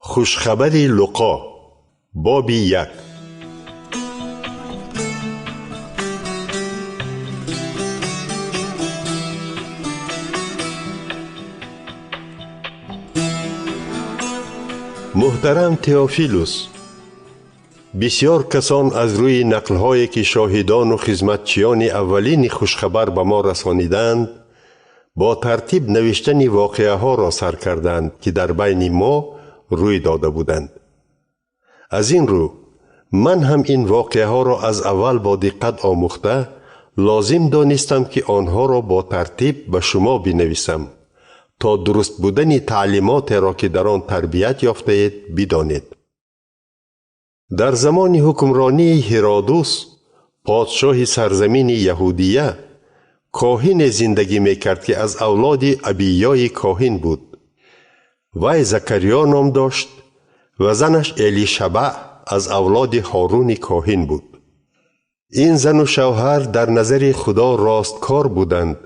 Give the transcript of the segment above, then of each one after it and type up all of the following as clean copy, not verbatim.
Хушхабари Луқо, боби 1. Муҳтарам Теофилус, бисёр касон аз рӯи нақлҳое, ки шоҳидону хизматчиёни аввалини хушхабар ба мо расонидаанд, бо тартиб навиштани воқеаҳоро сар карданд, ки дар байни мо рӯй дода буданд. Аз ин рӯ ман ҳам ин воқеаҳоро аз аввал бо диққат омӯхта, лозим донистам, ки онҳоро бо тартиб ба шумо бинависам, то дуруст будани таълимотеро, ки дар он тарбият ёфтаед, бидонед. Дар замони ҳукмронии Ҳиродус, подшоҳи сарзамини Яҳудия, коҳине зиндагӣ мекард, ки аз авлоди Абиёи коҳин буд. Вай Закариё ном дошт ва занаш Элишабаъ аз авлоди Ҳоруни коҳин буд. Ин зану шавҳар дар назари Худо росткор буданд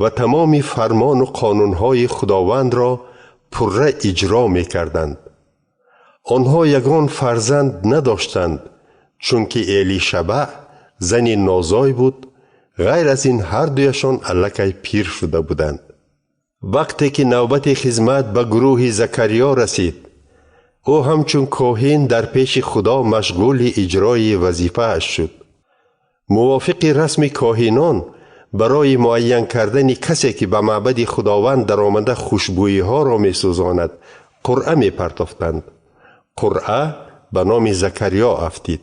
ва тамоми фармону қонунҳои Худовандро пурра иҷро мекарданд. Онҳо ягон фарзанд надоштанд, чунки Элишабаъ зани нозой буд. Ғайр аз ин, ҳардуяшон аллакай пир шуда буданд. Вақте ки навбати хизмат ба гурӯҳи Закариё расид, ӯ ҳамчун коҳин дар пеши Худо машғули иҷрои вазифааш шуд. Мувофиқи расми коҳинон, барои муайян кардани касе, ки ба маъбади Худованд даромада хушбӯиҳоро месӯзонад, қуръа мепартофтанд. Қуръа ба номи Закариё афтид.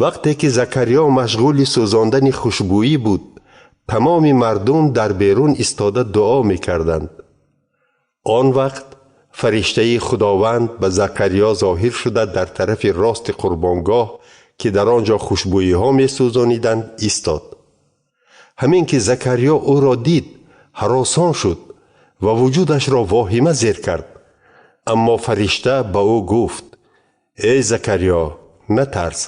Вақте ки Закариё машғули сӯзондани хушбӯӣ буд, тамоми мардум дар берун истода дуо мекарданд. Он вақт фариштаи Худованд ба Закариё зоҳир шуда, дар тарафи рости қурбонгоҳ, ки дар он ҷо хушбӯиҳо месӯзониданд, истод. Ҳамин ки Закариё ӯро дид, ҳаросон шуд ва вуҷудашро воҳима зер кард. Аммо фаришта ба ӯ гуфт: «Эй Закариё, натарс,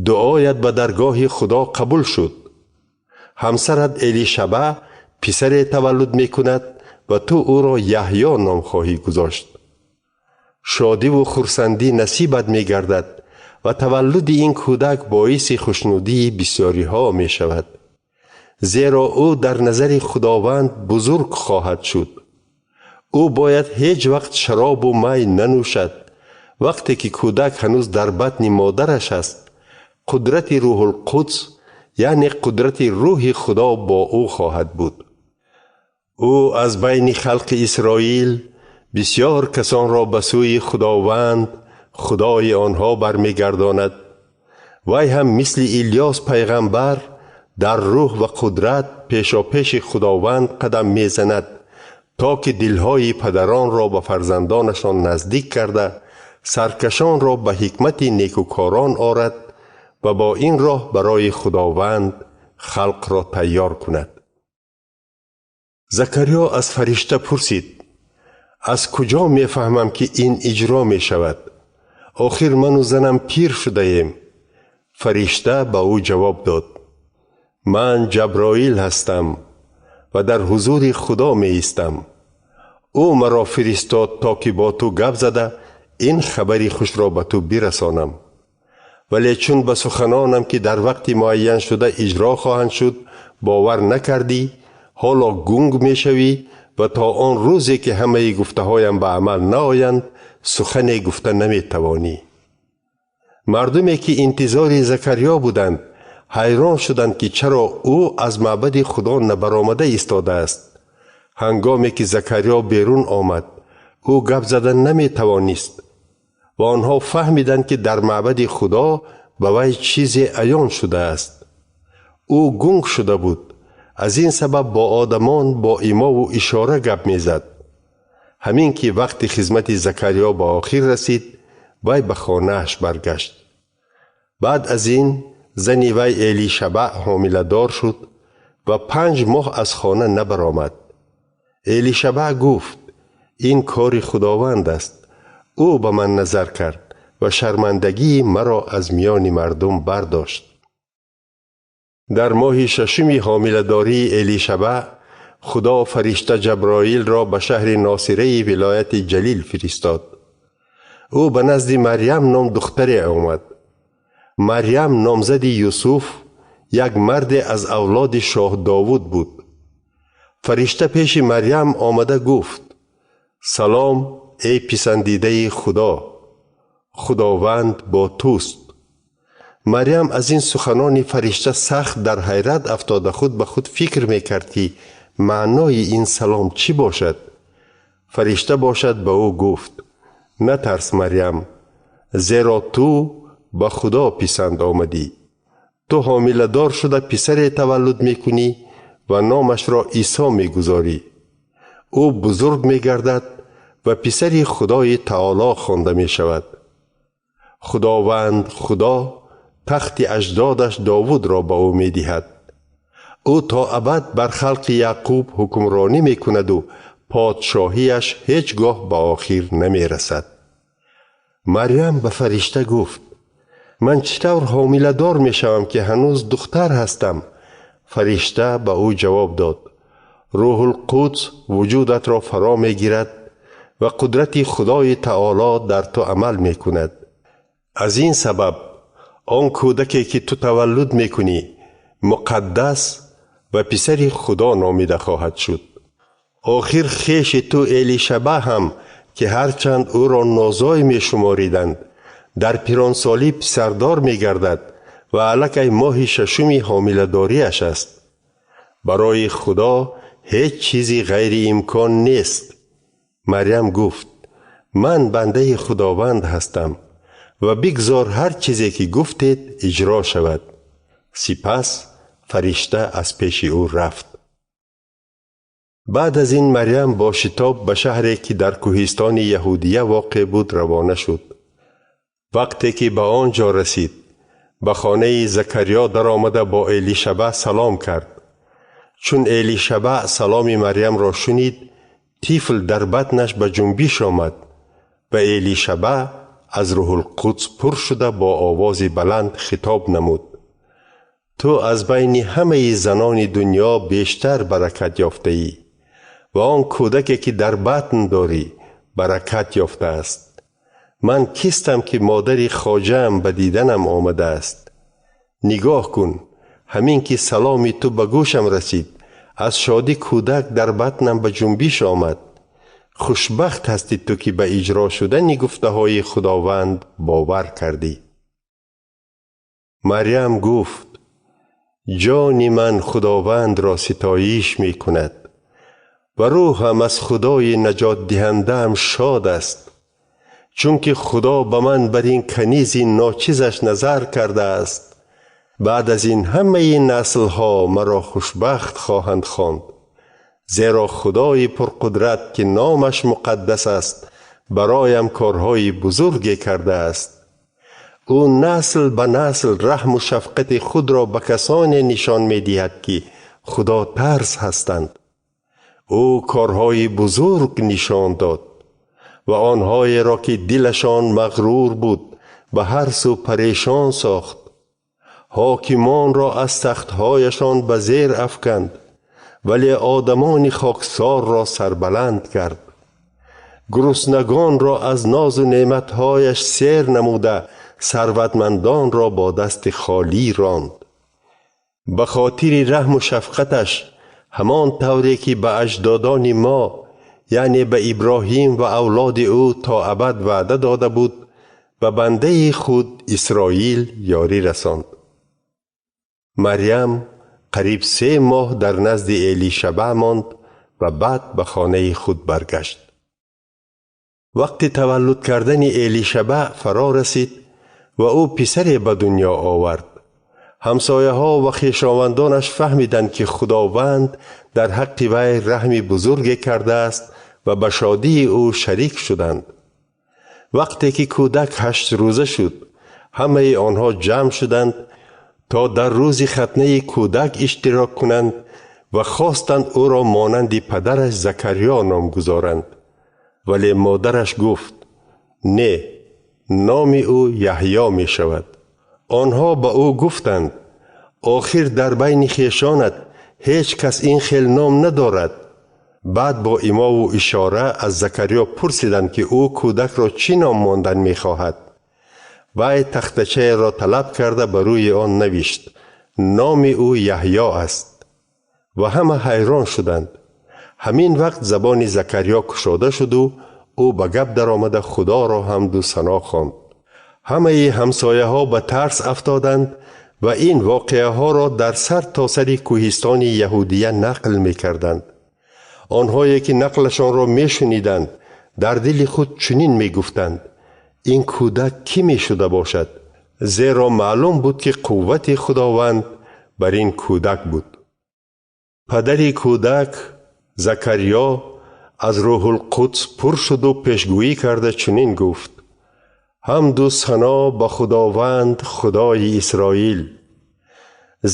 дуоят ба даргоҳи Худо қабул шуд. Ҳамсарат Элишаба писаре таваллуд мекунад ва ту ӯро Яҳьё ном хоҳӣ гузошт. Шодиву хурсандӣ насибат мегардад ва таваллуди ин кӯдак боиси хушнудии бисёриҳо мешавад, зеро ӯ дар назари Худованд бузург хоҳад шуд. Ӯ бояд ҳеҷ вақт шаробу май нанӯшад. Вақте ки кӯдак ҳанӯз дар батни модараш аст, қудрати Рӯҳулқудс, яъне қудрати рӯҳи Худо, бо ӯ хоҳад буд. Ӯ аз байни халқи Исроил бисёр касонро ба сӯи Худованд, Худои онҳо, бармегардонад. Вай ҳам мисли Илёс пайғамбар дар рӯҳ ва қудрат пешопеши Худованд қадам мезанад, то ки дилҳои падаронро ба фарзандонашон наздик карда, саркашонро ба ҳикмати некукорон орад ва бо ин роҳ барои Худованд халқро тайёр кунад». Закариё аз фаришта пурсид: «Аз куҷо мефаҳмам, ки ин иҷро мешавад? Охир ману занам пир шудаем». Фаришта ба ӯ ҷавоб дод: «Ман Ҷаброил ҳастам ва дар ҳузури Худо меистам. Ӯ маро фиристод, то ки бо ту гап зада, ин хабари хушро ба ту бирасонам. Вале чун ба суханонам, ки дар вақти муайяншуда иҷро хоҳанд шуд, бовар накардӣ, ҳоло гунг мешавӣ ва то он рӯзе, ки ҳамаи гуфтаҳоям ба амал наоянд, сухане гуфта наметавонӣ». Мардуме, ки интизори Закариё буданд, ҳайрон шуданд, ки чаро ӯ аз маъбади Худо набаромада истодааст. Ҳангоме ки Закариё берун омад, ӯ гап зада наметавонист ва онҳо фаҳмиданд, ки дар маъбади Худо ба вай чизе аён шудааст. Ӯ гунг шуда буд, аз ин сабаб бо одамон бо имову ишора гап мезад. Ҳамин ки вақти хизмати Закариё ба охир расид, вай ба хонааш баргашт. Баъд аз ин зани вай Элишабаъ ҳомиладор шуд ва 5 моҳ аз хона набаромад. Элишабаъ гуфт: «Ин кори Худованд аст. Ӯ ба ман назар кард ва шармандагии маро аз миёни мардум бардошт». Дар моҳи шашуми ҳомиладории Элишабаъ Худо фаришта Ҷаброилро ба шаҳри Носираи вилояти Ҷалил фиристод. Ӯ ба назди Марьям ном духтаре омад. Марьям номзади Юсуф, як марде аз авлоди шоҳ Довуд буд. Фаришта пеши Марьям омада гуфт: Салом, эй писандидаи Худо, Худованд бо туст. Марьям аз ин суханони фаришта сахт дар ҳайрат афтода худ ба худ фикр мекард, ки маънои ин салом чӣ бошад. Фаришта бошад ба ӯ гуфт: Натарс, Марьям, зеро ту ба Худо писанд омадӣ. Ту ҳомиладор шуда писаре таваллуд мекунӣ ва номашро Исо мегузорӣ. Ӯ бузург мегардад ва писари Худои Таоло хонда мешавад. Худованд Худо тахти аҷдодаш Довудро ба ӯ медиҳад. Ӯ то абад бар халқи Яъқуб ҳукмронӣ мекунаду подшоҳиаш ҳеҷ гоҳ ба охир намерасад. Марьям ба фаришта гуфт: Ман чӣ тавр ҳомиладор мешавам, ки ҳанӯз духтар ҳастам? Фаришта ба ӯ ҷавоб дод: Рӯҳулқудс вуҷудатро фаро мегирад ва қудрати Худои Таоло дар ту амал мекунад. Аз ин сабаб он кӯдаке ки ту таваллуд мекунӣ муқаддас ва писари Худо номида хоҳад шуд. Охир хеши ту Элишаба ҳам, ки ҳарчанд ӯро нозой мешумориданд, дар пиронсолӣ писардор мегардад ва аллакай моҳи шашуми ҳомиладориаш аст. Барои Худо ҳеҷ чизи ғайриимкон нест. Марьям гуфт: Ман бандаи Худованд ҳастам ва бигзор ҳар чизе ки гуфтед иҷро шавад. Сипас фаришта аз пеши ӯ рафт. Баъд аз ин Марьям бо шитоб ба шаҳре, ки дар кӯҳистони Яҳудия воқеъ буд, равона шуд. Вақте ки ба он ҷо расид, ба хонаи Закариё даромада бо Элишаба салом кард. Чун Элишаба саломи Марьямро шунид, тифл дар батнаш ба ҷунбиш омад ва Элишаба аз Рӯҳулқудс пур шуда бо овози баланд хитоб намуд: Ту аз байни ҳамаи занони дунё бештар баракат ёфтаӣ ва он кӯдаке ки дар батн дорӣ баракат ёфтааст. Ман кистам, ки модари хоҷаам ба диданам омадааст? Нигоҳ кун, ҳамин ки саломи ту ба гӯшам расид, аз шодӣ кӯдак дар батнам ба ҷунбиш омад. Хушбахт ҳастӣ ту, ки ба иҷро шудани гуфтаҳои Худованд бовар кардӣ. Марьям гуфт: Ҷони ман Худовандро ситоиш мекунад ва рӯҳам аз Худои наҷотдиҳандаам шод аст, чунки Худо ба ман бар ин канизи ночизаш назар кардааст. Баъд аз ин ҳамаи наслҳо маро хушбахт хоҳанд хонд, зеро Худои пурқудрат, ки номаш муқаддас аст, бароям корҳои бузурге кардааст. Ӯ насл ба насл раҳму шафқати худро ба касоне нишон медиҳад, ки худотарс ҳастанд. Ӯ корҳои бузург нишон дод ва онҳоеро, ки дилашон мағрур буд, ба ҳар сӯ парешон сохт. Ҳокимонро аз тахтҳояшон ба зер афканд, вале одамони хоксорро сарбаланд кард. Гуруснагонро аз нозу неъматҳояш сер намуда, сарватмандонро бо дасти холӣ ронд. Ба хотири раҳму шафқаташ, ҳамон тавре ки ба аҷдодони мо, яъне ба Иброҳим ва авлоди ӯ то абад ваъда дода буд, ба бандаи худ Исроил ёрӣ расонд. Марьям қариб 3 моҳ дар назди Элишаба монд ва баъд ба хонаи худ баргашт. Вақти таваллуд кардани Элишаба фаро расид ва ӯ писаре ба дунё овард. Ҳамсояҳо ва хешовандонаш фаҳмиданд, ки Худованд дар ҳаққи вай раҳми бузурге кардааст ва ба шодии ӯ шарик шуданд. Вақте ки кӯдак 8 рӯза шуд, ҳамаи онҳо ҷамъ шуданд то дар рӯзи хатнаи кӯдак иштирок кунанд ва хостанд ӯро монанди падараш Закариё ном гузоранд. Вале модараш гуфт: Не, номи ӯ Яҳё мешавад. Онҳо ба ӯ гуфтанд: Охир дар байни хешонат ҳеҷ кас ин хел ном надорад. Баъд бо имову ишора аз Закариё пурсиданд, ки ӯ кӯдакро чӣ ном мондан мехоҳад. Вай тахтачаеро талаб карда ба рӯи он навишт: номи ӯ Яҳьё аст. Ва ҳама ҳайрон шуданд. Ҳамин вақт забони Закариё кушода шуду ӯ ба гап даромада Худоро ҳамду сано хонд. Ҳамаи ҳамсояҳо ба тарс афтоданд ва ин воқеаҳоро дар сар то сари кӯҳистони Яҳудия нақл мекарданд. Онҳое ки нақлашонро мешуниданд, дар дили худ чунин мегуфтанд: ин кӯдак кӣ мешуда бошад? Зеро маълум буд, ки қуввати Худованд бар ин кӯдак буд. Падари кӯдак Закариё аз Рӯҳулқудс пур шуду пешгӯӣ карда чунин гуфт: ҳамду сано ба Худованд, Худои Исроил,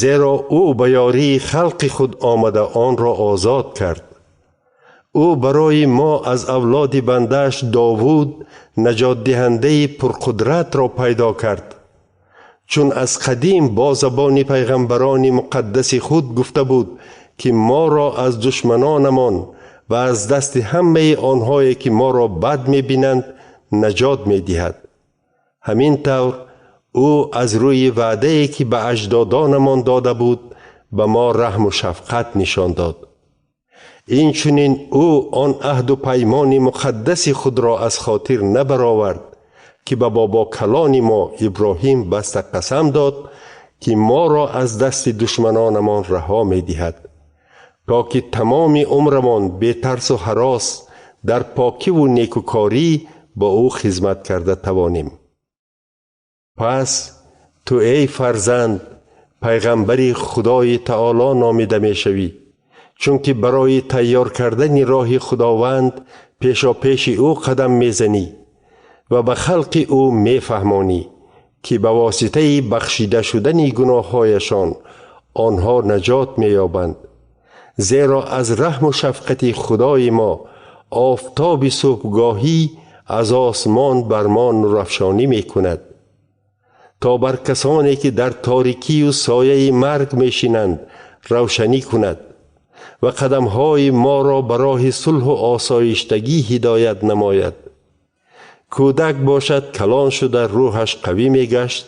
зеро ӯ ба ёрии халқи худ омада онро озод кард. Ӯ барои мо аз авлоди бандааш Довуд наҷотдиҳандаи пурқудратро пайдо кард, чун аз қадим бо забони пайғамбарони муқаддаси худ гуфта буд, ки моро аз душманонамон ва аз дасти ҳамаи онҳое ки моро бад мебинанд наҷот медиҳад. Ҳамин тавр ӯ аз рӯи ваъдае ки ба аҷдодонамон дода буд ба мо раҳму шафқат нишон дод. Инчунин ӯ он аҳду паймони муқаддаси худро аз хотир набаровард, ки ба бобокалони мо Иброҳим баста қасам дод, ки моро аз дасти душманонамон раҳо медиҳад, то ки тамоми умрамон бетарсу ҳарос дар покиву некукорӣ ба ӯ хизмат карда тавонем. Пас ту эй фарзанд пайғамбари Худои Таоло номида мешавӣ, чунки барои тайёр кардани роҳи Худованд пешопеши ӯ қадам мезанӣ ва ба халқи ӯ мефаҳмонӣ, ки ба воситаи бахшида шудани гуноҳҳояшон онҳо наҷот меёбанд. Зеро аз раҳму шафқати Худои мо офтоби субҳгоҳӣ аз осмон бар мо нурафшонӣ мекунад, то бар касоне ки дар торикию сояи марг мешинанд равшанӣ кунад ва қадамҳои моро ба роҳи сулҳу осоиштагӣ ҳидоят намояд. Кӯдак бошад калон шуда рӯҳаш қавӣ мегашт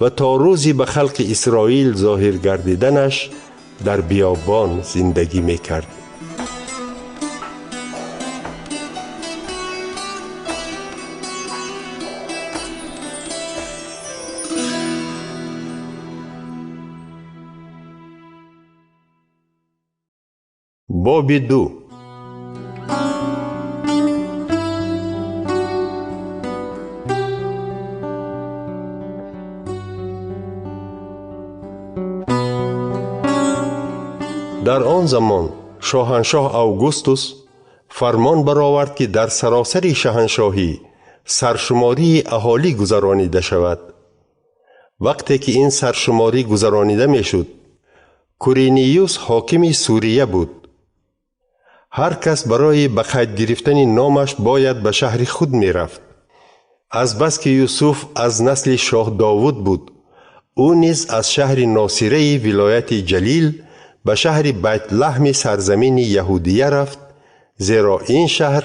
ва то рӯзи ба халқи Исроил зоҳир гардиданаш дар биёбон зиндагӣ мекард. Боби 2. Дар он замон шоҳаншоҳ Августус фармон баровард, ки дар саросари шаҳаншоҳӣ саршумории аҳолӣ гузаронида шавад. Вақте ки ин саршуморӣ гузаронида мешуд, Куриниюс ҳокими Сурия буд. Ҳар кас барои ба қайд гирифтани номаш бояд ба шаҳри худ мерафт. Азбаски Юсуф аз насли шоҳ Довуд буд, ӯ низ аз шаҳри Носираи вилояти Ҷалил ба шаҳри Байтлаҳми сарзамини Яҳудия рафт, зеро ин шаҳр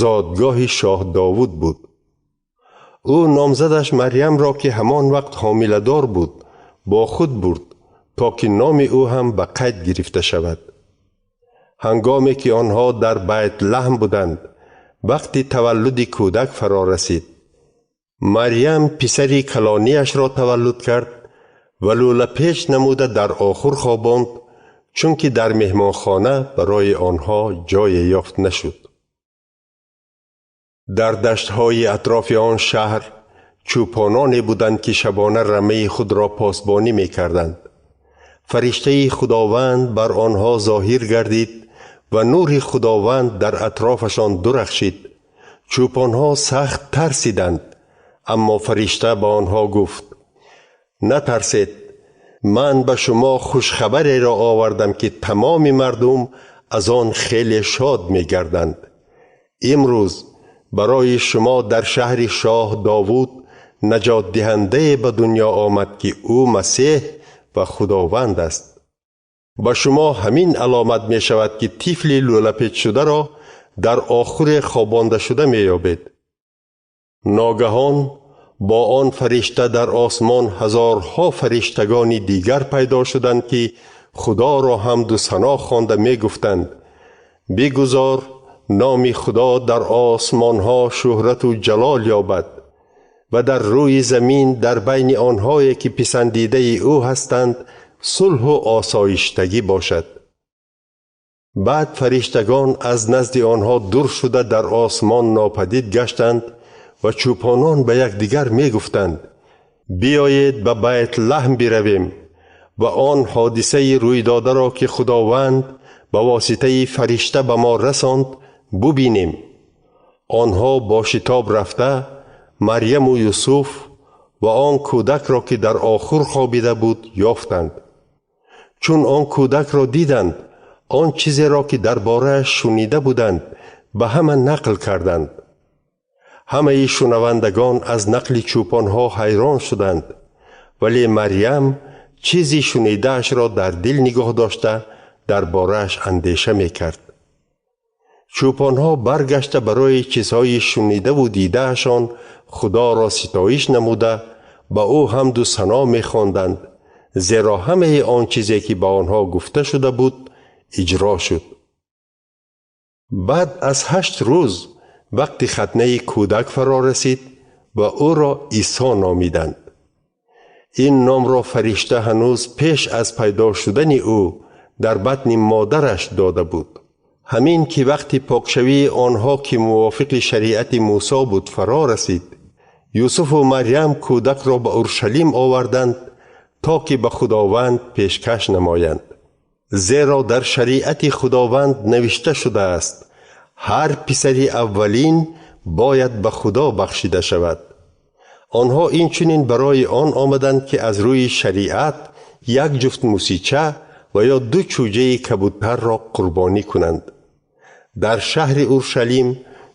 зодгоҳи шоҳ Довуд буд. Ӯ номзадаш Марьямро, ки ҳамон вақт ҳомиладор буд, бо худ бурд, то ки номи ӯ ҳам ба қайд гирифта шавад. Ҳангоме ки онҳо дар Байтлаҳм буданд, вақти таваллуди кӯдак фаро расид. Марьям писари калонияшро таваллуд кард ва лӯлапеч намуда дар охур хобонд, чунки дар меҳмонхона барои онҳо ҷое ёфт нашуд. Дар даштҳои атрофи он шаҳр чӯпононе буданд, ки шабона рамаи худро посбонӣ мекарданд. Фариштаи Худованд бар онҳо зоҳир гардид ва нури Худованд дар атрофашон дурахшид. Чӯпонҳо сахт тарсиданд, аммо фаришта ба онҳо гуфт: натарсед, ман ба шумо хушхабареро овардам, ки тамоми мардум аз он хеле шод мегарданд. Имрӯз барои шумо дар шаҳри шоҳ Довуд наҷотдиҳандае ба дунё омад, ки ӯ Масеҳ ва Худованд аст. Ба шумо ҳамин аломат мешавад, ки тифли лӯлапечшударо дар охуре хобондашуда меёбед. Ногаҳон бо он фаришта дар осмон ҳазорҳо фариштагони дигар пайдо шуданд, ки Худоро ҳамду сано хонда мегуфтанд: бигузор номи Худо дар осмонҳо шӯҳрату ҷалол ёбад ва дар рӯи замин дар байни онҳое ки писандидаи ӯ ҳастанд сулҳу осоиштагӣ бошад. Баъд фариштагон аз назди онҳо дур шуда дар осмон нопадид гаштанд ва чӯпонон ба якдигар мегуфтанд: биёед ба Байтлаҳм биравем ва он ҳодисаи рӯйдодаро, ки Худованд ба воситаи фаришта ба мо расонд, бубинем. Онҳо бо шитоб рафта Марьяму Юсуф ва он кӯдакро, ки дар охур хобида буд, ёфтанд. Чун он кӯдакро диданд, он чизеро, ки дар борааш шунида буданд, ба ҳама нақл карданд. Ҳамаи шунавандагон аз нақли чӯпонҳо ҳайрон шуданд, вале Марьям чизи шунидаашро дар дил нигоҳ дошта дар борааш андеша мекард. Чӯпонҳо баргашта барои чизҳои шунидаву дидаашон Худоро ситоиш намуда ба ӯ ҳамду сано мехонданд, зеро ҳамаи он чизе, ки ба онҳо гуфта шуда буд, иҷро шуд. Баъд аз 8 рӯз вақти хатнаи кӯдак фаро расид ва ӯро Исо номиданд. Ин номро фаришта ҳанӯз пеш аз пайдо шудани ӯ дар батни модараш дода буд. Ҳамин ки вақти покшавии онҳо, ки мувофиқи шариати Мусо буд, фаро расид, Юсуфу Марьям кӯдакро ба Уршалим оварданд, то ки ба Худованд пешкаш намоянд. Зеро дар шариати Худованд навишта шудааст: ҳар писари аввалин бояд ба Худо бахшида шавад. Онҳо инчунин барои он омаданд, ки аз рӯи шариат як ҷуфт мусича ва ё 2 чӯҷаи кабутарро қурбонӣ кунанд. Дар шаҳри Уршалим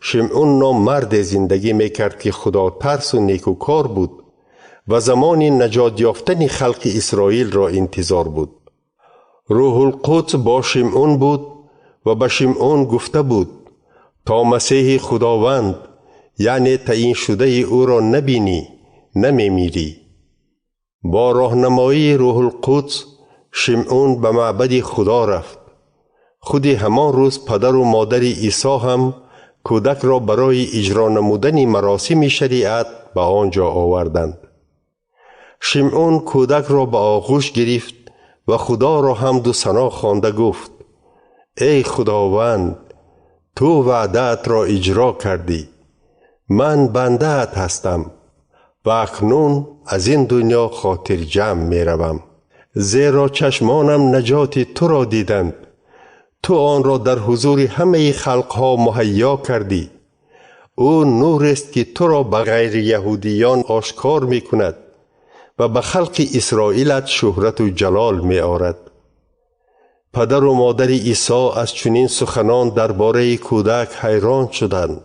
Шимъун ном марде зиндагӣ мекард, ки худотарсу некукор буд ва замони наҷот ёфтани халқи Исроилро интизор буд. Рӯҳулқудс бо Шимъун буд ва ба Шимъун гуфта буд: то Масеҳи Худованд, яъне таъиншудаи ӯро набинӣ, намемирӣ. Бо роҳнамоии Рӯҳулқудс Шимъун ба маъбади Худо рафт. Худи ҳамон рӯз падару модари Исо ҳам кӯдакро барои иҷро намудани маросими шариат ба он ҷо оварданд. Шимъун кӯдакро ба оғӯш гирифт ва Худоро ҳамду сано хонда гуфт: эй Худованд, ту ваъдаатро иҷро кардӣ. Ман бандаат ҳастам ва акнун аз ин дунё хотирҷамъ меравам, зеро чашмонам наҷоти туро диданд. Ту онро дар ҳузури ҳамаи халқҳо муҳайё кардӣ. Ӯ нурест, ки туро ба ғайрияҳудиён ошкор мекунад ва ба халқи Исроилат шӯҳрату ҷалол меорад. Падару модари Исо аз чунин суханон дар бораи кӯдак ҳайрон шуданд.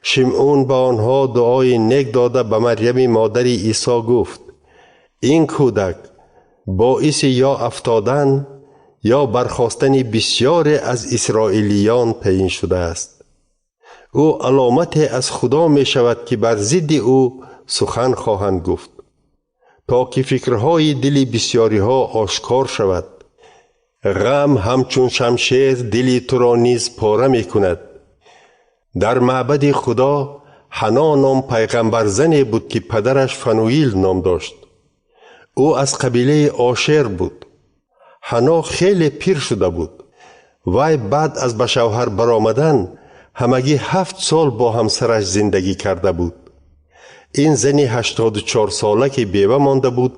Шимъун ба онҳо дуои нек дода ба Марьями модари Исо гуфт: ин кӯдак боиси ё афтодан ё бархостани бисёре аз исроилиён таъин шудааст. Ӯ аломате аз Худо мешавад, ки бар зидди ӯ сухан хоҳанд гуфт, то ки фикрҳои дили бисёриҳо ошкор шавад. Ғам ҳамчун шамшер дили туро низ пора мекунад. Дар маъбади Худо Ҳано ном пайғамбарзане буд, ки падараш Фануил ном дошт. Ӯ аз қабилаи Ошер буд. Ҳано хеле пир шуда буд. Вай баъд аз ба шавҳар баромадан ҳамагӣ 7 сол бо ҳамсараш зиндагӣ карда буд. Ин зани 84 сола, ки бева монда буд,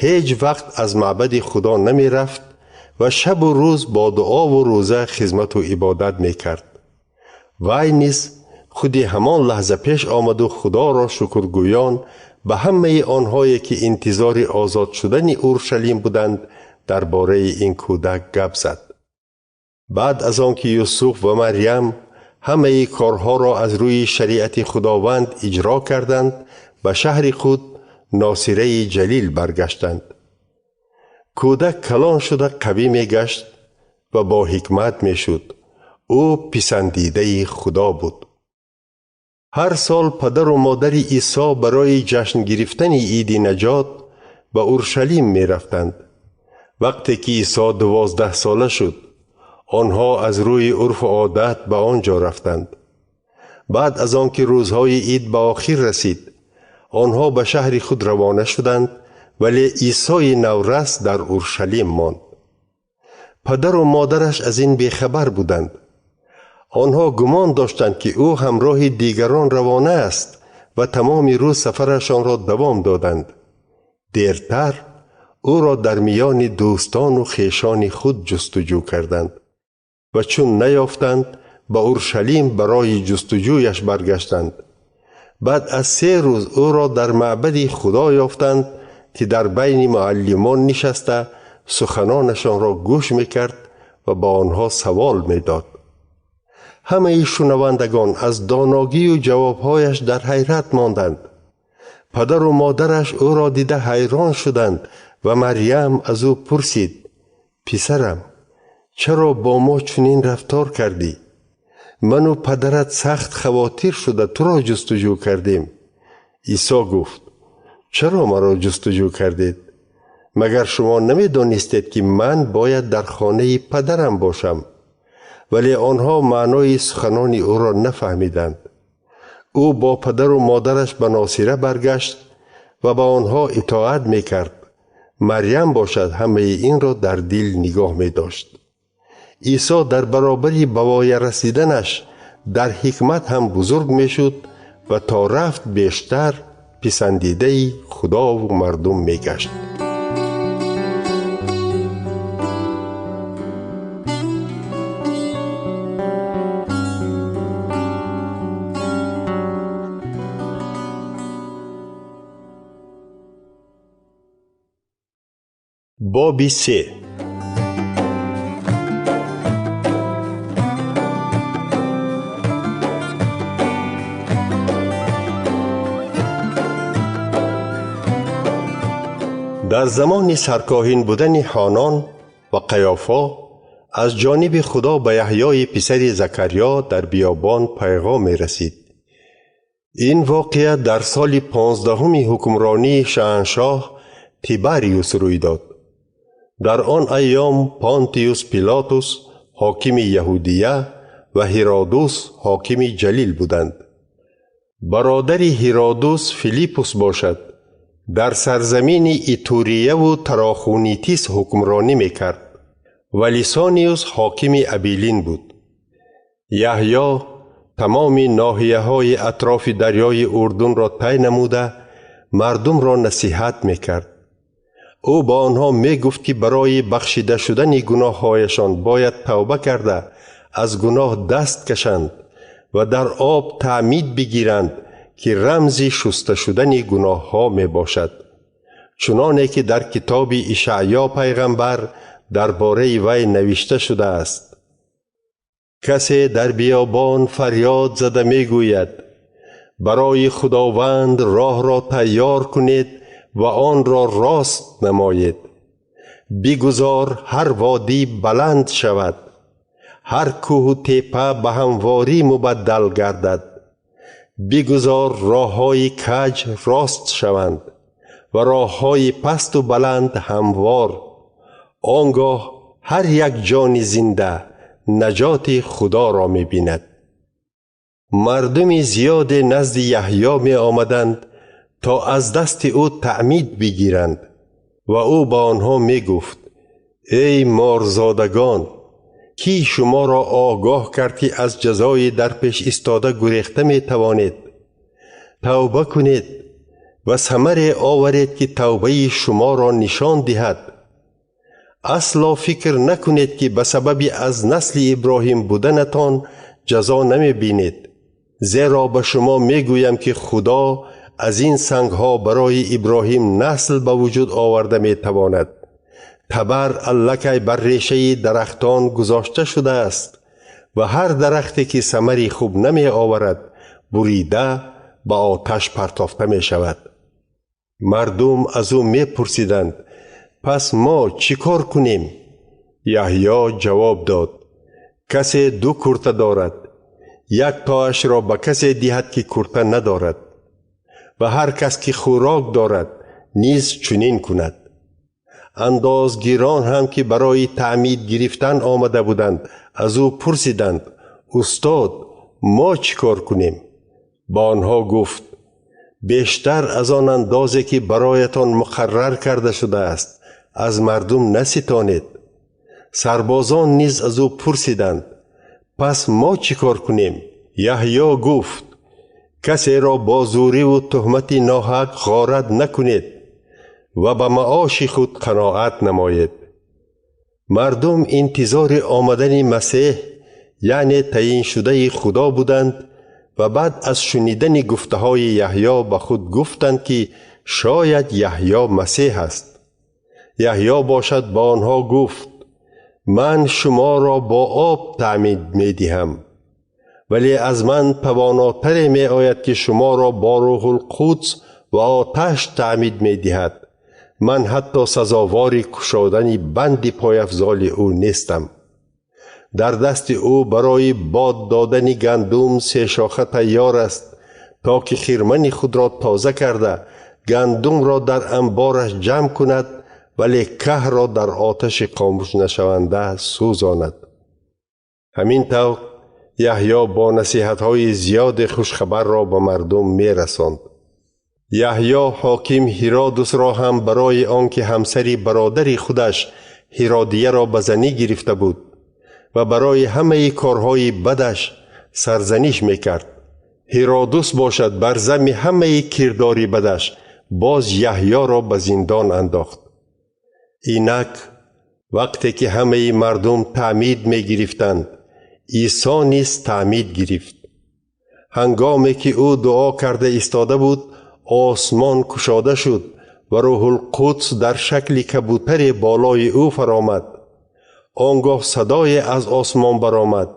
ҳеҷ вақт аз маъбади Худо намерафт ва шабу рӯз бо дуову рӯза хизмату ибодат мекард. Вай низ худи ҳамон лаҳза пеш омаду Худоро шукргӯён ба ҳамаи онҳое, ки интизори озод шудани Уршалим буданд, дар бораи ин кӯдак гап зад. Баъд аз он ки Юсуф ва Марьям ҳамаи корҳоро аз рӯи шариати Худованд иҷро карданд, ба шаҳри худ Носираи Ҷалил баргаштанд. Кӯдак калон шуда қавӣ мегашт ва бо ҳикмат мешуд. Ӯ писандидаи Худо буд. Ҳар сол падару модари Исо барои ҷашн гирифтани Иди Наҷот ба Уршалим мерафтанд. Вақте ки Исо 12 сола шуд, онҳо аз рӯи урфу одат ба он ҷо рафтанд. Баъд аз он ки рӯзҳои ид ба охир расид, онҳо ба шаҳри худ равона шуданд, вале Исои наврас дар Уршалим монд. Падару модараш аз ин бехабар буданд. Онҳо гумон доштанд, ки ӯ ҳамроҳи дигарон равона аст ва тамоми рӯз сафарашонро давом доданд. Дертар ӯро дар миёни дӯстону хешони худ ҷустуҷӯ карданд ва чун наёфтанд, ба Уршалим барои ҷустуҷӯяш баргаштанд. Баъд аз 3 рӯз ӯро дар маъбади Худо ёфтанд, ки дар байни муаллимон нишаста суханонашонро гӯш мекард ва ба онҳо савол медод. Ҳамаи шунавандагон аз доногию ҷавобҳояш дар ҳайрат монданд. Падару модараш ӯро дида ҳайрон шуданд ва Марьям аз ӯ пурсид: «Писарам, чаро бо мо чунин рафтор кардӣ? Ману падарат сахт хавотир шуда туро ҷустуҷӯ кардем». Исо гуфт: «Чаро маро ҷустуҷӯ кардед? Магар шумо намедонистед, ки ман бояд дар хонаи падарам бошам?» Вале онҳо маънои суханони ӯро нафаҳмиданд. Ӯ бо падару модараш ба Носира баргашт ва ба онҳо итоат мекард. Марьям бошад ҳамаи инро дар дил нигоҳ медошт. Исо дар баробари ба воя расиданаш дар ҳикмат ҳам бузург мешуд ва то рафт бештар писандидаи Худову мардум мегашт. Боби 3. Дар замони саркоҳин будани Ҳонон ва Қаёфо аз ҷониби Худо ба Яҳёи писари Закарё дар биёбон пайғом мерасид. Ин воқеа дар соли 15-уми ҳукмронии шаҳаншоҳ Тибариус рӯй дод. Дар он айём Понтиус Пилатус ҳокими Яҳудия ва Ҳиродус ҳокими Ҷалил буданд. Бародари Ҳиродус Филиппус бошад, дар сарзамини Итурияву Тарахунитис ҳукмронӣ мекард ва Лисониус ҳокими Абилин буд. Яҳё тамоми ноҳияҳои атрофи дарёи Урдунро тай намуда, мардумро насиҳат мекард. Ӯ ба онҳо мегуфт, ки барои бахшида шудани гуноҳҳояшон бояд тавба карда, аз гуноҳ даст кашанд ва дар об таъмид бигиранд, ки рамзи шуста шудани гуноҳҳо мебошад. Чуноне ки дар китоби Ишаъё пайғамбар дар бораи вай навишта шудааст: «Касе дар биёбон фарёд зада мегӯяд: барои Худованд роҳро тайёр кунед ва онро рост намоед. Бигузор ҳар водӣ баланд шавад, ҳар кӯҳу тепа ба ҳамворӣ мубаддал гардад. Бигузор роҳҳои каҷ рост шаванд ва роҳҳои пасту баланд ҳамвор. Он гоҳ ҳар як ҷони зинда наҷоти Худоро мебинад». Мардуми зиёде назди Яҳё меомаданд то аз дасти ӯ таъмид бигиранд ва ӯ ба онҳо мегуфт: «Эй морзодагон, кӣ шуморо огоҳ кард, ки аз ҷазои дар пеш истода гурехта метавонед? Тавба кунед ва самаре оваред, ки тавбаи шуморо нишон диҳад. Асло фикр накунед, ки ба сабаби аз насли Иброҳим буданатон ҷазо намебинед, зеро ба шумо мегӯям, ки Худо аз ин сангҳо барои Иброҳим насл ба вуҷуд оварда метавонад. Табар аллакай бар решаи дарахтон гузошта шудааст ва ҳар дарахте ки самари хуб намеоварад, бурида ба оташ партофта мешавад». Мардум аз ӯ мепурсиданд: Пас мо чӣ кор кунем? Яҳё ҷавоб дод: Касе ду курта дорад, як тоашро ба касе диҳад, ки курта надорад, ва ҳар кас, ки хӯрок дорад, низ чунин кунад. Андозгирон ҳам, ки барои таъмид гирифтан омада буданд, аз ӯ пурсиданд: Устод, мо чӣ кор кунем? Ба онҳо гуфт: Бештар аз он андозе, ки бароятон муқаррар карда шудааст, аз мардум наситонед. Сарбозон низ аз ӯ пурсиданд: Пас мо чӣ кор кунем? Яҳё гуфт: Касеро бо зӯриву туҳмати ноҳақ ғорат накунед ва ба маоши худ қаноат намоед. Мардум интизори омадани Масеҳ, яъне таъйиншудаи Худо буданд ва баъд аз шунидани гуфтаҳои Яҳё ба худ гуфтанд, ки шояд Яҳё Масеҳ аст. Яҳё бошад ба онҳо гуфт: Ман шуморо бо об таъмид медиҳам, вале аз ман тавонотаре меояд, ки шуморо бо Рӯҳулқудс ва оташ таъмид медиҳад. Ман ҳатто сазовори кушодани банди пойафзоли ӯ нестам. Дар дасти ӯ барои бод додани гандум се шоха тайёр аст, то ки хирмани худро тоза карда гандумро дар анбораш ҷамъ кунад, вале каҳро дар оташи хомӯшнашаванда сӯзонад. Ҳамин тавр Яҳё бо насиҳатҳои зиёде хушхабарро ба мардум мерасонд. Яҳё ҳоким Ҳиродусро ҳам барои он ки ҳамсари бародари худаш Ҳиродияро ба занӣ гирифта буд ва барои ҳамаи корҳои бадаш сарзаниш мекард. Ҳиродус бошад бар замми ҳамаи кирдори бадаш боз Яҳёро ба зиндон андохт. Инак вақте ки ҳамаи мардум таъмид мегирифтанд, Исо низ таъмид гирифт. Ҳангоме ки ӯ дуо карда истода буд, осмон кушода шуд ва Рӯҳулқудс дар шакли кабутаре болои ӯ фаромад. Он гоҳ садое аз осмон баромад: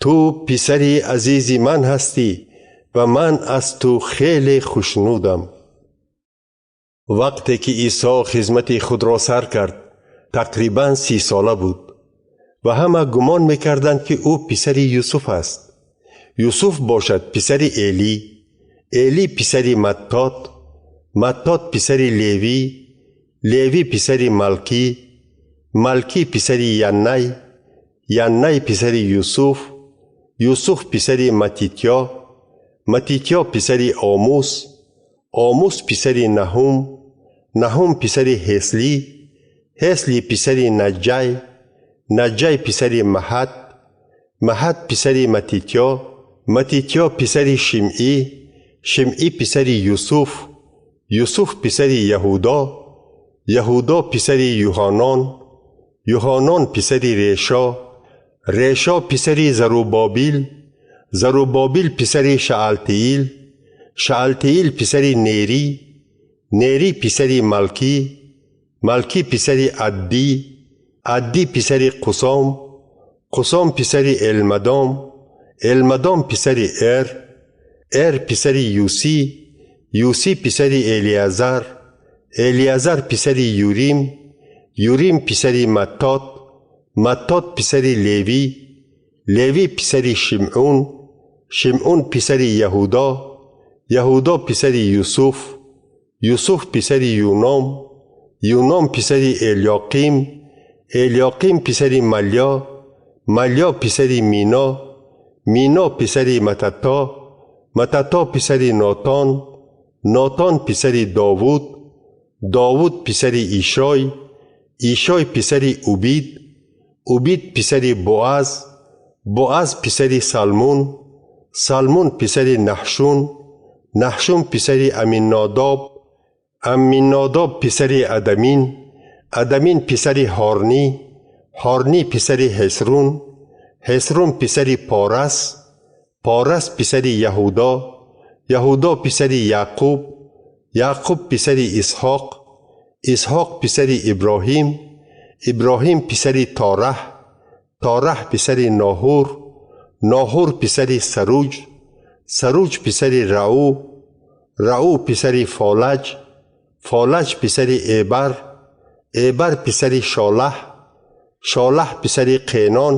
Ту писари азизи ман ҳастӣ ва ман аз ту хеле хушнудам. Вақте ки Исо хизмати худро сар кард, тақрибан 30 сола буд ва ҳама гумон мекарданд, ки ӯ писари Юсуф аст. Юсуф бошад писари Элӣ, Элӣ писари Маттот, Маттот писари Левӣ, Левӣ писари Малкӣ, Малкӣ писари Яннай, Яннай писари Юсуф, Юсуф писари Матитё, Матитё писари Омус, Омус писари Наҳум, Наҳум писари Ҳеслӣ, Ҳеслӣ писари Наҷҷай, Наҷҷай писари Маҳат, Маҳат писари Матитё, Матитё писари Шимъӣ, Шимъӣ писари Юсуф, Юсуф писари Яҳудо, Яҳудо писари Юҳонон, Юҳонон писари Решо, Решо писари Зарубобил, Зарубобил писари Шаалтиил, Шаалтиил писари Нерӣ, Нерӣ писари Малкӣ, Малкӣ писари Аддӣ, Аддӣ писари Қусом, Қусом писари Элмадом, Элмадом писари Эр, Эр писари Юсӣ, Юсӣ писари Элиазар, Элиазар писари Юрим, Юрим писари Маттот, Маттот писари Левӣ, Левӣ писари Шимъун, Шимъун писари Яҳудо, Яҳудо писари Юсуф, Юсуф писари Юном, Юном писари Элёқим, Элёқим писари Малё, Малё писари Мино, Мино писари Матато, Матато писари Нотон, Нотон писари Довуд, Довуд писари Ишой, Ишой писари Убид, Убид писари Боаз, Боаз писари Салмун, Салмун писари Наҳшун, Наҳшун писари Аминнодоб, Аминнодоб писари Адамин, Адамин писари Ҳорнӣ, Ҳорнӣ писари Ҳесрун, Ҳесрун писари Порас, Порас писари Яҳудо, Яҳудо писари Яъқуб, Яъқуб писари Исҳоқ, Исҳоқ писари Иброҳим, Иброҳим писари Тораҳ, Тораҳ писари Ноҳур, Ноҳур писари Саруҷ, Саруҷ писари Раъу, Раъу писари Фолаҷ, Фолаҷ писари Эбар, Эбар писари Шолаҳ, Шолаҳ писари Қенон,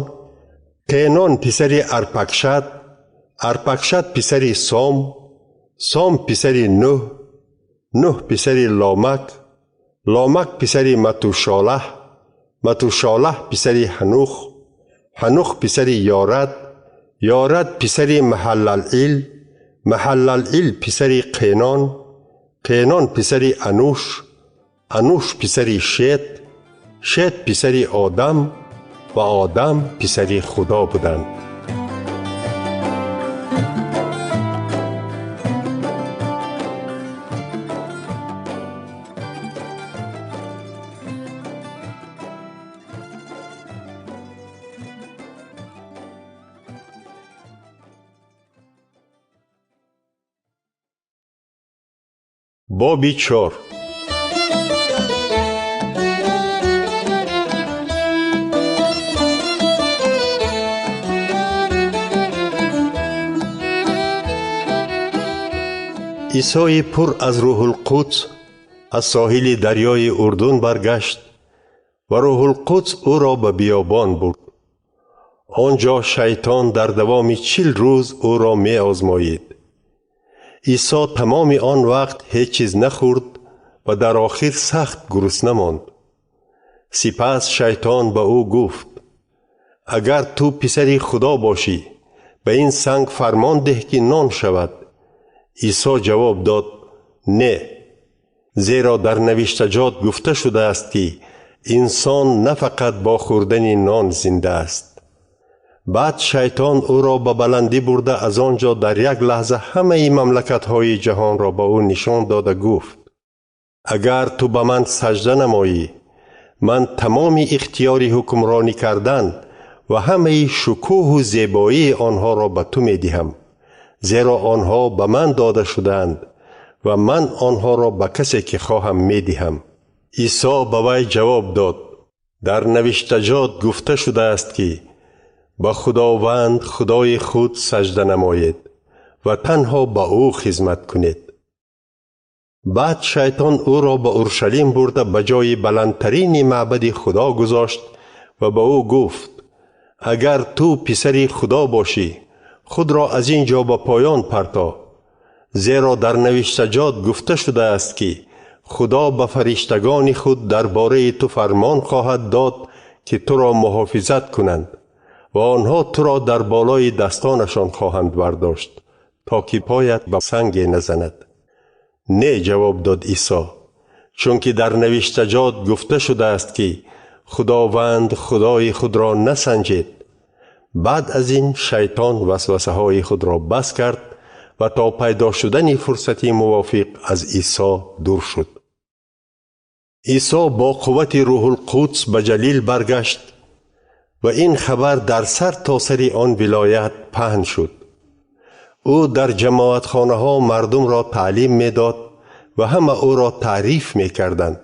Қенон писари Арпакшад, Арпакшад писари Сом, Сом писари Нӯҳ, Нӯҳ писари Ломак, Ломак писари Матушолаҳ, Матушолаҳ писари Ҳанух, Ҳанух писари Ёрад, Ёрад писари Маҳаллалъил, Маҳаллалъил писари Қенон, Қенон писари Ануш, Ануш писари Шет, Шет писари Одам ва Одам писари Худо буданд. Боби 4. Исои пур аз Рӯҳулқудс аз соҳили дарёи Урдун баргашт ва Рӯҳулқудс ӯро ба биёбон бурд. Он ҷо шайтон дар давоми 40 рӯз ӯро меозмоид. Исо тамоми он вақт ҳеҷ чиз нахӯрд ва дар охир сахт гурусна монд. Сипас шайтон ба ӯ гуфт: агар ту писари Худо бошӣ, ба ин санг фармон деҳ ки нон шавад. Исо ҷавоб дод: не, зеро дар навиштаҷот гуфта шудааст ки инсон на фақат бо хӯрдани нон зинда аст. Баъд шайтон ӯро ба баландӣ бурда аз он ҷо дар як лаҳза ҳамаи мамлакатҳои ҷаҳонро ба ӯ нишон дода гуфт: агар ту ба ман сажда намоӣ, ман тамоми ихтиёри ҳукмронӣ кардан ва ҳамаи шукӯҳу зебоии онҳоро ба ту медиҳам, зеро онҳо ба ман дода шудаанд ва ман онҳоро ба касе ки хоҳам медиҳам. Исо ба вай ҷавоб дод: дар навиштаҷот гуфта шудааст ки ба Худованд Худои худ сажда намоед ва танҳо ба ӯ хизмат кунед. Баъд шайтон ӯро ба Уршалим бурда ба ҷои баландтарини маъбади Худо гузошт ва ба ӯ гуфт: агар ту писари Худо бошӣ, худро аз ин ҷо ба поён парто, зеро дар навиштаҷот гуфта шудааст ки Худо ба фариштагони худ дар бораи ту фармон хоҳад дод ки туро муҳофизат кунанд ва онҳо туро дар болои дастонашон хоҳанд бардошт, то ки поят ба санге назанад. Не, ҷавоб дод Исо, чунки дар навиштаҷот гуфта шудааст ки Худованд Худои худро насанҷед. Баъд аз ин шайтон васвасаҳои худро бас кард ва то пайдо шудани фурсати мувофиқ аз Исо дур шуд. Исо бо қуввати Рӯҳулқудс ба Ҷалил баргашт ва ин хабар дар сар то сари он вилоят паҳн шуд. Ӯ дар ҷамоатхонаҳо мардумро таълим медод ва ҳама ӯро таъриф мекарданд.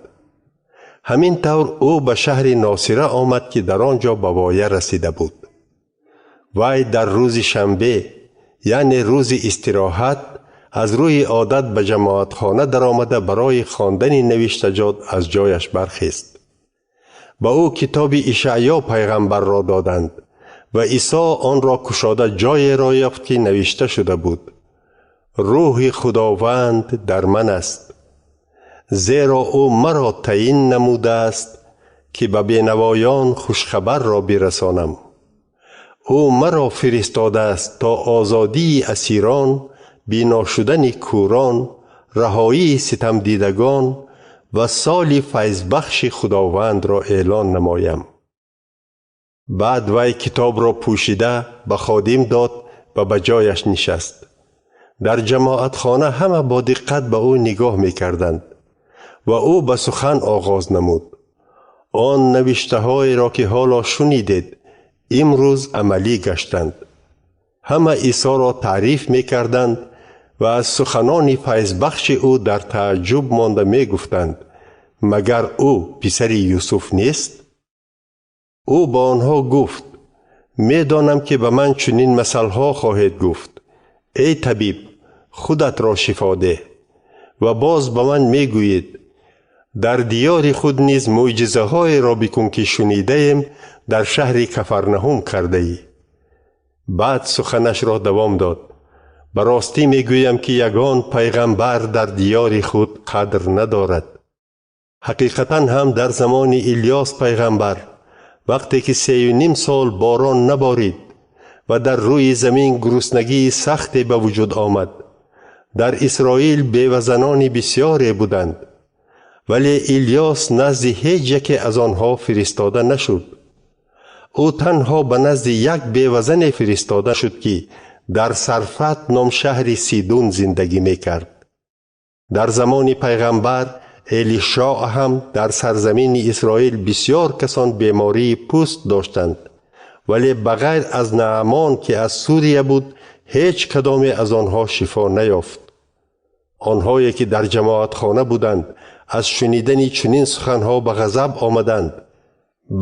Ҳамин тавр ӯ ба шаҳри Носира омад ки дар он ҷо ба воя расида буд. Вай дар рӯзи шанбе, яъне рӯзи истироҳат, аз рӯи одат ба ҷамоатхона даромада барои хондани навиштаҷот аз ҷояш бархест. Ба ӯ китоби Ишаъё пайғамбарро доданд ва Исо онро кушода ҷоеро ёфт ки навишта шуда буд: рӯҳи Худованд дар ман аст, зеро ӯ маро таъин намудааст ки ба бенавоён хушхабарро бирасонам. Ӯ маро фиристодааст то озодии асирон, бино шудани кӯрон, раҳоии ситамдидагон ва соли файзбахши Худовандро эълон намоям. Баъд вай китобро пӯшида ба ходим дод ва ба ҷояш нишаст. Дар ҷамоатхона ҳама бо диққат ба ӯ нигоҳ мекарданд ва ӯ ба сухан оғоз намуд. Он навиштаҳоеро ки ҳоло шунидед, имрӯз амалӣ гаштанд. Ҳама Исоро таъриф мекарданд ва аз суханони файзбахши ӯ дар тааҷҷуб монда мегуфтанд: магар ӯ писари Юсуф нест? Ӯ ба онҳо гуфт: медонам ки ба ман чунин масалҳо хоҳед гуфт: эй табиб, худатро шифо деҳ. Ва боз ба ман мегӯед: Дар диёри худ низ мӯъҷизаҳоеро бикун, ки шунидаем дар шаҳри Кафарнаҳум кардаӣ. Баъд суханашро давом дод: ба ростӣ мегӯям, ки ягон пайғамбар дар диёри худ қадр надорад. Ҳақиқатан ҳам дар замони Илёс пайғамбар, вақте ки 3.5 сол борон наборид ва дар рӯи замин гуруснагии сахте ба вуҷуд омад, дар Исроил бевазанони бисёре буданд, вале Илёс назди ҳеҷ яке аз онҳо фиристода нашуд. Ӯ танҳо ба назди як бевазане фиристода шуд, ки дар Сарфат ном шаҳри Сидун зиндагӣ мекард. Дар замони пайғамбар Элишоъ ҳам дар сарзамини Исроил бисёр касон бемории пӯст доштанд, вале ба ғайр аз Наамон, ки аз Сурия буд, ҳеҷ кадоме аз онҳо шифо наёфт. Онҳое ки дар ҷамоатхона буданд, аз шунидани чунин суханҳо ба ғазаб омаданд.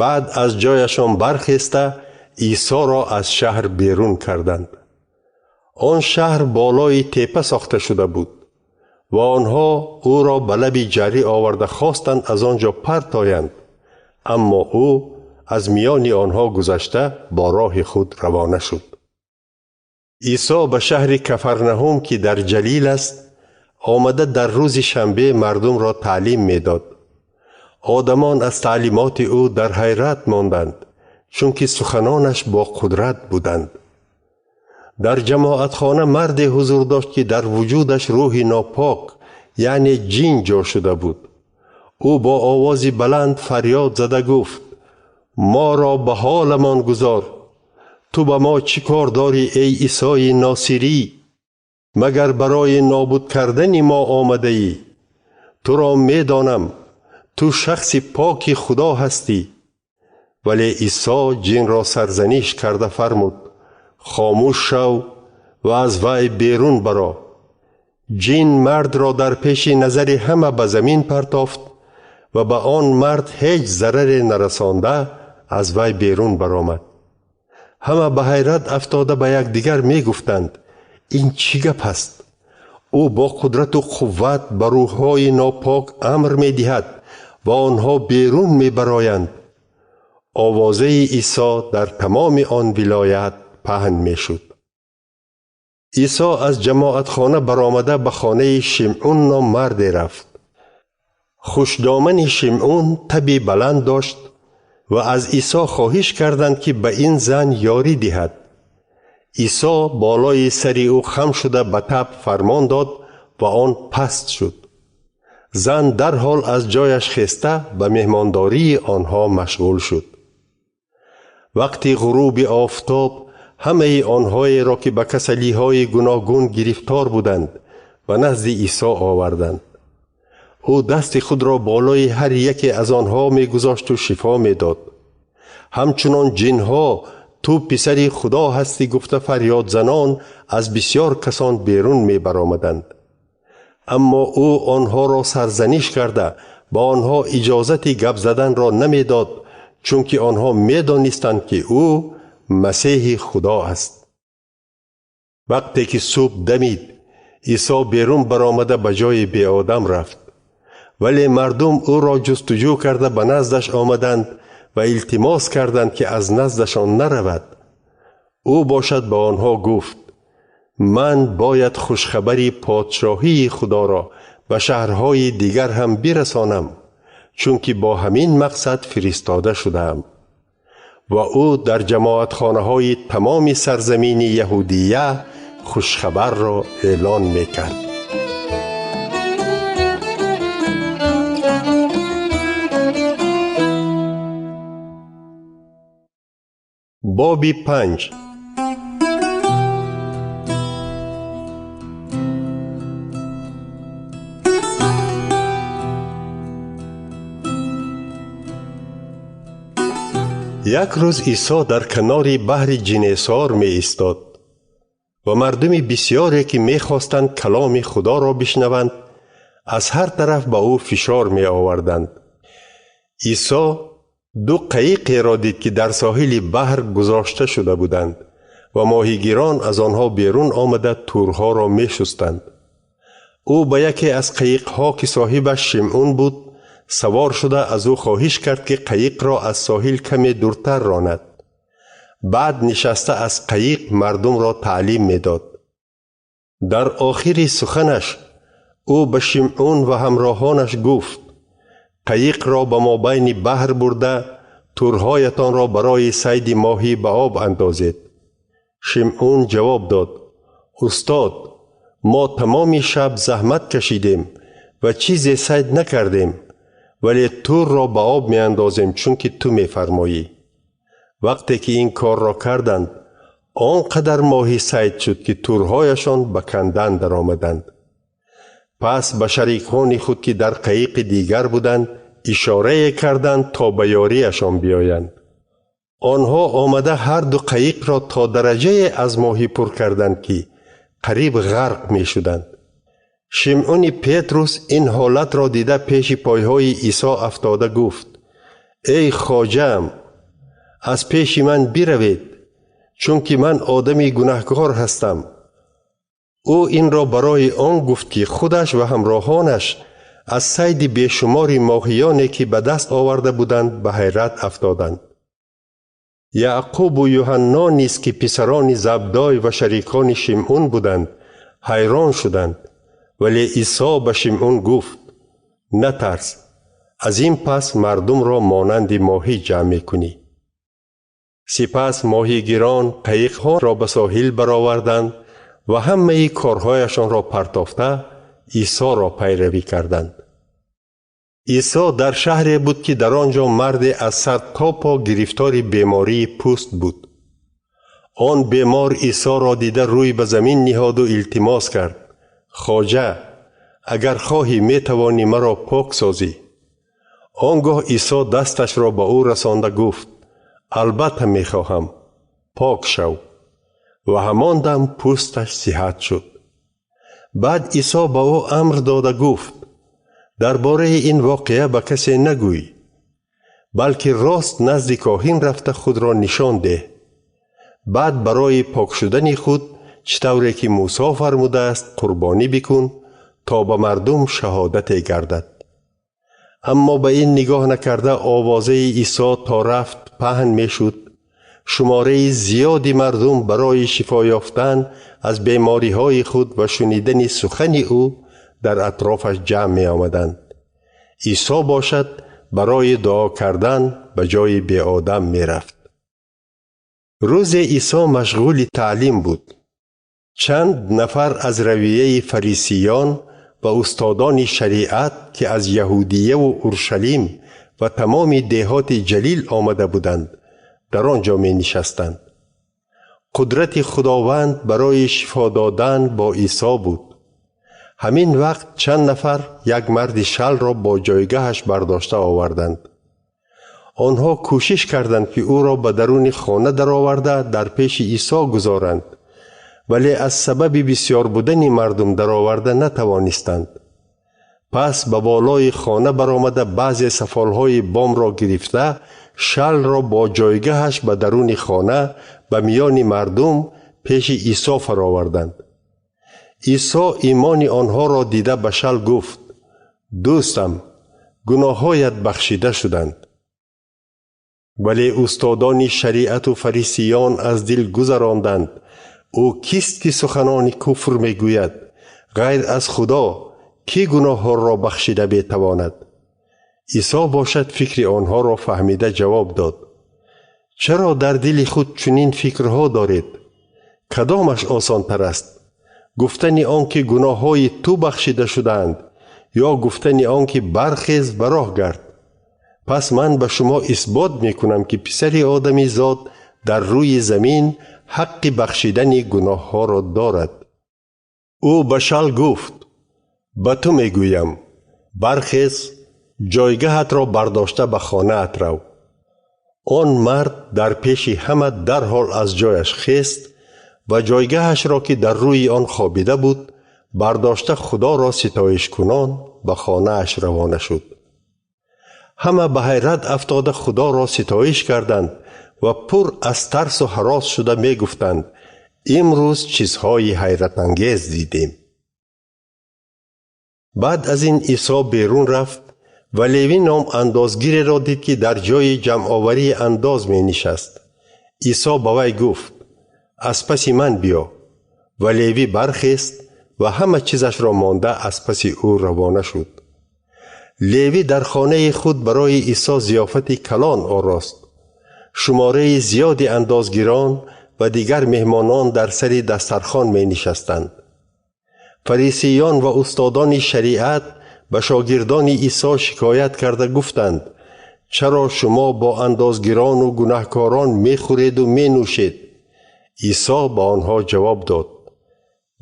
Баъд аз ҷояшон бархеста Исоро аз шаҳр берун карданд. Он шаҳр болои тепа сохта шуда буд ва онҳо ӯро ба лаби ҷарӣ оварда хостанд аз он ҷо партоянд, аммо ӯ аз миёни онҳо гузашта бо роҳи худ равона шуд. Исо ба шаҳри Кафарнаҳум, ки дар Ҷалил аст, омада дар рӯзи шанбе мардумро таълим медод. Одамон аз таълимоти ӯ дар ҳайрат монданд, чунки суханонаш бо қудрат буданд. Дар ҷамоатхона марде ҳузур дошт, ки дар вуҷудаш рӯҳи нопок, яъне ҷин ҷо шуда буд. Ӯ бо овози баланд фарёд зада гуфт: моро ба ҳоламон гузор! Ту ба мо чӣ кор дорӣ, эй Исои Носирӣ? Магар барои нобуд кардани мо омадаӣ? Туро медонам, ту шахси поки Худо ҳастӣ. Вале Исо ҷинро сарзаниш карда фармуд: хомӯш шав ва аз вай берун баро. Ҷин мардро дар пеши назари ҳама ба замин партофт ва ба он мард ҳеҷ зараре нарасонда аз вай берун баромад. Ҳама ба ҳайрат афтода ба якдигар мегуфтанд: ин чӣ гап аст? Ӯ бо қудрату қувват ба рӯҳҳои нопок амр медиҳад ва онҳо берун мебароянд. Овозаи Исо дар тамоми он вилоят паҳн мешуд. Исо аз ҷамоатхона баромада ба хонаи Шимъун ном марде рафт. Хушдомани Шимъун таби баланд дошт ва аз Исо хоҳиш карданд, ки ба ин зан ёрӣ диҳад. Исо болои сари ӯ хам шуда ба таб фармон дод ва он паст шуд. Зан дарҳол аз ҷояш хеста ба меҳмондории онҳо машғул шуд. Вақти ғуруби офтоб ҳамаи онҳоеро, ки ба касалиҳои гуногун гирифтор буданд, ба назди Исо оварданд. Ӯ дасти худро болои ҳар яке аз онҳо мегузошту шифо медод. Ҳамчунон ҷинҳо ту писари Худо ҳастӣ гуфта фарёдзанон аз бисёр касон берун мебаромаданд. Аммо ӯ онҳоро сарзаниш карда ба онҳо иҷозати гап заданро намедод, чунки онҳо медонистанд, ки ӯ Масеҳи Худо аст. Вақте ки субҳ дамид, Исо берун баромада ба ҷои беодам рафт. Вале мардум ӯро ҷустуҷӯ карда ба наздаш омаданд ва илтимос карданд, ки аз наздашон наравад. Ӯ бошад ба онҳо гуфт: ман бояд хушхабари подшоҳии Худоро ба шаҳрҳои дигар ҳам бирасонам, чунки бо ҳамин мақсад фиристода шудаам. Ва ӯ дар ҷамоатхонаҳои тамоми сарзамини Яҳудия хушхабарро эълон мекард. Боби 5. Як рӯз Исо дар канори баҳри Ҷинесор меистод ва мардуми бисёре, ки мехостанд каломи Худоро бишнаванд, аз ҳар тараф ба ӯ фишор меоварданд. Исо ду қаиқеро дид, ки дар соҳили баҳр гузошта шуда буданд ва моҳигирон аз онҳо берун омада тӯрҳоро мешустанд. Ӯ ба яке аз қаиқҳо, ки соҳибаш Шимъун буд, Савор шуда аз ӯ хоҳиш кард, ки қайиқро аз соҳил каме дуртар ронад. Баъд нишаста аз қайиқ мардумро таълим медод. Дар охири суханаш ӯ ба Шимъун ва ҳамроҳонаш гуфт: қайиқро ба мобайни баҳр бурда, тӯрҳоятонро барои сайди моҳӣ ба об андозед. Шимъун ҷавоб дод: устод, мо тамоми шаб заҳмат кашидем ва чизе сайд накардем, вале тӯрро ба об меандозем, чунки ту мефармоӣ. Вақте ки ин корро карданд, он қадар моҳӣ сайд шуд, ки тӯрҳояшон ба кандан даромаданд. Пас ба шарикони худ, ки дар қайиқи дигар буданд, ишорае карданд то ба ёрияшон биёянд. Онҳо омада ҳар ду қайиқро то дараҷае аз моҳӣ пур карданд, ки қариб ғарқ мешуданд. Шимъуни Петрус ин ҳолатро дида пеши пойҳои Исо афтода гуфт: эй хоҷаам, аз пеши ман биравед, чунки ман одами гунаҳкор ҳастам. Ӯ инро барои он гуфт, ки худаш ва ҳамроҳонаш аз сайди бешумори моҳиёне, ки ба даст оварда буданд, ба ҳайрат афтоданд. Яъқубу Юҳанно низ, ки писарони Забдой ва шарикони Шимъун буданд, ҳайрон шуданд. Вале Исо ба Шимъун гуфт: натарс, аз ин пас мардумро монанди моҳӣ ҷамъ мекунӣ. Сипас моҳигирон қайиқҳоро ба соҳил бароварданд ва ҳамаи корҳояшонро партофта Исоро пайравӣ карданд. Исо дар шаҳре буд, ки дар он ҷо марде аз сар то по гирифтори бемории пӯст буд. Он бемор Исоро дида рӯй ба замин ниҳоду илтимос кард: хоҷа, агар хоҳӣ метавонӣ маро пок созӣ. Он гоҳ Исо дасташро ба ӯ расонда гуфт: албатта мехоҳам, пок шав. Ва ҳамон дам пӯсташ сиҳат шуд. Баъд Исо ба ӯ амр дода гуфт: дар бораи ин воқеа ба касе нагӯй, балки рост назди коҳин рафта худро нишон деҳ. Баъд барои пок шудани худ, чӣ тавре ки Мусо фармудааст, қурбонӣ бикун, то ба мардум шаҳодате гардад. Аммо ба ин нигоҳ накарда овозаи Исо то рафт паҳн мешуд. Шумораи зиёди мардум барои шифо ёфтан аз бемориҳои худ ва шунидани сухани ӯ дар атрофаш ҷамъ меомаданд. Исо бошад барои дуо кардан ба ҷои беодам мерафт. Рӯзе Исо машғули таълим буд. Чанд нафар аз равияи фарисиён ва устодони шариат, ки аз Яҳудияву Уршалим ва тамоми деҳоти Ҷалил омада буданд, дар он ҷо менишастанд. Қудрати Худованд барои шифо додан бо Исо буд. Ҳамин вақт чанд нафар як марди шалро бо ҷойгаҳаш бардошта оварданд. Онҳо кӯшиш карданд, ки ӯро ба даруни хона дароварда дар пеши Исо гузоранд, вале аз сабаби бисёр будани мардум дароварда натавонистанд. Пас ба болои хона баромада баъзе сафолҳои бомро гирифта, шалро бо ҷойгаҳаш ба даруни хона ба миёни мардум пеши Исо фароварданд. Исо имони онҳоро дида ба шал гуфт: дӯстам, гуноҳҳоят бахшида шуданд. Вале устодони шариату фарисиён аз дил гузаронданд: ӯ кист ки суханони куфр мегӯяд? Ғайр аз Худо кӣ гуноҳҳоро бахшида метавонад? Исо бошад фикри онҳоро фаҳмида ҷавоб дод: чаро дар дили худ чунин фикрҳо доред? Кадомаш осонтар аст? Гуфтани он ки гуноҳҳои ту бахшида шудаанд, ё гуфтани он ки бархез ва роҳ гард? Пас ман ба шумо исбот мекунам, ки писари одамизод дар рӯи замин ҳаққи бахшидани гуноҳҳоро дорад. Ӯ ба шал гуфт: ба ту мегӯям, бархез, ҷойгаҳатро бардошта ба хонаат рав. Он мард дар пеши ҳама дарҳол аз ҷояш хест ва ҷойгаҳашро, ки дар рӯи он хобида буд, бардошта Худоро ситоишкунон ба хонааш равона шуд. Ҳама ба ҳайрат афтода Худоро ситоиш карданд ва пур аз тарсу ҳарос шуда мегуфтанд: имрӯз чизҳои ҳайратангез дидем. Баъд аз ин Исо берун рафт Ва Левӣ ном андозгиреро дид, ки дар ҷои ҷамъоварии андоз менишаст. Исо ба вай гуфт: аз паси ман биё. Ва Левӣ бархест ва ҳама чизашро монда аз паси ӯ равона шуд. Левӣ дар хонаи худ барои Исо зиёфати калон орост. Шумораи зиёди андозгирон ва дигар меҳмонон дар сари дастархон менишастанд. Фарисиён ва устодони шариат ба шогирдони Исо шикоят карда гуфтанд: чаро шумо бо андозгирону гунаҳкорон мехӯреду менӯшед? Исо ба онҳо ҷавоб дод: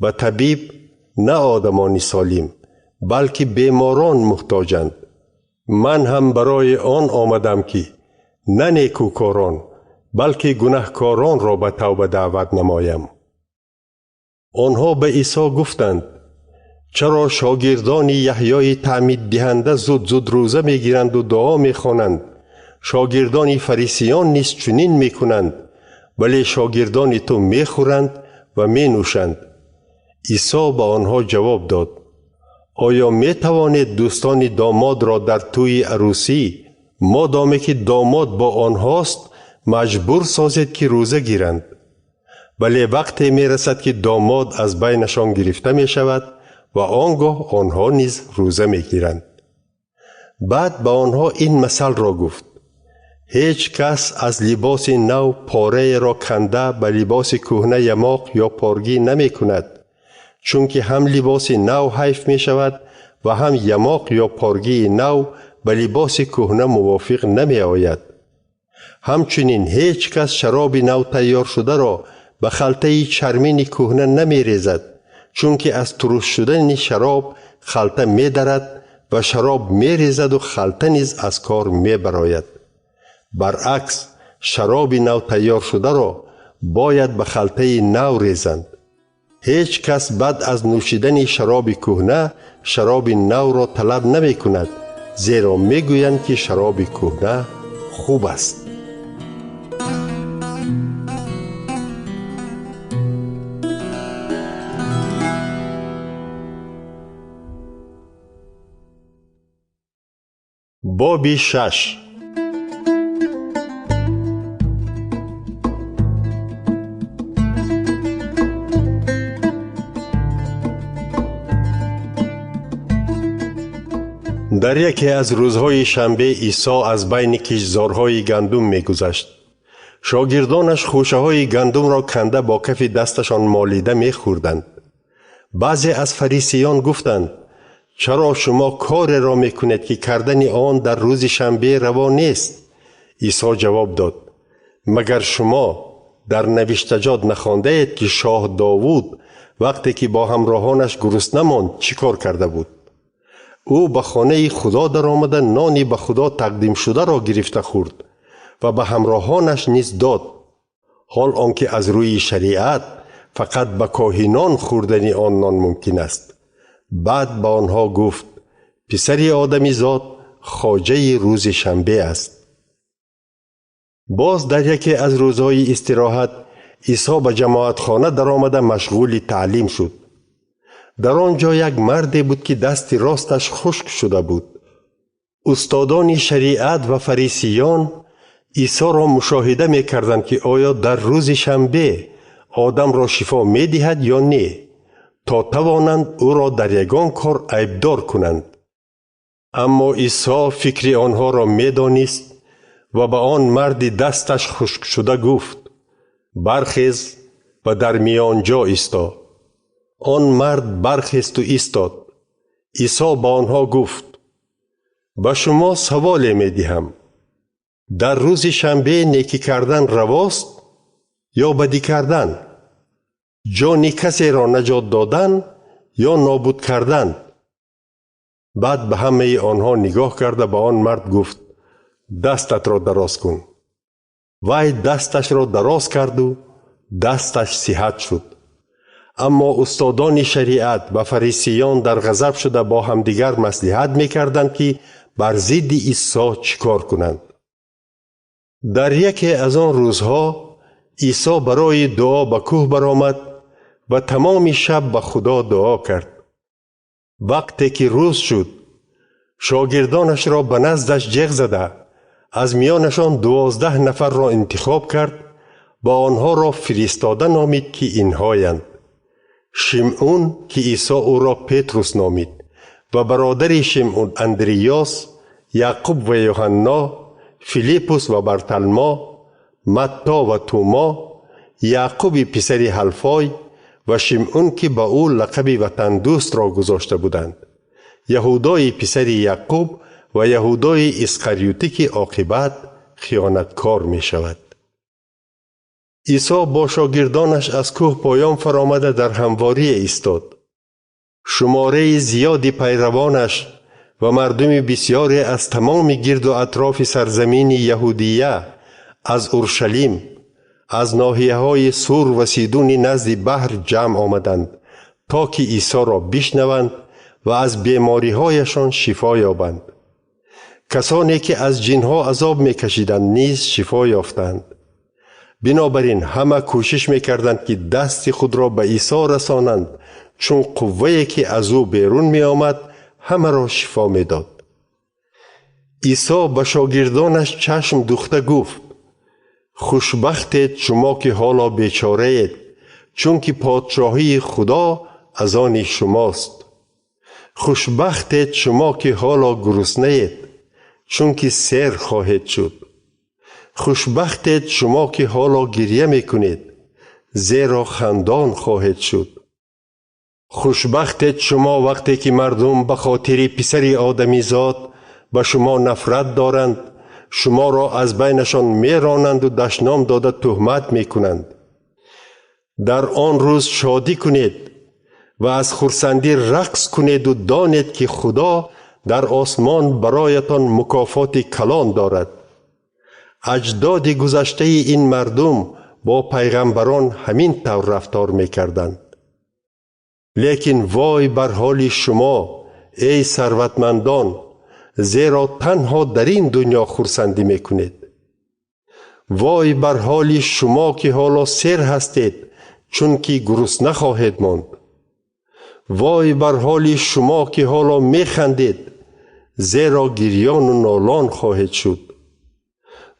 ба табиб на одамони солим, балки беморон муҳтоҷанд. Ман ҳам барои он омадам, ки на некӯкорон, балки гунаҳкоронро ба тавба даъват намоям. Онҳо ба Исо гуфтанд: чаро шогирдони Яҳёи таъмиддиҳанда зуд-зуд рӯза мегиранду дуо мехонанд? Шогирдони фарисиён низ чунин мекунанд, вале шогирдони ту мехӯранд ва менӯшанд. Исо ба онҳо ҷавоб дод: оё метавонед дӯстони домодро дар тӯйи арӯсӣ, модоме ки домод бо онҳост, маҷбур созед, ки рӯза гиранд? Вале вақте мерасад, ки домод аз байнашон гирифта мешавад ва он гоҳ онҳо низ рӯза мегиранд. Баъд ба онҳо ин масалро гуфт: ҳеҷ кас аз либоси нав пораеро канда ба либоси кӯҳна ямоқ ё поргӣ намекунад, чунки ҳам либоси нав ҳайф мешавад ва ҳам ямоқ ё поргии нав ба либоси кӯҳна мувофиқ намеояд. Ҳамчунин ҳеҷ кас шароби нав тайёршударо ба халтаи чармини кӯҳна намерезад, чунки аз туруш шудани шароб халта медарад ва шароб мерезаду халта низ аз кор мебарояд. Баръакс, шароби нав тайёршударо бояд ба халтаи нав резанд. Ҳеҷ кас баъд аз нӯшидани шароби кӯҳна шароби навро талаб намекунад, зеро мегӯянд, ки шароби кӯҳна хуб аст. Боби шаш. Дар яке аз рӯзҳои шанбе Исо аз байни киштзорҳои гандум мегузашт. Шогирдонаш хӯшаҳои гандумро канда бо кафи дасташон молида мехӯрданд. Баъзе аз фарисиён гуфтанд: чаро шумо кореро мекунед, ки кардани он дар рӯзи шанбе раво нест? Исо ҷавоб дод: магар шумо дар навиштаҷот нахондаед, ки шоҳ Довуд вақте ки бо ҳамроҳонаш гурусна монд, чӣ кор карда буд? Ӯ ба хонаи Худо даромада нони ба Худо тақдимшударо гирифта хӯрд ва ба ҳамроҳонаш низ дод, ҳол он ки аз рӯи шариат фақат ба коҳинон хӯрдани он нон мумкин аст. Баъд ба онҳо гуфт: писари одамизод хоҷаи рӯзи шанбе аст. Боз дар яке аз рӯзҳои истироҳат Исо ба ҷамоатхона даромада машғули таълим шуд. Дар он ҷо як марде буд, ки дасти росташ хушк шуда буд. Устодони шариат ва фарисиён Исоро мушоҳида мекарданд, ки оё дар рӯзи шанбе одамро шифо медиҳад ё не, то тавонанд ӯро дар ягон кор айбдор кунанд. Аммо Исо фикри онҳоро медонист ва ба он марди дасташ хушкшуда гуфт: бархез ва дар миёнҷо исто. Он мард бархесту истод. Исо ба онҳо гуфт: ба шумо саволе медиҳам. Дар рӯзи шанбе некӣ кардан равост ё бадӣ кардан? Ҷони касеро наҷот додан ё нобуд кардан? Баъд ба ҳамаи онҳо нигоҳ карда ба он мард гуфт: дастатро дароз кун. Вай дасташро дароз карду дасташ сиҳат шуд. Аммо устодони шариат ва фарисиён дар ғазаб шуда бо ҳамдигар маслиҳат мекарданд, ки бар зидди Исо чӣ кор кунанд. Дар яке аз он рӯзҳо Исо барои дуо ба кӯҳ баромад ва тамоми шаб ба Худо дуо кард. Вақте ки рӯз шуд, Шогирдонашро ба наздаш ҷеғ зада, аз миёнашон 12 нафарро интихоб кард ва онҳоро фиристода номид, ки инҳоянд: Шимъун, ки Исо ӯро Петрус номид, ва бародари Шимъун Андриёс, Яъқуб ва Юҳанно, Филиппус ва Барталмо, Матто ва Тумо, Яъқуби писари Ҳалфой ва Шимъун, ки ба ӯ лақаби ватандӯстро гузошта буданд, Яҳудои писари Яъқуб ва Яҳудои Исқариётӣ, ки оқибат хиёнаткор мешавад. Исо бо шогирдонаш аз кӯҳ поён фаромада дар ҳамворие истод. Шумораи зиёди пайравонаш ва мардуми бисёре аз тамоми гирду атрофи сарзамини Яҳудия, аз Уршалим, аз ноҳияҳои Сур ва Сидуни назди баҳр ҷамъ омаданд, то ки Исоро бишнаванд ва аз бемориҳояшон шифо ёбанд. Касоне ки аз ҷинҳо азоб мекашиданд низ шифо ёфтанд. Бинобар ин ҳама кӯшиш мекарданд, ки дасти худро ба Исо расонанд, чун қуввае ки аз ӯ берун меомад ҳамаро шифо медод. Исо ба шогирдонаш чашм духта гуфт: хушбахтед шумо ки ҳоло бечораед, чунки подшоҳии Худо аз они шумост. Хушбахтед шумо ки ҳоло гуруснаед, чунки сер хоҳед шуд. Хушбахтед шумо ки ҳоло гиря мекунед, зеро хандон хоҳед шуд. Хушбахтед шумо вақте ки мардум ба хотири писари одамизод ба шумо нафрат доранд, шуморо аз байнашон меронанду дашном дода туҳмат мекунанд. Дар он рӯз шодӣ кунед ва аз хурсандӣ рақс кунеду донед, ки Худо дар осмон бароятон мукофоти калон дорад. Аҷдоди гузаштаи ин мардум бо пайғамбарон ҳамин тавр рафтор мекарданд. Лекин вой бар ҳоли шумо, эй сарватмандон, зеро танҳо дар ин дунё хурсандӣ мекунед. Вой бар ҳоли шумо ки ҳоло сер ҳастед, чунки гурусна хоҳед монд. Вой бар ҳоли шумо ки ҳоло механдед, зеро гирёну нолон хоҳед шуд.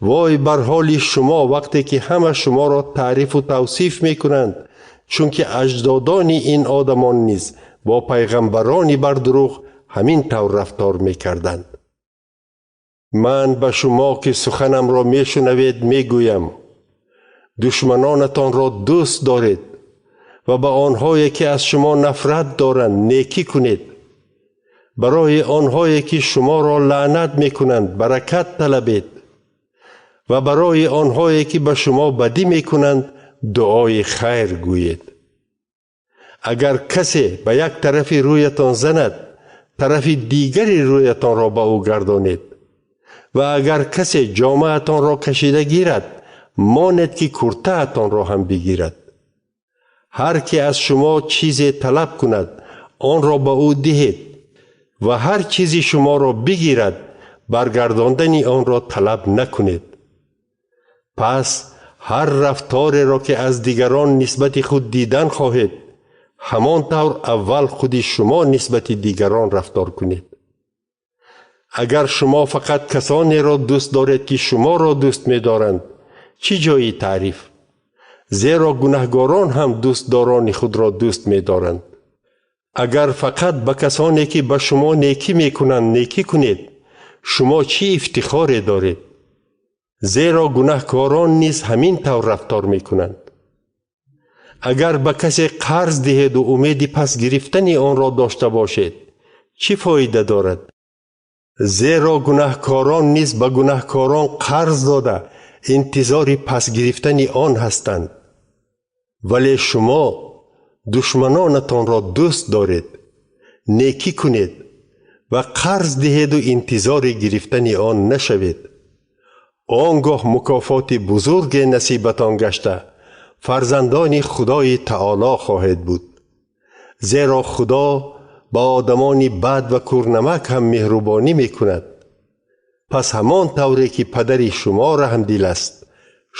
Вой бар ҳоли шумо вақте ки ҳама шуморо таърифу тавсиф мекунанд, чунки аҷдодони ин одамон низ бо пайғамбарони бардурӯғ ҳамин тавр рафтор мекарданд. Ман ба шумо ки суханамро мешунавед мегӯям: душманонатонро дӯст доред ва ба онҳое ки аз шумо нафрат доранд некӣ кунед. Барои онҳое ки шуморо лаънат мекунанд баракат талабед ва барои онҳое ки ба шумо бадӣ мекунанд дуои хайр гӯед. Агар касе ба як тарафи рӯятон занад, тарафи дигари рӯятонро ба ӯ гардонед. Ва агар касе ҷомаатонро кашида гирад, монед ки куртаатонро ҳам бигирад. Ҳар ки аз шумо чизе талаб кунад, онро ба ӯ диҳед ва ҳар чизи шуморо бигирад, баргардондани онро талаб накунед. Пас ҳар рафтореро ки аз дигарон нисбати худ дидан хоҳед, ҳамон тавр аввал худи шумо нисбати дигарон рафтор кунед. Агар шумо фақат касонеро дӯст доред ки шуморо дӯст медоранд, чӣ ҷои таъриф? Зеро гунаҳгорон ҳам дӯстдорони худро дӯст медоранд. Агар фақат ба касоне ки ба шумо некӣ мекунанд некӣ кунед, шумо чӣ ифтихоре доред? Зеро гунаҳкорон низ ҳамин тавр рафтор мекунанд. Агар ба касе қарз диҳеду умеди пас гирифтани онро дошта бошед, чӣ фоида дорад? Зеро гунаҳкорон низ ба гунаҳкорон қарз дода интизори пас гирифтани он ҳастанд. Вале шумо душманонатонро дӯст доред, некӣ кунед ва қарз диҳеду интизори гирифтани он нашавед. Он гоҳ мукофоти бузурге насибатон гашта, фарзандони Худои Таоло хоҳед буд. Зеро Худо ба одамони бад ва кӯрнамак ҳам меҳрубонӣ мекунад. Пас ҳамон тавре ки падари шумо раҳмдил аст,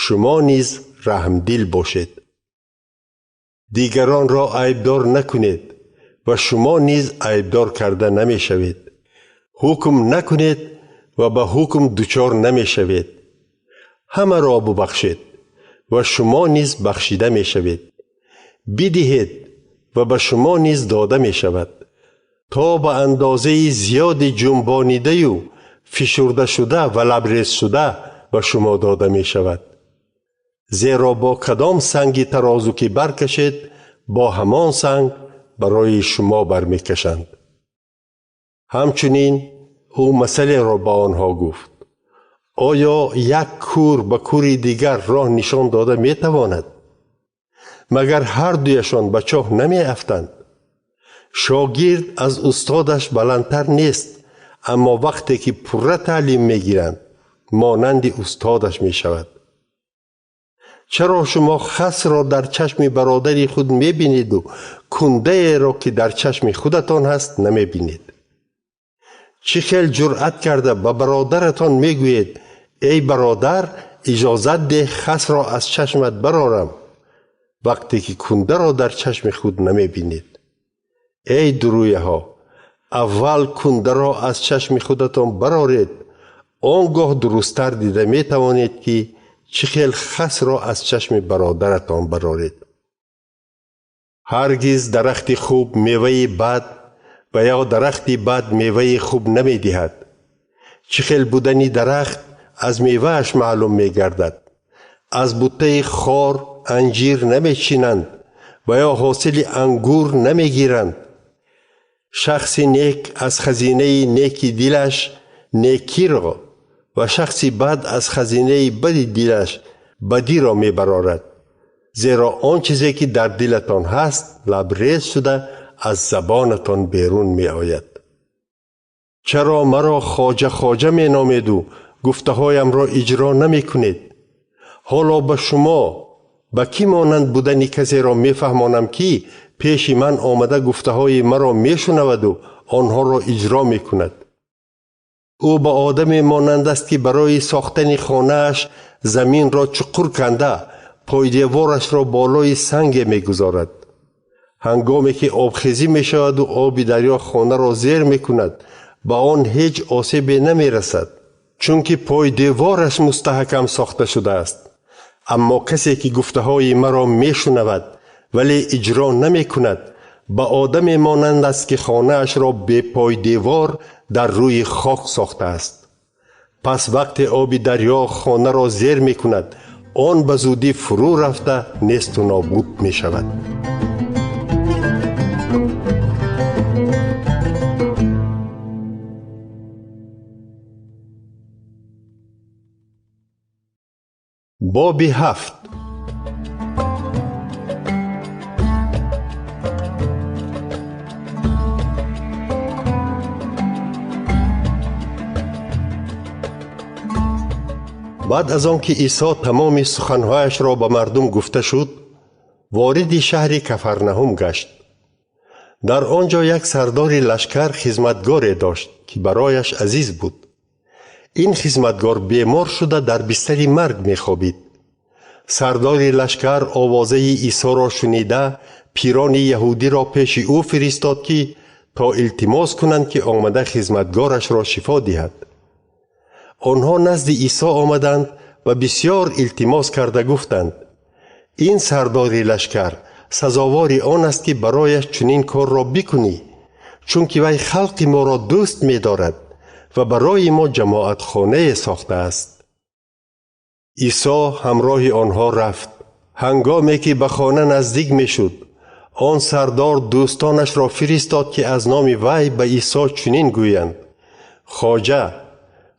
шумо низ раҳмдил бошед. Дигаронро айбдор накунед ва шумо низ айбдор карда намешавед. Ҳукм накунед ва ба ҳукм дучор намешавед. Ҳамаро бубахшед ва шумо низ бахшида мешавед. Бидиҳед ва ба шумо низ дода мешавад, то ба андозаи зиёди ҷунбонидаю фишурдашуда ва лабрезшуда ба шумо дода мешавад. Зеро бо кадом санги тарозу ки баркашед, бо ҳамон санг барои шумо бармекашанд. Ҳамчунин ӯ масъалеро ба онҳо гуфт: оё як кӯр ба кӯри дигар роҳ нишон дода метавонад? Магар ҳар дуяшон ба чоҳ намеафтанд? Шогирд аз устодаш баландтар нест, аммо вақте ки пурра таълим мегиранд, монанди устодаш мешавад. Чаро шумо хасро дар чашми бародари худ мебинеду кундаеро, ки дар чашми худатон ҳаст, намебинед? Чӣ хел ҷуръат карда ба бародаратон мегӯед: эй бародар, иҷозат деҳ хасро аз чашмат барорам, вақте ки кундаро дар чашми худ намебинед? Эй дурӯяҳо, аввал кундаро аз чашми худатон бароред, он гоҳ дурусттар дида метавонед, ки чӣ хел хасро аз чашми бародаратон бароред. Ҳаргиз дарахти хуб меваи бад ва ё дарахти бад меваи хуб намедиҳад. Чӣ хел будани дарахт аз мевааш маълум мегардад. Аз буттаи хор анҷир намечинанд ва ё ҳосили ангур намегиранд. Шахси нек аз хазинаи неки дилаш некиро ва шахси бад аз хазинаи бади дилаш бадиро мебарорад. Зеро он чизе ки дар дилатон ҳаст, лабрез шуда аз забонатон берун меояд. Чаро маро хоҷа хоҷа меномеду гуфтаҳоямро иҷро намекунед? Ҳоло ба шумо ба кӣ монанд будани касеро мефаҳмонам, ки пеши ман омада гуфтаҳои маро мешунаваду онҳоро иҷро мекунад. Ӯ ба одаме монанд аст, ки барои сохтани хонааш заминро чуқур канда, пойдеворашро болои санге мегузорад. Ҳангоме ки обхезӣ мешаваду оби дарё хонаро зер мекунад, ба он ҳеҷ осебе намерасад, чунки пойдевораш мустаҳкам сохта шудааст. Аммо касе ки гуфтаҳои маро мешунавад, вале иҷро намекунад, ба одаме монанд аст, ки хонаашро бепойдевор дар рӯи хок сохтааст. Пас вақте оби дарё хонаро зер мекунад, он ба зудӣ фурӯ рафта несту нобуд мешавад. Боби ҳафт. Баъд аз он ки Исо тамоми суханҳояшро ба мардум гуфта шуд, вориди шаҳри Кафарнаҳум гашт. Дар он ҷо як сардори лашкар хизматгоре дошт, ки барояш азиз буд. Ин хизматгор бемор шуда дар бистари марг мехобид. Сардори лашкар овозаи Исоро шунида, пирони яҳудиро пеши ӯ фиристод, ки то илтимос кунанд, ки омада хизматгорашро шифо диҳад. Онҳо назди Исо омаданд ва бисёр илтимос карда гуфтанд: ин сардори лашкар сазовори он аст, ки барояш чунин корро бикунӣ, чунки вай халқи моро дӯст медорад ва барои мо ҷамоатхонае сохтааст. Исо ҳамроҳи онҳо рафт. Ҳангоме ки ба хона наздик мешуд, он сардор дӯстонашро фиристод, ки аз номи вай ба Исо чунин гӯянд: хоҷа,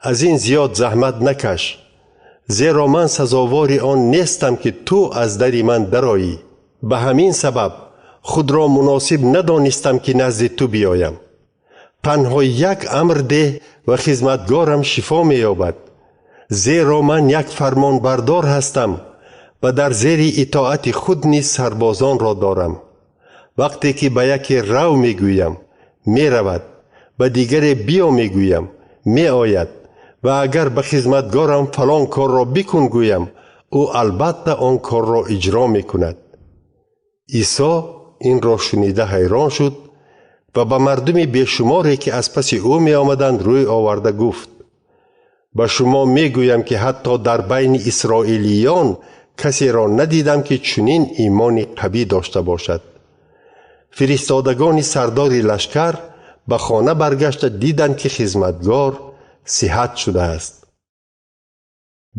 аз ин зиёд заҳмат накаш, зеро ман сазовори он нестам, ки ту аз дари ман дароӣ. Ба ҳамин сабаб худро муносиб надонистам, ки назди ту биёям. Танҳо як амр деҳ ва хизматгорам шифо меёбад. Зеро ман як фармонбардор ҳастам ва дар зери итоати худ низ сарбозонро дорам. Вақте ки ба яке рав мегӯям, меравад, ба дигаре биё мегӯям, меояд, ва агар ба хизматгорам фалон корро бикун гӯям, ӯ албатта он корро иҷро мекунад. Исо инро шунида ҳайрон шуд ва ба мардуми бешуморе, ки аз паси ӯ меомаданд, рӯй оварда гуфт: ба шумо мегӯям, ки ҳатто дар байни исроилиён касеро надидам, ки чунин имони қавӣ дошта бошад. Фиристодагони сардори лашкар ба хона баргашта диданд, ки хизматгор сиҳат шудааст.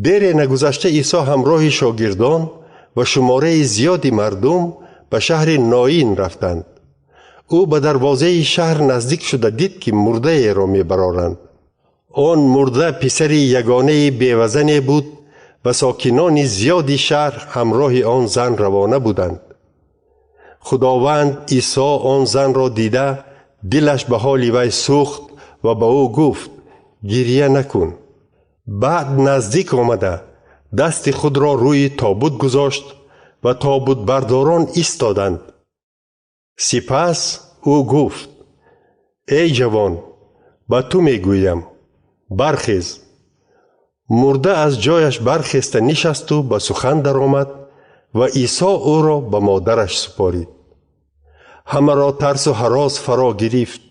Дере нагузашта Исо ҳамроҳи шогирдон ва шумораи зиёди мардум ба шаҳри Ноин рафтанд. Ӯ ба дарвозаи шаҳр наздик шуда дид, ки мурдаеро мебароранд. Он мурда писари ягонаи бевазане буд ва сокинони зиёди шаҳр ҳамроҳи он зан равона буданд. Худованд Исо он занро дида, дилаш ба ҳоли вай сӯхт ва ба ӯ гуфт: гирья накун. Баъд наздик омада, дасти худро рӯи тобут гузошт ва тобутбардорон истоданд. Сипас ӯ гуфт: эй ҷавон, ба ту мегӯям, бархез. Мурда аз ҷояш бархеста нишасту ба сухан даромад ва Исо ӯро ба модараш супорид. Ҳамаро тарсу ҳарос фаро гирифт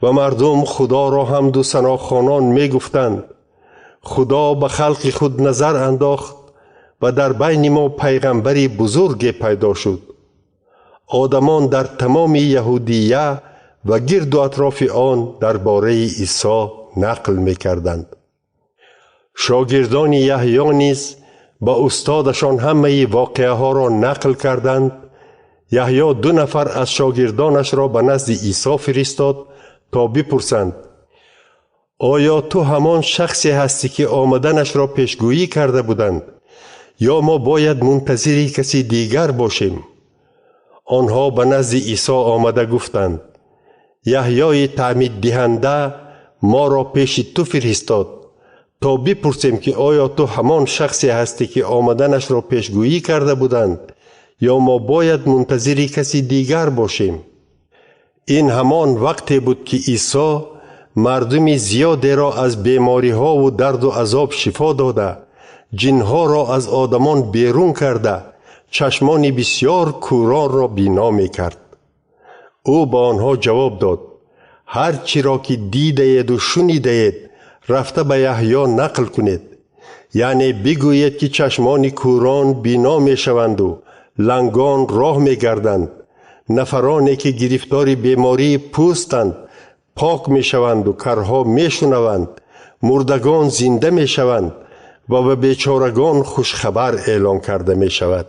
ва мардум Худоро ҳамду санохонон мегуфтанд: Худо ба халқи худ назар андохт ва дар байни мо пайғамбари бузурге пайдо шуд. Одамон дар тамоми Яҳудия ва гирду атрофи он дар бораи Исо нақл мекарданд. Шогирдони Яҳё низ ба устодашон ҳамаи воқеаҳоро нақл карданд. Яҳё 2 нафар аз шогирдонашро ба назди Исо фиристод то бипурсанд: оё ту ҳамон шахсе ҳастӣ, ки омаданашро пешгӯӣ карда буданд, ё мо бояд мунтазири каси дигар бошем? Онҳо ба назди Исо омада гуфтанд: Яҳёи таъмиддиҳанда моро пеши ту фиристод то бипурсем, ки оё ту ҳамон шахсе ҳастӣ, ки омаданашро пешгӯӣ карда буданд, ё мо бояд мунтазири каси дигар бошем? Ин ҳамон вақте буд, ки Исо мардуми зиёдеро аз бемориҳову дарду азоб шифо дода, ҷинҳоро аз одамон берун карда, чашмони бисёр кӯронро бино мекард. Ӯ ба онҳо ҷавоб дод: ҳар чиро ки дидаеду шунидаед, рафта ба Яҳё нақл кунед. Яъне бигӯед, ки чашмони кӯрон бино мешаванду лангон роҳ мегарданд, нафароне ки гирифтори бемории пӯстанд пок мешаванду карҳо мешунаванд, мурдагон зинда мешаванд ва ба бечорагон хушхабар эълон карда мешавад.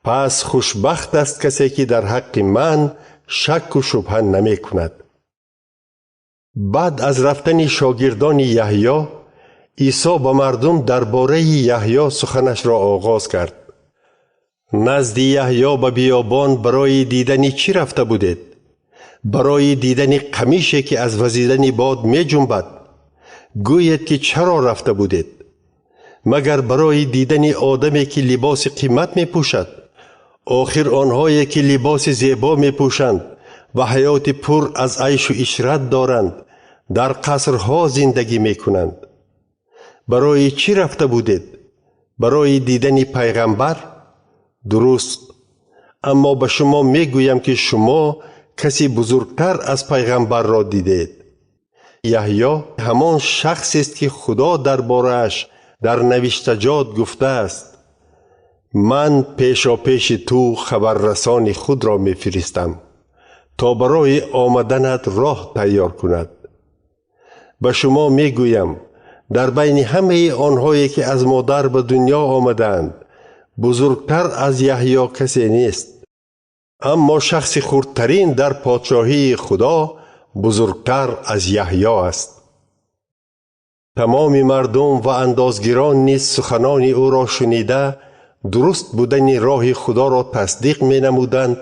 Пас хушбахт аст касе, ки дар ҳаққи ман шакку шубҳа намекунад. Баъд аз рафтани шогирдони Яҳё, Исо ба мардум дар бораи Яҳё суханашро оғоз кард. Назди Яҳё ба биёбон барои дидани чӣ рафта будед? Барои дидани қамише, ки аз вазидани бод меҷунбад? Гӯед, ки чаро рафта будед? Магар барои дидани одаме, ки либоси қимат мепӯшад? Охир онҳое, ки либоси зебо мепӯшанд ва ҳаёти пур аз айшу ишрат доранд, дар қасрҳо зиндагӣ мекунанд. Барои чӣ рафта будед? Барои дидани пайғамбар? Дуруст. Аммо ба шумо мегӯям, ки шумо каси бузургтар аз пайғамбарро дидед. Яҳё ҳамон шахсест, ки Худо дар борааш дар навиштаҷот гуфтааст: ман пешопеши ту хабаррасони худро мефиристам, то барои омаданат роҳ тайёр кунад. Ба шумо мегӯям, дар байни ҳамаи онҳое, ки аз модар ба дунё омадаанд, бузургтар аз Яҳё касе нест. Аммо шахси хурдтарин дар подшоҳии Худо бузургтар аз Яҳё аст. Тамоми мардум ва андозгирон низ суханони ӯро шунида, дуруст будани роҳи Худоро тасдиқ менамуданд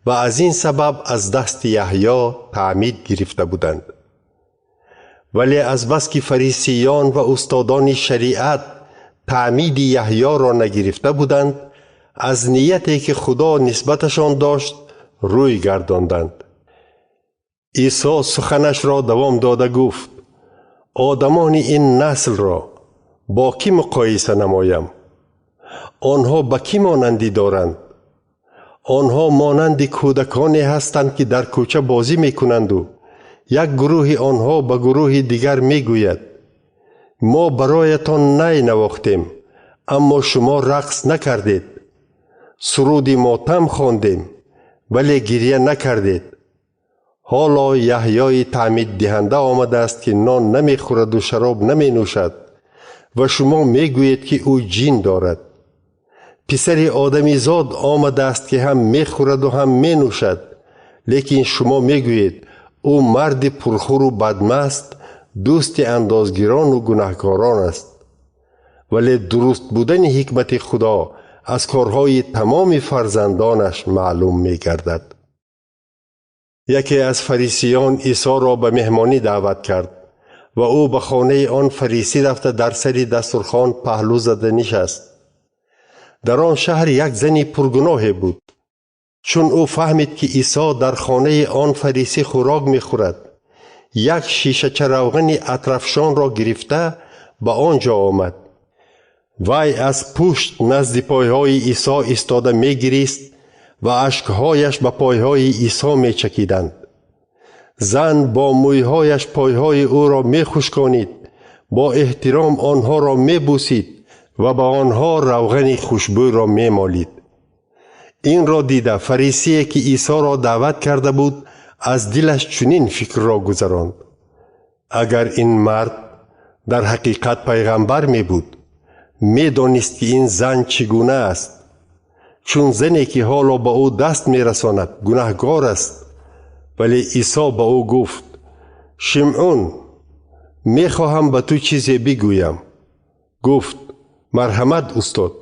ва аз ин сабаб аз дасти Яҳё таъмид гирифта буданд. Вале азбаски фарисиён ва устодони шариат таъмиди Яҳёро нагирифта буданд, аз нияте, ки Худо нисбаташон дошт, рӯй гардонданд. Исо суханашро давом дода гуфт: одамони ин наслро бо кӣ муқоиса намоям? Онҳо ба кӣ монандӣ доранд? Онҳо монанди кӯдаконе ҳастанд, ки дар кӯча бозӣ мекунанду як гурӯҳи онҳо ба гурӯҳи дигар мегӯяд: мо бароятон най навохтем, аммо шумо рақс накардед. Суруди мотам хондем, вале гиря накардед. Ҳоло Яҳёи таъмиддиҳанда омадааст, ки нон намехӯраду шароб наменӯшад ва шумо мегӯед, ки ӯ ҷин дорад. Писари одамизод омадааст, ки ҳам мехӯраду ҳам менӯшад, лекин шумо мегӯед, ӯ марди пурхӯру бадмаст, дӯсти андозгирону гунаҳкорон аст. Вале дуруст будани ҳикмати Худо аз корҳои тамоми фарзандонаш маълум мегардад. Яке аз фарисиён Исоро ба меҳмонӣ даъват кард ва ӯ ба хонаи он фарисӣ рафта дар сари дастурхон паҳлӯ зада нишаст. Дар он шаҳр як зани пургуноҳе буд. Чун ӯ фаҳмид, ки Исо дар хонаи он фарисӣ хӯрок мехӯрад, як шишача равғани атрафшонро гирифта ба он ҷо омад. Вай аз пушт назди пойҳои Исо истода мегирист ва ашкҳояш ба пойҳои Исо мечакиданд. Зан бо мӯйҳояш пойҳои ӯро мехушконид, бо эҳтиром онҳоро мебусид ва ба онҳо равғани хушбӯйро мемолид. Инро дида фарисие, ки Исоро даъват карда буд, аз дилаш чунин фикрро гузаронд: агар ин мард дар ҳақиқат пайғамбар мебуд, медонист, ки ин зан чӣ гуна аст, чун зане, ки ҳоло ба ӯ даст мерасонад, гунаҳкор аст. Вале Исо ба ӯ гуфт: Шимъун, мехоҳам ба ту чизе бигӯям. Гуфт: марҳамат, устод.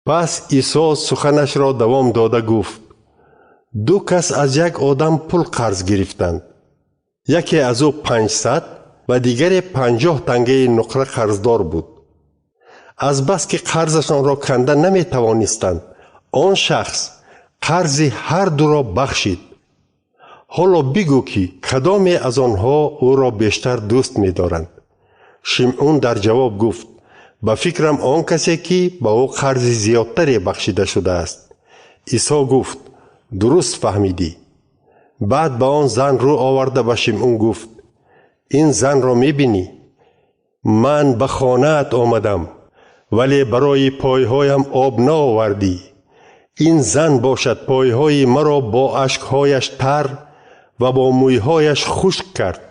Пас Исо суханашро давом дода гуфт: ду кас аз як одам пул қарз гирифтанд. Яке аз ӯ 500 ва дигаре 50 тангаи нуқра қарздор буд. Азбаски қарзашонро канда наметавонистанд, он шахс қарзи ҳар дуро бахшид. Ҳоло бигӯ, ки кадоме аз онҳо ӯро бештар дӯст медоранд? Шимъун дар ҷавоб гуфт: ба фикрам он касе, ки ба ӯ қарзи зиёдтаре бахшида шудааст. Исо гуфт: дуруст фаҳмидӣ. Баъд ба он зан рӯ оварда ба Шимъун гуфт: ин занро мебинӣ? Ман ба хонаат омадам, вале барои пойҳоям об наовардӣ. Ин зан бошад пойҳои маро бо ашкҳояш тар ва бо мӯйҳояш хушк кард.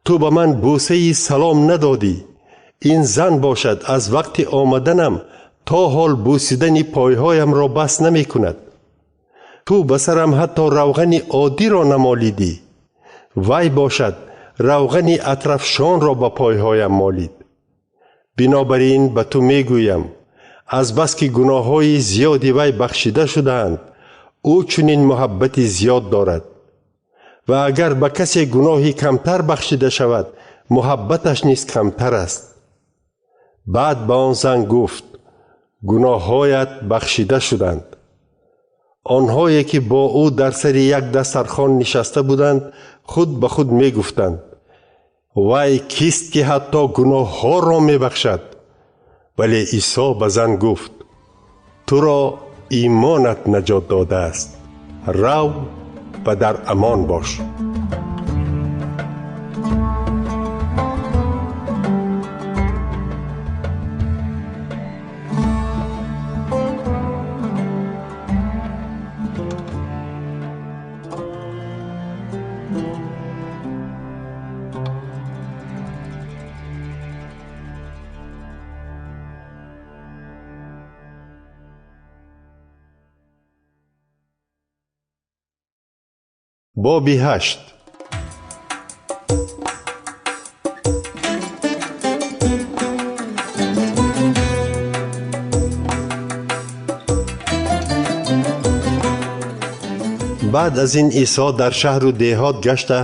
Ту ба ман бӯсаи салом надодӣ. Ин зан бошад аз вақти омаданам то ҳол бӯсидани пойҳоямро бас намекунад. Ту ба сарам ҳатто равғани оддиро намолидӣ. Вай бошад равғани атрафшонро ба пойҳоям молид. Бинобар ин ба ту мегӯям, азбаски гуноҳҳои зиёди вай бахшида шудаанд, ӯ чунин муҳаббати зиёд дорад. Ва агар ба касе гуноҳи камтар бахшида шавад, муҳаббаташ низ камтар аст. Баъд ба он зан гуфт: гуноҳҳоят бахшида шуданд. Онҳое, ки бо ӯ дар сари як дастархон нишаста буданд, худ ба худ мегуфтанд: вай кист, ки ҳатто гуноҳҳоро мебахшад? Вале Исо ба зан гуфт: туро имонат наҷот додааст. Рав ва дар амон бош. Боби 8. Баъд аз ин Исо дар шаҳру деҳот гашта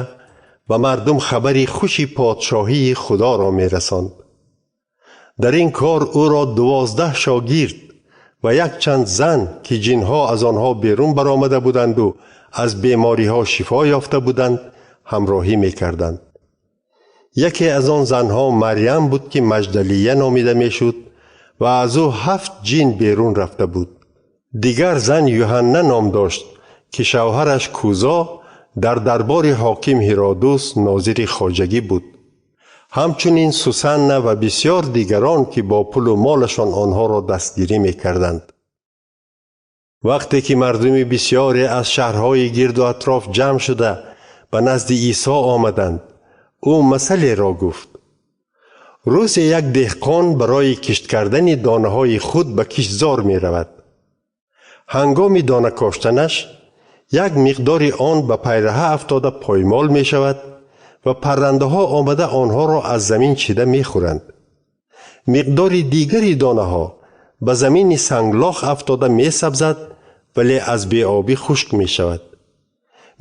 ба мардум хабари хуши подшоҳии Худоро мерасонд. Дар ин кор ӯро 12 шогирд ва якчанд зан, ки ҷинҳо аз онҳо берун баромада буданду аз бемориҳо шифо ёфта буданд, ҳамроҳӣ мекарданд. Яке аз он занҳо Марьям буд, ки Маҷдалия номида мешуд ва аз ӯ 7 ҷин берун рафта буд. Дигар зан Юҳанна ном дошт, ки шавҳараш Кузо дар дарбори ҳоким Ҳиродус нозири хоҷагӣ буд. Ҳамчунин Сусанна ва бисёр дигарон, ки бо пулу молашон онҳоро дастгирӣ мекарданд. Вақте ки мардуми бисёре аз шаҳрҳои гирду атроф ҷамъ шуда ба назди Исо омаданд, ӯ масалеро гуфт. Рӯзе як деҳқон барои кишт кардани донаҳои худ ба киштзор меравад. Ҳангоми дона коштанаш як миқдори он ба пайраҳа афтода поймол мешавад ва паррандаҳо омада онҳоро аз замин чида мехӯранд. Миқдори дигари донаҳо ба замини санглох афтода месабзад, вале аз беобӣ хушк мешавад.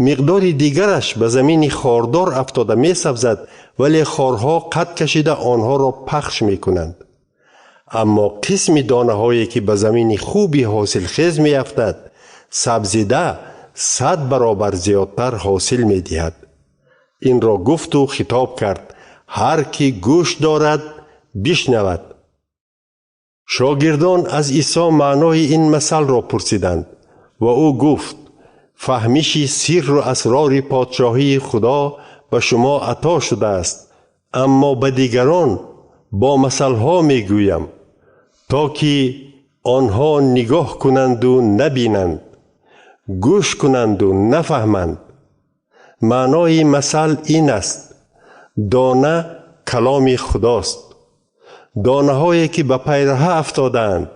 Миқдори дигараш ба замини хордор афтода месабзад, вале хорҳо қад кашида онҳоро пахш мекунанд. Аммо қисми донаҳое ки ба замини хуби ҳосилхез меафтад, сабзида 100 баробар зиёдтар ҳосил медиҳад. Инро гуфту хитоб кард: ҳар ки гӯш дорад, бишнавад. Шогирдон аз Исо маънои ин масалро пурсиданд ва ӯ гуфт: фаҳмиши сирру асрори подшоҳии Худо ба шумо ато шудааст, аммо ба дигарон бо масалҳо мегӯям, то ки онҳо нигоҳ кунанду набинанд, гӯш кунанду нафаҳманд. Маънои масал ин аст: дона каломи Худост. Донаҳое ки ба пайраҳа афтодаанд,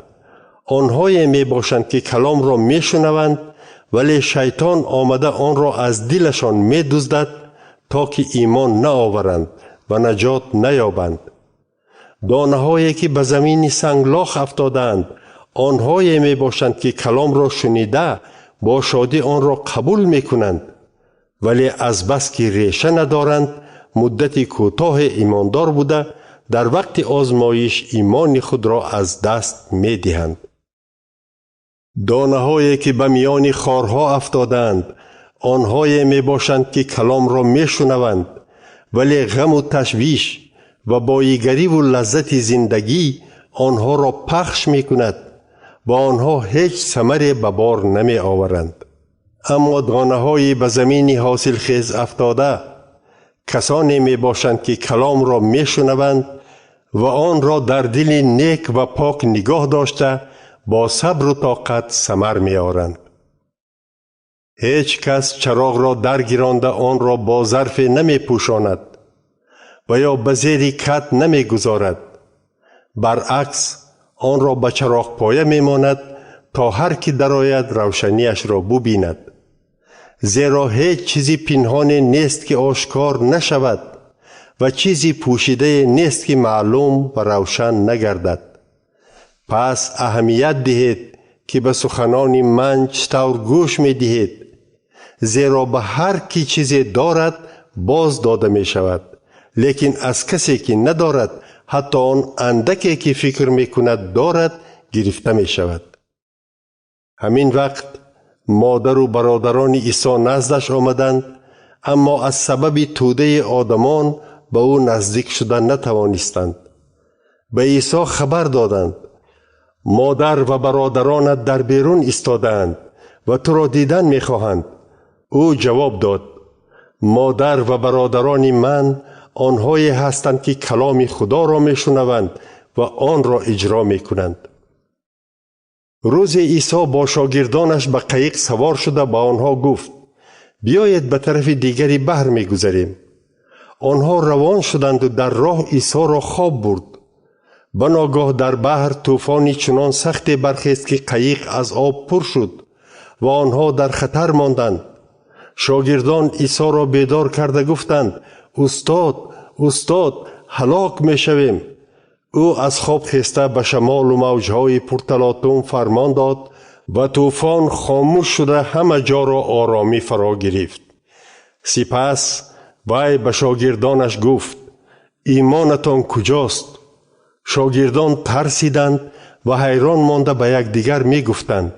онҳое мебошанд ки каломро мешунаванд, вале шайтон омада онро аз дилашон медуздад, то ки имон наоваранд ва наҷот наёбанд. Донаҳое ки ба замини санглох афтодаанд, онҳое мебошанд ки каломро шунида бо шодӣ онро қабул мекунанд, вале азбаски реша надоранд, муддати кӯтоҳе имондор буда, дар вақти озмоиш имони худро аз даст медиҳанд. Донаҳое ки ба миёни хорҳо афтодаанд, онҳое мебошанд ки каломро мешунаванд, вале ғаму ташвиш ва боигариву лаззати зиндагӣ онҳоро пахш мекунад ва онҳо ҳеҷ самаре ба бор намеоваранд. Аммо донаҳои ба замини ҳосилхез афтода касоне мебошанд ки каломро мешунаванд ва онро дар дили нек ва пок нигоҳ дошта бо сабру тоқат самар меоранд. Ҳеҷ кас чароғро даргиронда онро бо зарфе намепӯшонад ва ё ба зери кат намегузорад. Баръакс, онро ба чароғпоя мемонад, то ҳар ки дарояд равшанияшро бубинад. Зеро ҳеҷ чизи пинҳоне нест ки ошкор нашавад ва чизи пӯшидае нест ки маълум ва равшан нагардад. Пас аҳамият диҳед ки ба суханони ман чӣ тавр гӯш медиҳед, зеро ба ҳар ки чизе дорад боз дода мешавад, лекин аз касе ки надорад, ҳатто он андаке ки фикр мекунад дорад, гирифта мешавад. Ҳамин вақт модару бародарони Исо наздаш омаданд, аммо аз сабаби тӯдаи одамон ба ӯ наздик шуда натавонистанд. Ба Исо хабар доданд: модар ва бародаронат дар берун истодаанд ва туро дидан мехоҳанд. Ӯ ҷавоб дод: модар ва бародарони ман онҳое ҳастанд ки каломи Худоро мешунаванд ва онро иҷро мекунанд. Рӯзе Исо бо шогирдонаш ба қайиқ савор шуда ба онҳо гуфт: биёед ба тарафи дигари баҳр мегузарем. Онҳо равон шуданду дар роҳ Исоро хоб бурд. Ба ногаҳ дар баҳр тӯфони чунон сахте бархест, ки қайиқ аз об пур шуд ва онҳо дар хатар монданд. Шогирдон Исоро бедор карда гуфтанд: устод, устод, ҳалок мешавем. Ӯ аз хоб хеста ба шамолу мавҷҳои пурталотум фармон дод ва тӯфон хомӯш шуда ҳама ҷоро оромӣ фаро гирифт. Сипас вай ба шогирдонаш гуфт: имонатон куҷост? Шогирдон тарсиданд ва ҳайрон монда ба якдигар мегуфтанд: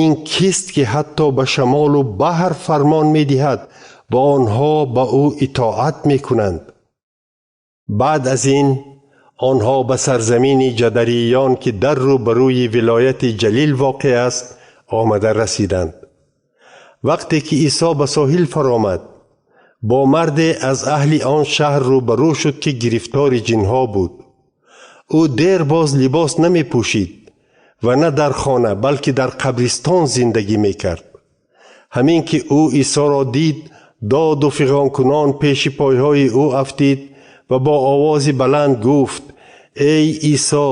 ин кист ки ҳатто ба шамолу баҳр фармон медиҳад ва онҳо ба ӯ итоат мекунанд? Баъд аз ин онҳо ба сарзамини ҷадариён, ки дар рӯбарӯи вилояти Ҷалил воқеъ аст, Омада расиданд. Вақте ки Исо ба соҳил фаромад, бо марде аз аҳли он шаҳр рӯбарӯ шуд, ки гирифтори ҷинҳо буд. Ӯ дер боз либос намепӯшид ва на дар хона, балки дар қабристон зиндагӣ мекард. Ҳамин ки ӯ Исоро дид, доду фиғонкунон пеши пойҳои ӯ афтид ва бо овози баланд гуфт: «Эй Исо,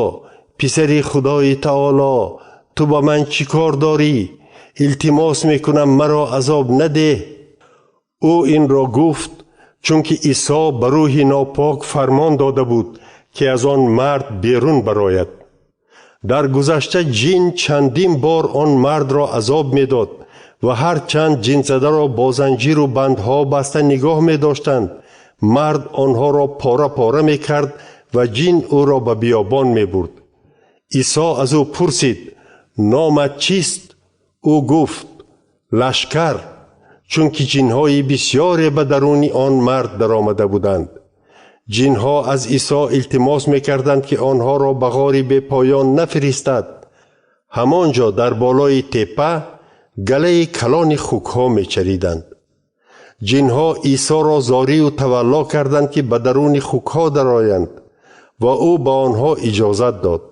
писари Худои Таоло, ту ба ман чӣ кор дорӣ? Илтимос мекунам, маро азоб надеҳ.» Ӯ инро гуфт, чунки Исо ба рӯҳи нопок фармон дода буд, ки аз он мард берун барояд. Дар гузашта ҷин чандин бор он мардро азоб медод ва ҳар чанд ҷинзадаро бо занҷиру бандҳо баста нигоҳ медоштанд, мард онҳоро пора-пора мекард ва ҷин ӯро ба биёбон мебурд. Исо аз ӯ пурсид: «Номат чист?» Ӯ гуфт: «Лашкар», чунки ҷинҳои бисёре ба даруни он мард даромада буданд. Ҷинҳо аз Исо илтимос мекарданд, ки онҳоро ба ғори бепоён нафиристад. Ҳамон ҷо дар болои теппа галаи калони хукҳо мечариданд. Ҷинҳо Исоро зорию тавалло карданд, ки ба даруни хукҳо дароянд, ва ӯ ба онҳо иҷозат дод.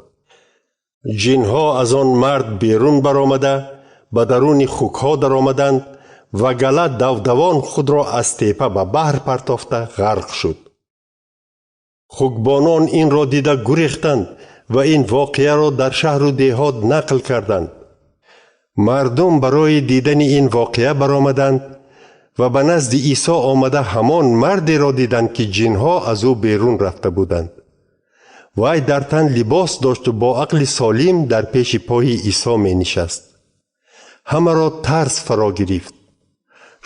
Ҷинҳо аз он мард берун баромада, ба даруни хукҳо даромаданд ва гала давдавон худро аз теппа ба баҳр партофта ғарқ шуд. Хукбонон инро дида гурехтанд ва ин воқеаро дар шаҳру деҳот нақл карданд. Мардум барои дидани ин воқеа баромаданд ва ба назди Исо омада ҳамон мардеро диданд, ки ҷинҳо аз ӯ берун рафта буданд. Вай дар тан либос дошту бо ақли солим дар пеши пои Исо менишаст. Ҳамаро тарс фаро гирифт.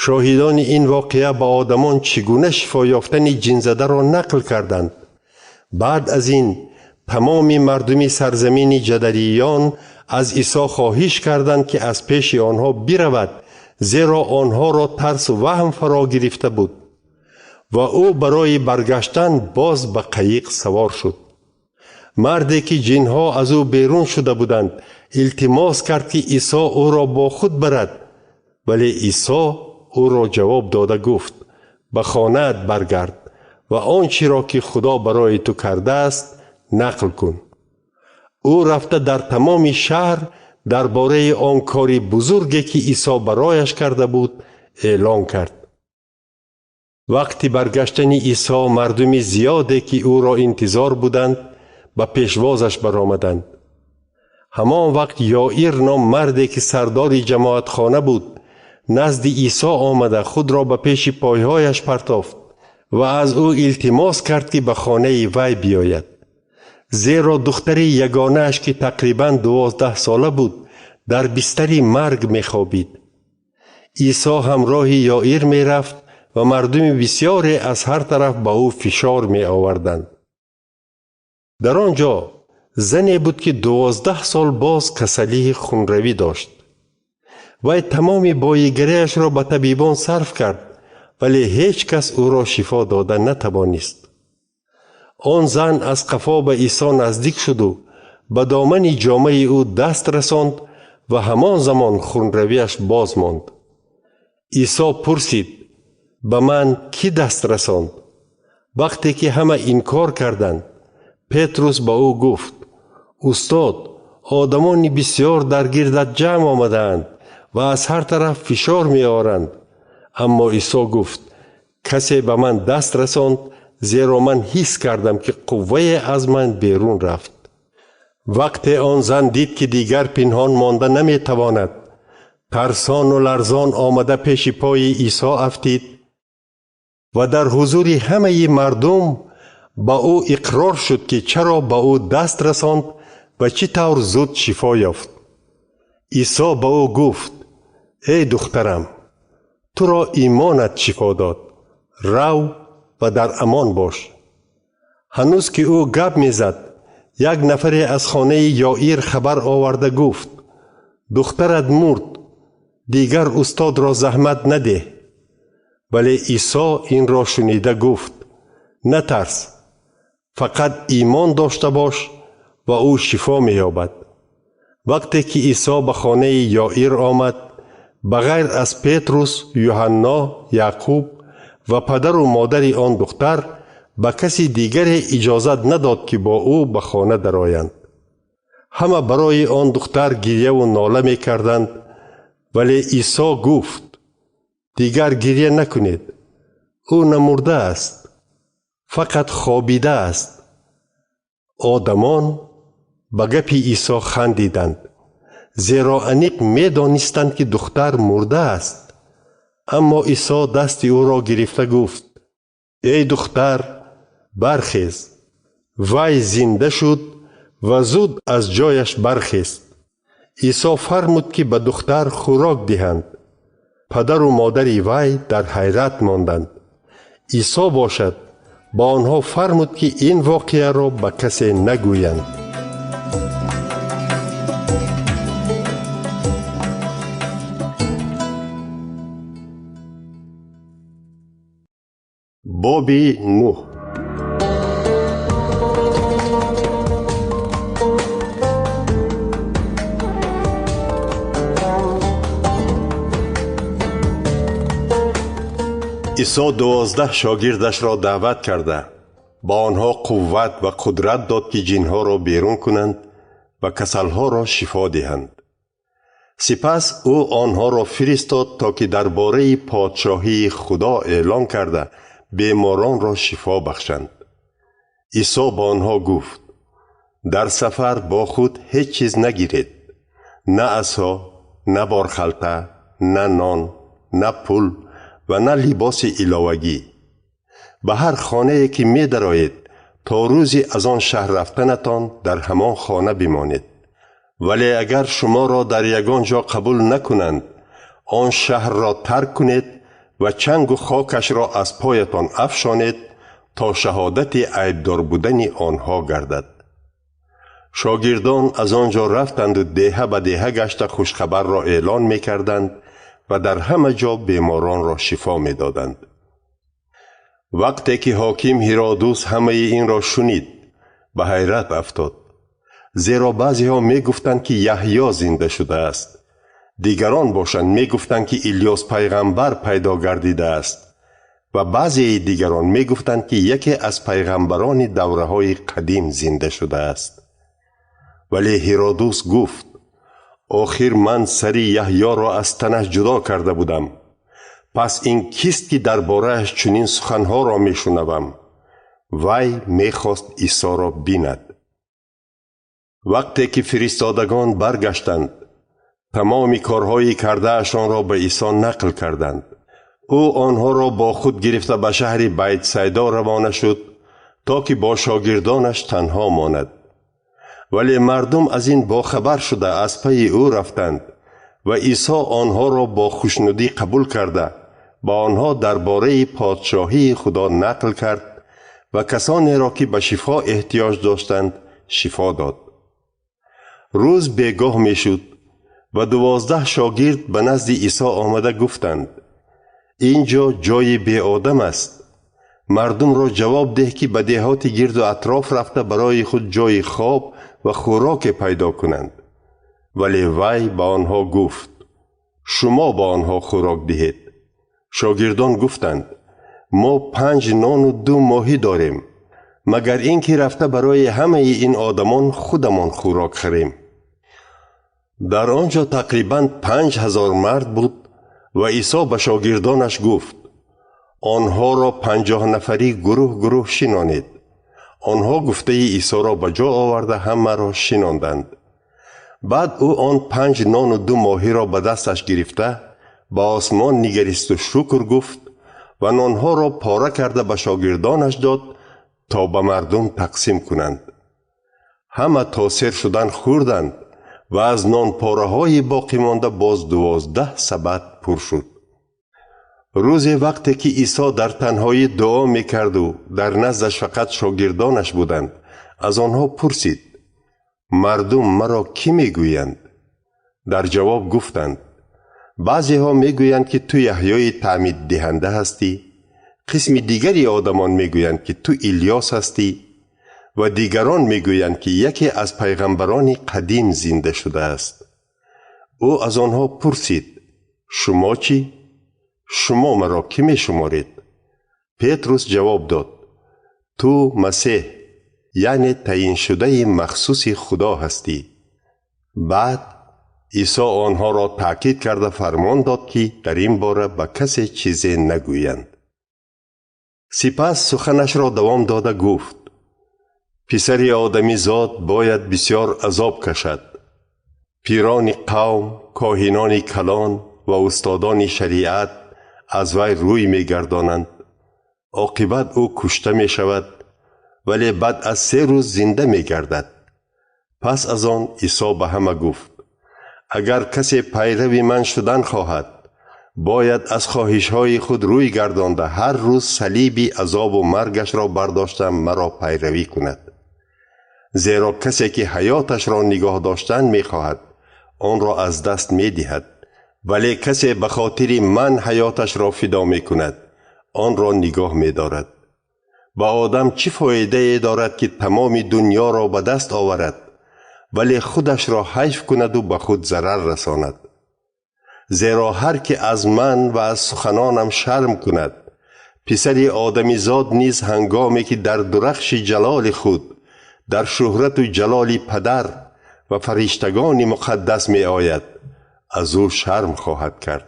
Шоҳидони ин воқеа ба одамон чӣ гуна шифо ёфтани ҷинзадаро нақл карданд. Баъд аз ин тамоми мардуми сарзамини ҷадариён аз Исо хоҳиш карданд, ки аз пеши онҳо биравад, зеро онҳоро тарсу ваҳм фаро гирифта буд. Ва ӯ барои баргаштан боз ба қайиқ савор шуд. Марде ки ҷинҳо аз ӯ берун шуда буданд, илтимос кард, ки Исо ӯро бо худ барад, вале Исо ӯро ҷавоб дода гуфт: «Ба хонаат баргард ва он чиро, ки Худо барои ту кардааст, нақл кун.» Ӯ рафта дар тамоми шаҳр дар бораи он кори бузурге, ки Исо барояш карда буд, эълон кард. Вақти баргаштани Исо мардуми зиёде, ки ӯро интизор буданд, ба пешвозаш баромаданд. Ҳамон вақт Ёир ном марде, ки сардори ҷамоатхона буд, назди Исо омада худро ба пеши пойҳояш партофт ва аз ӯ илтимос кард, ки ба хонаи вай биёяд, зеро духтари ягонааш, ки тақрибан 12 сола буд, дар бистари марг мехобид. Исо ҳамроҳи Ёир мерафт ва мардуми бисёре аз ҳар тараф ба ӯ фишор меоварданд. Дар он ҷо зане буд, ки 12 сол боз касалии хунравӣ дошт. Вай тамоми боигариашро ба табибон сарф кард, вале ҳеҷ кас ӯро шифо дода натавонист. Он зан аз қафо ба Исо наздик шуду ба домани ҷомаи ӯ даст расонд ва ҳамон замон хунравиаш боз монд. Исо пурсид: «Ба ман кӣ даст расонд?» Вақте ки ҳама инкор карданд, Петрус ба ӯ гуфт: «Устод, одамони бисёр дар гирдат ҷамъ омадаанд ва аз ҳар тараф фишор меоранд.» Аммо Исо гуфт: «Касе ба ман даст расонд, зеро ман ҳис кардам, ки қуввае аз ман берун рафт.» Вақте он зан дид, ки дигар пинҳон монда наметавонад, тарсону ларзон омада пеши пои Исо афтид ва дар ҳузури ҳамаи мардум ба ӯ иқрор шуд, ки чаро ба ӯ даст расонд ва чӣ тавр зуд шифо ёфт. Исо ба ӯ гуфт: «Эй духтарам, туро имонат шифо дод. Рав ва дар амон бош.» Ҳанӯз ки ӯ гап мезад, як нафаре аз хонаи Ёир хабар оварда гуфт: «Духтарат мурд, дигар устодро заҳмат надеҳ.» Вале Исо инро шунида гуфт: «Натарс, фақат имон дошта бош ва ӯ шифо меёбад.» Вақте ки Исо ба хонаи Ёир омад, ба ғайр аз Петрус, Юҳанно, Яъқуб ва падару модари он духтар ба каси дигаре иҷозат надод, ки бо ӯ ба хона дароянд. Ҳама барои он духтар гирьяву нола мекарданд, вале Исо гуфт: дигар гирья накунед, ӯ намурдааст, фақат хобидааст. Одамон ба гапи Исо хандиданд, зеро аниқ медонистанд, ки духтар мурдааст. Аммо Исо дасти ӯро гирифта гуфт: эй духтар, бархез. Вай зинда шуд ва зуд аз ҷояш бархест. Исо фармуд, ки ба духтар хӯрок диҳанд. Падару модари вай дар ҳайрат монданд. Исо бошад ба онҳо фармуд, ки ин воқеаро ба касе нагӯянд. Боби нӯҳ. Исо 12 шогирдашро даъват карда, ба онҳо қувват ва қудрат дод, ки ҷинҳоро берун кунанд ва касалҳоро шифо диҳанд. Сипас ӯ онҳоро фиристод, то ки дар бораи подшоҳии Худо эълон карда беморонро шифо бахшанд. Исо ба онҳо гуфт: дар сафар бо худ ҳеҷ чиз нагиред, на асо, на борхалта, на нон, на пул ва на либоси иловагӣ. Ба ҳар хонае ки медароед, то рӯзи аз он шаҳр рафтанатон дар ҳамон хона бимонед. Вале агар шуморо дар ягон ҷо қабул накунанд, он шаҳрро тарк кунед ва чангу хокашро аз поятон афшонед, то шаҳодати айбдор будани онҳо гардад. Шогирдон аз он ҷо рафтанду деҳа ба деҳа гашта хушхабарро эълон мекарданд ва дар ҳама ҷо беморонро шифо медоданд. Вақте ки ҳоким Ҳиродус ҳамаи инро шунид, ба ҳайрат афтод, зеро баъзеҳо мегуфтанд, ки Яҳё зинда шудааст, дигарон бошанд мегуфтанд, ки Илёс пайғамбар пайдо гардидааст ва баъзеи дигарон мегуфтанд, ки яке аз пайғамбарони давраҳои қадим зинда шудааст. Вале Ҳиродус гуфт: охир ман сари Яҳёро аз танаш ҷудо карда будам. Пас ин кист, ки дар борааш чунин суханҳоро мешунавам? Вай мехост Исоро бинад. Вақте ки фиристодагон баргаштанд, тамоми корҳои кардаашонро ба Исо нақл карданд. Ӯ онҳоро бо худ гирифта ба шаҳри Байтсайдо равона шуд, то ки бо шогирдонаш танҳо монад. Вале мардум аз ин бохабар шуда аз пайи ӯ рафтанд ва Исо онҳоро бо хушнудӣ қабул карда, ба онҳо дар бораи подшоҳии Худо нақл кард ва касонеро, ки ба шифо эҳтиёҷ доштанд, шифо дод. Рӯз бегоҳ мешуд ва 12 шогирд ба назди Исо омада гуфтанд: ин ҷо ҷои беодам аст. Мардумро ҷавоб деҳ, ки ба деҳоти гирду атроф рафта барои худ ҷои хоб ва хӯроке пайдо кунанд. Вале вай ба онҳо гуфт: шумо ба онҳо хӯрок диҳед. Шогирдон гуфтанд: мо 5 нону 2 моҳӣ дорем, магар ин ки рафта барои ҳамаи ин одамон худамон хӯрок харем. Дар он ҷо тақрибан 5000 мард буд ва Исо ба шогирдонаш гуфт: онҳоро 50 нафарӣ гурӯҳ гурӯҳ шинонед. Онҳо гуфтаи Исоро ба ҷо оварда ҳамаро шинонданд. Баъд ӯ он 5 нону 2 моҳиро ба дасташ гирифта ба осмон нигаристу шукр гуфт ва нонҳоро пора карда ба шогирдонаш дод, то ба мардум тақсим кунанд. Ҳама то сер шудан хӯрданд ва аз нонпораҳои боқӣ монда боз 12 сабад пур шуд. Рӯзе вақте ки Исо дар танҳоӣ дуо мекарду дар наздаш фақат шогирдонаш буданд, аз онҳо пурсид: мардум маро кӣ мегӯянд? Дар ҷавоб гуфтанд: баъзеҳо мегӯянд, ки ту Яҳёи таъмиддиҳанда ҳастӣ, қисми дигари одамон мегӯянд, ки ту Илёс ҳастӣ Ва дигарон мегӯянд, ки яке аз пайғамбарони қадим зинда шудааст. Ӯ аз онҳо пурсид: Шумо чӣ? Шумо маро кӣ мешуморед? Петрус ҷавоб дод: Ту Масеҳ, яъне таъйиншудаи махсуси Худо ҳастӣ. Баъд Исо онҳоро таъкид карда фармон дод, ки дар ин бора ба касе чизе нагӯянд. Сипас суханашро давом дода гуфт: Писари Одамизод бояд бисёр азоб кашад. Пирони қавм, коҳинони калон ва устодони шариат аз вай рӯй мегардонанд. Оқибат ӯ кушта мешавад, вале баъд аз 3 рӯз зинда мегардад. Пас аз он Исо ба ҳама гуфт: Агар касе пайрави ман шудан хоҳад, бояд аз хоҳишҳои худ рӯй гардонда ҳар рӯз салиби азобу маргашро бардошта маро пайравӣ кунад. Зеро касе ки ҳаёташро нигоҳ доштан мехоҳад, онро аз даст медиҳад, вале касе ба хотири ман ҳаёташро фидо мекунад, онро нигоҳ медорад. Ба одам чӣ фоидае дорад, ки тамоми дунёро ба даст оварад, вале худашро ҳайф кунаду ба худ зарар расонад? Зеро ҳар ки аз ман ва аз суханонам шарм кунад, писари Одамизод низ ҳангоме ки дар дурахши ҷалоли худ, дар шӯҳрату ҷалоли падар ва фариштагони муқаддас меояд, аз ӯ шарм хоҳад кард.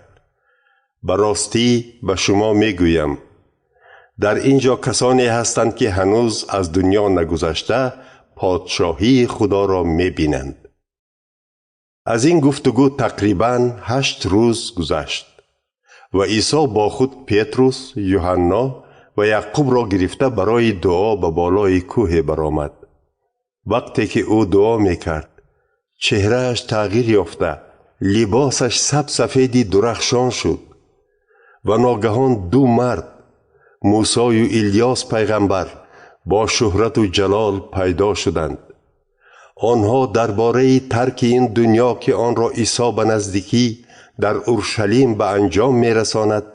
Ба ростӣ ба шумо мегӯям, дар ин ҷо касоне ҳастанд, ки ҳанӯз аз дунё нагузашта подшоҳии Худоро мебинанд. Аз ин гуфтугӯ тақрибан 8 рӯз гузашт ва Исо бо худ Петрус, Юҳанно ва Яъқубро гирифта барои дуо ба болои кӯҳе баромад. Вақте ки ӯ дуо мекард, чеҳрааш тағйир ёфта, либосаш сабсафеди дурахшон шуд ва ногаҳон 2 мард, Мусою Илёс пайғамбар, бо шӯҳрату ҷалол пайдо шуданд. Онҳо дар бораи тарки ин дунё, ки онро Исо ба наздикӣ дар Уршалим ба анҷом мерасонад,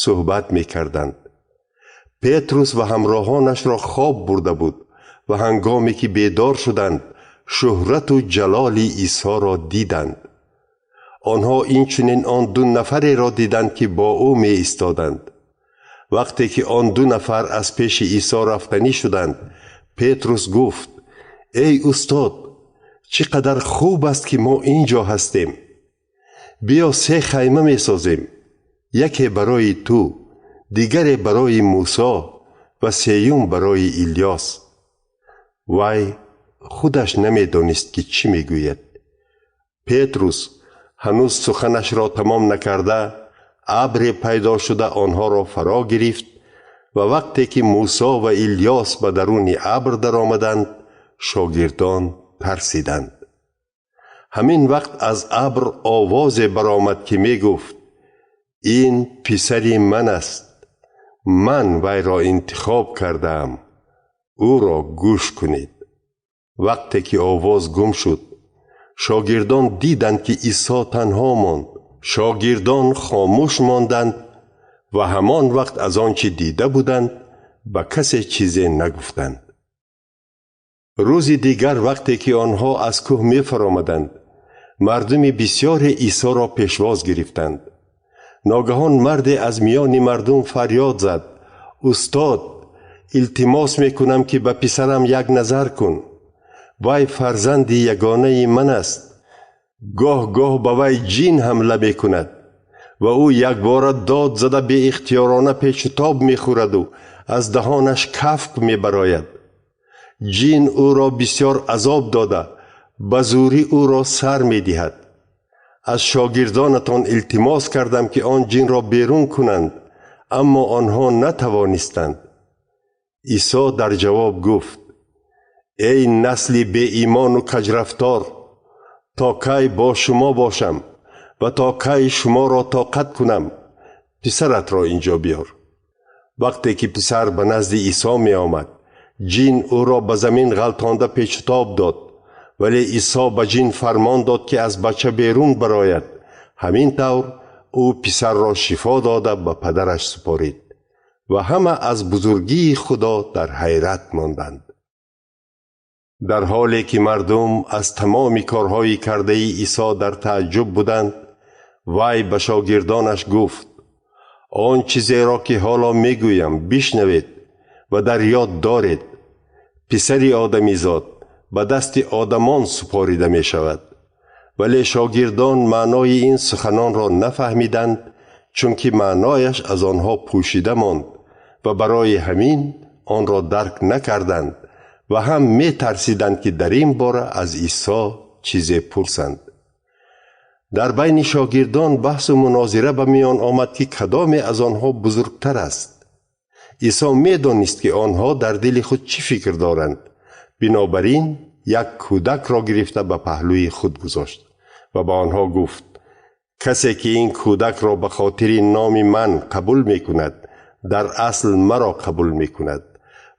суҳбат мекарданд. Петрус ва ҳамроҳонашро хоб бурда буд ва ҳангоме ки бедор шуданд, шӯҳрату ҷалоли Исоро диданд. Онҳо инчунин он 2 нафареро диданд, ки бо ӯ меистоданд. Вақте ки он 2 нафар аз пеши Исо рафтанӣ шуданд, Петрус гуфт: Эй устод, чӣ қадар хуб аст, ки мо ин ҷо ҳастем. Биё 3 хайма месозем, яке барои ту, дигаре барои Мусо ва сеюм барои Илёс. Вай худаш намедонист, ки чӣ мегӯяд. Петрус ҳанӯз суханашро тамом накарда, абре пайдо шуда онҳоро фаро гирифт ва вақте ки Мусо ва Илёс ба даруни абр даромаданд, шогирдон тарсиданд. Ҳамин вақт аз абр овозе баромад, ки мегуфт: Ин писари ман аст, ман вайро интихоб кардаам, ӯро гӯш кунед. Вақте ки овоз гум шуд, шогирдон диданд, ки Исо танҳо монд. Шогирдон хомӯш монданд ва ҳамон вақт аз он чӣ дида буданд ба касе чизе нагуфтанд. Рӯзи дигар вақте ки онҳо аз кӯҳ мефаромаданд, мардуми бисёре Исоро пешвоз гирифтанд. Ногаҳон марде аз миёни мардум фарёд зад: Устод, илтимос мекунам, ки ба писарам як назар кун. Вай фарзанди ягонаи ман аст. Гоҳ-гоҳ ба вай ҷин ҳамла мекунад ва ӯ якбора дод зада беихтиёрона печутоб мехӯраду аз даҳонаш кафк мебарояд. Ҷин ӯро бисёр азоб дода, ба зӯрӣ ӯро сар медиҳад. Аз шогирдонатон илтимос кардам, ки он ҷинро берун кунанд, аммо онҳо натавонистанд. Исо дар ҷавоб гуфт: Эй насли беимону каҷрафтор, то кай бо шумо бошам ва то кай шуморо тоқат кунам? Писаратро ин ҷо биёр. Вақте ки писар ба назди Исо меомад, ҷин ӯро ба замин ғалтонда печутоб дод, вале Исо ба ҷин фармон дод, ки аз бача берун барояд. Ҳамин тавр ӯ писарро шифо дода ба падараш супорид ва ҳама аз бузургии Худо дар ҳайрат монданд. Дар ҳоле ки мардум аз тамоми корҳои кардаи Исо дар тааҷҷуб буданд, вай ба шогирдонаш гуфт: он чизеро ки ҳоло мегӯям бишнавед ва дар ёд доред. Писари одамизод ба дасти одамон супорида мешавад. Вале шогирдон маънои ин суханонро нафаҳмиданд, чунки маънояш аз онҳо пӯшида монд ва барои ҳамин онро дарк накарданд ва ҳам метарсиданд, ки дар ин бора аз Исо чизе пурсанд. Дар байни шогирдон баҳсу мунозира ба миён омад, ки кадоме аз онҳо бузургтар аст. Исо медонист, ки онҳо дар дили худ чӣ фикр доранд. Бинобар ин як кӯдакро гирифта ба паҳлӯи худ гузошт ва ба онҳо гуфт: касе ки ин кӯдакро ба хотири номи ман қабул мекунад, дар асл маро қабул мекунад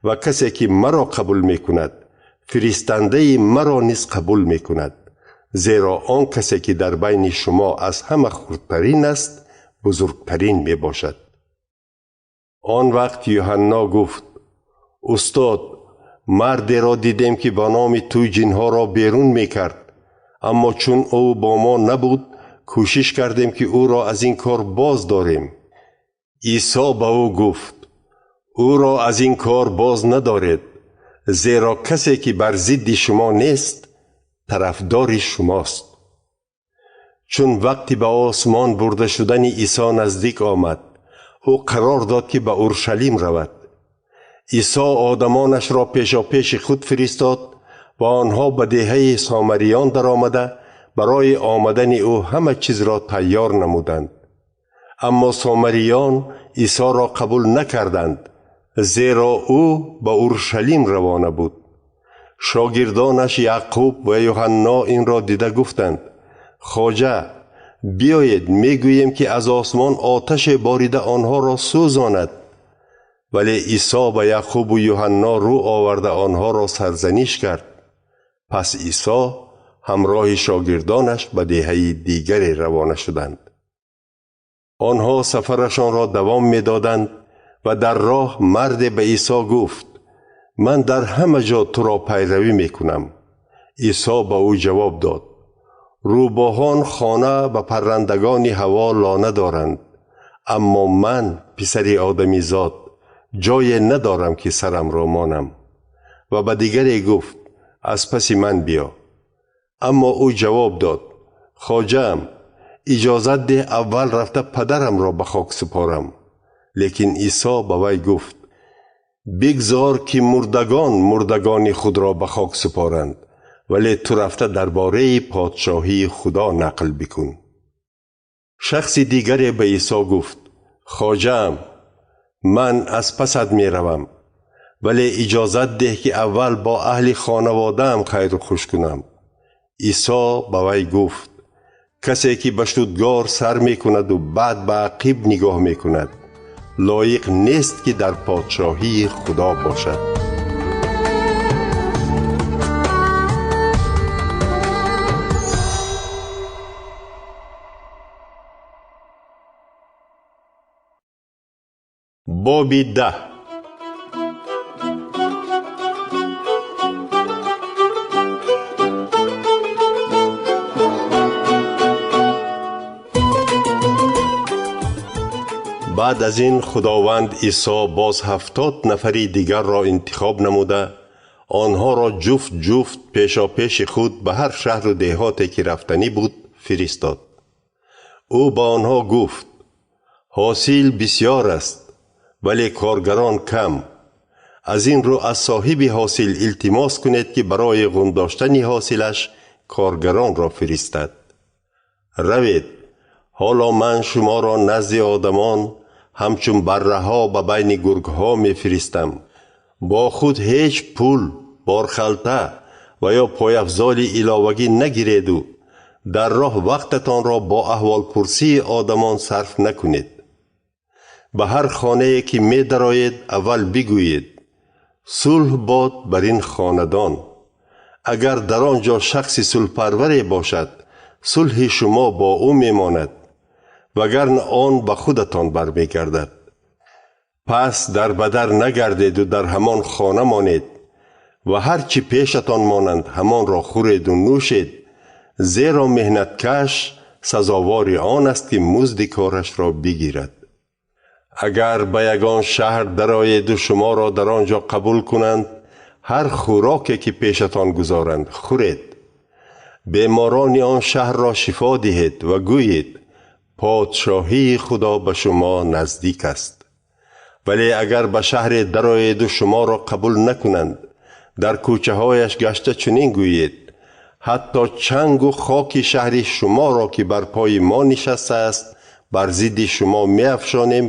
ва касе ки маро қабул мекунад, фиристандаи маро низ қабул мекунад. Зеро он касе ки дар байни шумо аз ҳама хурдтарин аст, бузургтарин мебошад. Он вақт Юҳанно гуфт: устод, мардеро дидем, ки ба номи ту ҷинҳоро берун мекард, аммо чун ӯ бо мо набуд, кӯшиш кардем, ки ӯро аз ин кор боз дорем. Исо ба ӯ гуфт: ӯро аз ин кор боз надоред, зеро касе ки бар зидди шумо нест, тарафдори шумост. Чун вақти ба осмон бурда шудани Исо наздик омад, ӯ қарор дод, ки ба Уршалим равад. Исо одамонашро пешопеши худ фиристод ва онҳо ба деҳаи Сомариён даромада барои омадани ӯ ҳама чизро тайёр намуданд. Аммо Сомариён Исоро қабул накарданд, зеро ӯ ба Уршалим равона буд. Шогирдонаш Яъқуб ва Юҳанно инро дида гуфтанд: Хоҷа, биёед мегӯем, ки аз осмон оташе борида онҳоро сӯзонад. Вале Исо ба Яъқубу Юҳанно рӯ оварда онҳоро сарзаниш кард. Пас Исо ҳамроҳи шогирдонаш ба деҳаи дигаре равона шуданд. Онҳо сафарашонро давом медоданд ва дар роҳ марде ба Исо гуфт: ман дар ҳама ҷо туро пайравӣ мекунам. Исо ба ӯ ҷавоб дод: рӯбоҳон хона ва паррандагони ҳаво лона доранд, аммо ман, писари одамизод, ҷое надорам, ки сарамро монам. Ва ба дигаре гуфт: аз паси ман биё. Аммо ӯ ҷавоб дод: хоҷаам, иҷозат деҳ аввал рафта падарамро ба хок супорам. Лекин Исо ба вай гуфт: бигзор, ки мурдагон мурдагони худро ба хок супоранд, вале ту рафта дар бораи подшоҳии Худо нақл бикун. Шахси дигаре ба Исо гуфт: хоҷаам, ман аз пасат меравам, вале иҷозат деҳ, ки аввал бо аҳли хонаводаам хайру хуш кунам. Исо ба вай гуфт: касе ки ба шудгор сар мекунаду баъд ба ақиб нигоҳ мекунад, лоиқ нест, ки дар подшоҳии Худо бошад. Боби 10. Баъд аз ин Худованд Исо боз 70 нафари дигарро интихоб намуда, онҳоро ҷуфт ҷуфт пешопеши худ ба ҳар шаҳру деҳоте ки рафтанӣ буд фиристод. Ӯ ба онҳо гуфт: ҳосил бисёр аст, вале коргарон кам. Аз ин рӯ аз соҳиби ҳосил илтимос кунед, ки барои ғундоштани ҳосилаш коргаронро фиристад. Равед, ҳоло ман шуморо назди одамон ҳамчун барраҳо ба байни гургҳо мефиристам. Бо худ ҳеҷ пул, борхалта ва ё пойафзоли иловагӣ нагиреду дар роҳ вақтатонро бо аҳволпурсии одамон сарф накунед. Ба ҳар хонае ки медароед, аввал бигӯед: сулҳ бод бар ин хонадон. Агар дар он ҷо шахси сулҳпарваре бошад, сулҳи шумо бо ӯ мемонад, вагарна он ба худатон бармегардад. Пас дар ба дар нагардеду дар ҳамон хона монед Ва ҳар чӣ пешатон монанд, ҳамонро хӯреду нӯшед, зеро меҳнаткаш сазовори он аст, ки музди корашро бигирад. Агар ба ягон шаҳр дароеду шуморо дар он ҷо қабул кунанд, ҳар хӯроке ки пешатон гузоранд, хӯред. Беморони он шаҳрро шифо диҳед ва гӯед: подшоҳии Худо ба шумо наздик аст. Вале агар ба шаҳре дароеду шуморо қабул накунанд, дар кӯчаҳояш гашта чунин гӯед: ҳатто чангу хоки шаҳри шуморо, ки бар пои мо нишастааст, бар зидди шумо меафшонем,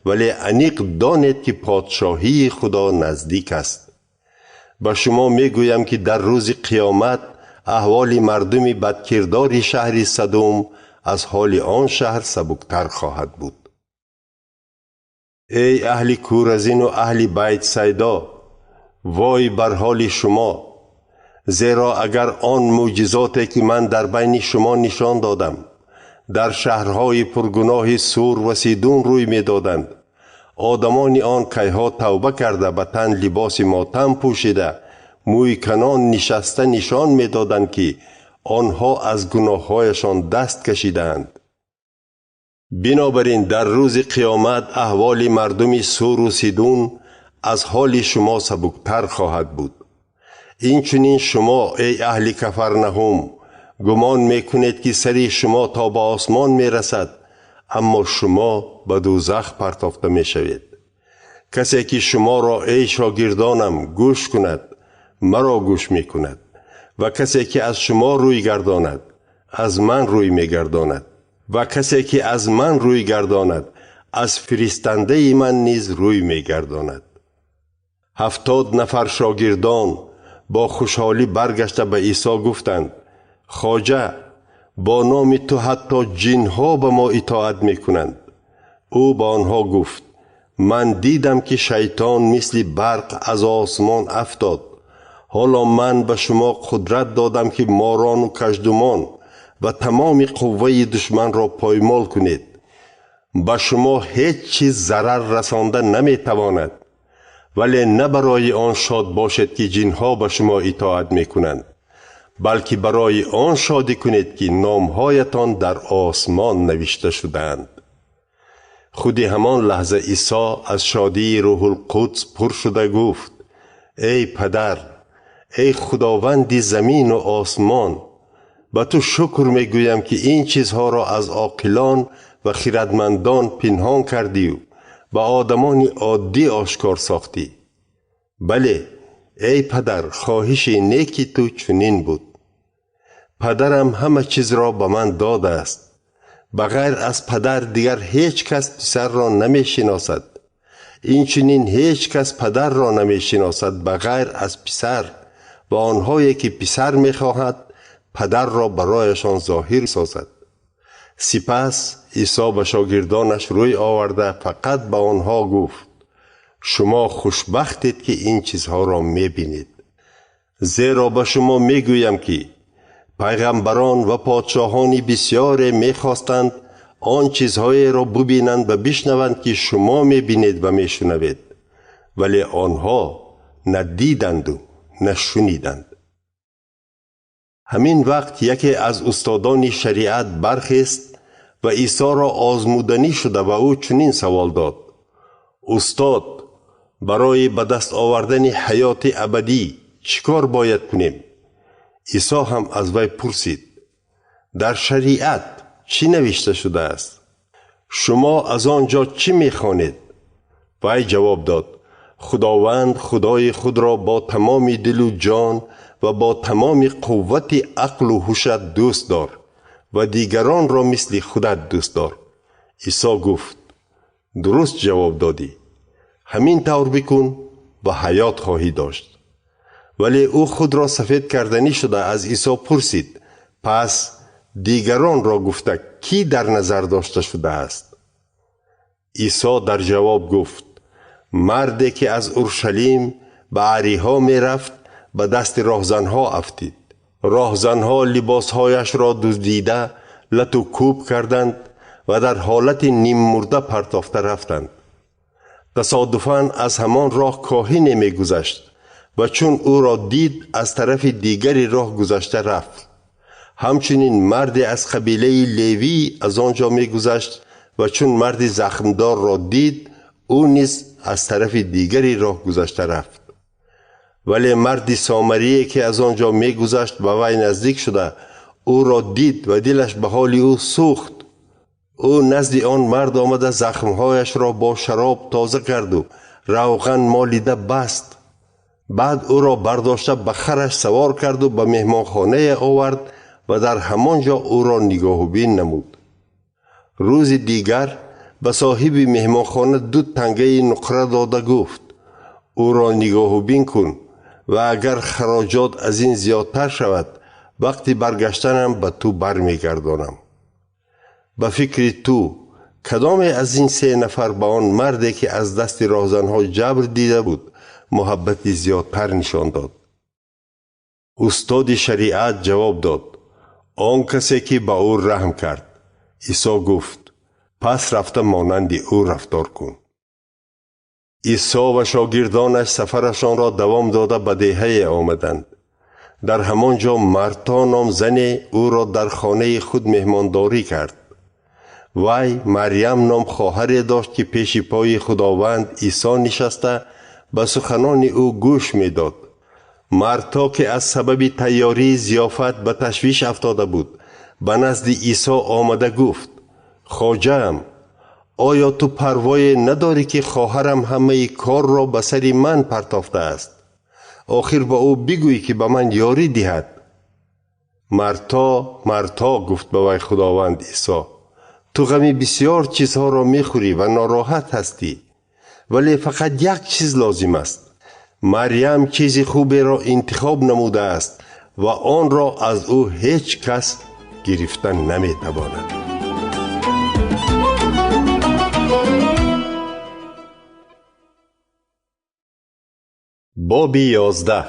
вале аниқ донед, ки подшоҳии Худо наздик аст. Ба шумо мегӯям, ки дар рӯзи қиёмат аҳволи мардуми бадкирдори шаҳри Садум аз ҳоли он шаҳр сабуктар хоҳад буд. Эй аҳли Куразину аҳли Байтсайдо, вой бар ҳоли шумо! Зеро агар он мӯъҷизоте, ки ман дар байни шумо нишон додам, дар шаҳрҳои пургуноҳи Сур ва Сидун рӯй медоданд, одамони он кайҳо тавба карда, ба тан либоси мотам пӯшида, мӯйканон нишаста нишон медоданд, ки онҳо аз гуноҳҳояшон даст кашидаанд. Бинобар ин дар рӯзи қиёмат аҳволи мардуми Суру Сидун аз ҳоли шумо сабуктар хоҳад буд. Инчунин шумо, эй аҳли Кафарнаҳум, гумон мекунед, ки сари шумо то ба осмон мерасад, аммо шумо ба дӯзах партофта мешавед. Касе ки шуморо, эй шогирдонам, гӯш кунад, маро гӯш мекунад, ва касе ки аз шумо рӯй гардонад, аз ман рӯй мегардонад, ва касе ки аз ман рӯй гардонад, аз фиристандаи ман низ рӯй мегардонад. 70 нафар шогирдон бо хушҳолӣ баргашта ба Исо гуфтанд: Хоҷа, бо номи ту ҳатто ҷинҳо ба мо итоат мекунанд. Ӯ ба онҳо гуфт: ман дидам, ки шайтон мисли барқ аз осмон афтод. Ҳоло ман ба шумо қудрат додам, ки морону каждумон ва тамоми қувваи душманро поймол кунед. Ба шумо ҳеҷ чиз зарар расонда наметавонад. Вале на барои он шод бошед, ки ҷинҳо ба шумо итоат мекунанд, балки барои он шодӣ кунед, ки номҳоятон дар осмон навишта шудаанд. Худи ҳамон лаҳза Исо аз шодии Рӯҳулқудс пур шуда гуфт: эй падар, эй Худованди замину осмон, ба ту шукр мегӯям, ки ин чизҳоро аз оқилон ва хирадмандон пинҳон кардию ба одамони оддӣ ошкор сохтӣ. Бале, эй падар, хоҳиши неки ту чунин буд. Падарам ҳама чизро ба ман додааст. Ба ғайр аз падар дигар ҳеҷ кас писарро намешиносад. Инчунин ҳеҷ кас падарро намешиносад ба ғайр аз писар ва онҳое ки писар мехоҳад падарро барояшон зоҳир созад. Сипас Исо ба шогирдонаш рӯй оварда фақат ба онҳо гуфт: шумо хушбахтед, ки ин чизҳоро мебинед. Зеро ба шумо мегӯям, ки пайғамбарон ва подшоҳони бисёре мехостанд он чизҳоеро бубинанд ва бишнаванд, ки шумо мебинед ва мешунавед, вале онҳо на диданду на шуниданд. Ҳамин вақт яке аз устодони шариат бархест ва Исоро озмуданӣ шуда ба ӯ чунин савол дод: устод, барои ба даст овардани ҳаёти абадӣ чӣ кор бояд кунем? Исо ҳам аз вай пурсид: дар шариат чӣ навишта шудааст? Шумо аз он ҷо чӣ мехонед? Вай ҷавоб дод: Худованд Худои худро бо тамоми дилу ҷон ва бо тамоми қуввати ақлу ҳушат дӯст дор ва дигаронро мисли худат дӯст дор. Исо гуфт: дуруст ҷавоб додӣ. Ҳамин тавр бикун ва ҳаёт хоҳӣ дошт. Вале ӯ худро сафед карданӣ шуда аз Исо пурсид: пас дигаронро гуфта кӣ дар назар дошта шудааст? Исо дар ҷавоб гуфт: марде ки аз Уршалим ба Ариҳо мерафт, ба дасти роҳзанҳо афтид. Роҳзанҳо либосҳояшро дуздида, лату кӯб карданд ва дар ҳолати ниммурда партофта рафтанд. Тасодуфан аз ҳамон роҳ коҳине мегузашт ва чун ӯро дид, аз тарафи дигари роҳ гузашта рафт. Ҳамчунин марде аз қабилаи Левӣ аз он ҷо мегузашт ва чун марди захмдорро дид, ӯ низ аз тарафи дигари роҳ гузашта рафт. Вале марди сомарие ки аз он ҷо мегузашт, ба вай наздик шуда, ӯро дид ва дилаш ба ҳоли ӯ сӯхт. Ӯ назди он мард омада захмҳояшро бо шароб тоза карду равған молида баст. Баъд ӯро бардошта ба хараш савор карду ба меҳмонхонае овард ва дар ҳамон ҷо ӯро нигоҳубин намуд. Рӯзи дигар ба соҳиби меҳмонхона 2 тангаи нуқра дода гуфт: ӯро нигоҳубин кун ва агар хароҷот аз ин зиёдтар шавад, вақти баргаштанам ба ту бармегардонам. Ба фикри ту кадоме аз ин 3 нафар ба он марде ки аз дасти роҳзанҳо ҷабр дида буд, муҳаббати зиёдтар нишон дод? Устоди шариат ҷавоб дод: он касе ки ба ӯ раҳм кард. Исо гуфт: пас рафта монанди ӯ рафтор кун. Исо ва шогирдонаш сафарашонро давом дода ба деҳае омаданд. Дар ҳамон ҷо Марто ном зане ӯро дар хонаи худ меҳмондорӣ кард. Вай Марьям ном хоҳаре дошт ки пеши пои Худованд Исо нишаста ба суханони ӯ гӯш медод. Марто ки аз сабаби тайёрии зиёфат ба ташвиш афтода буд, ба назди Исо омада гуфт: Хоҷаам, оё ту парвое надорӣ ки хоҳарам ҳамаи корро ба сари ман партофтааст? Охир ба ӯ бигӯй ки ба ман ёрӣ диҳад. Марто, Марто, гуфт ба вай Худованд Исо, ту ғами бисёр чизҳоро мехӯрӣ ва нороҳат ҳастӣ, вале фақат як чиз лозим аст. Марьям чизи хуберо интихоб намудааст ва онро аз ӯ ҳеҷ кас гирифта наметавонад. Боби 11.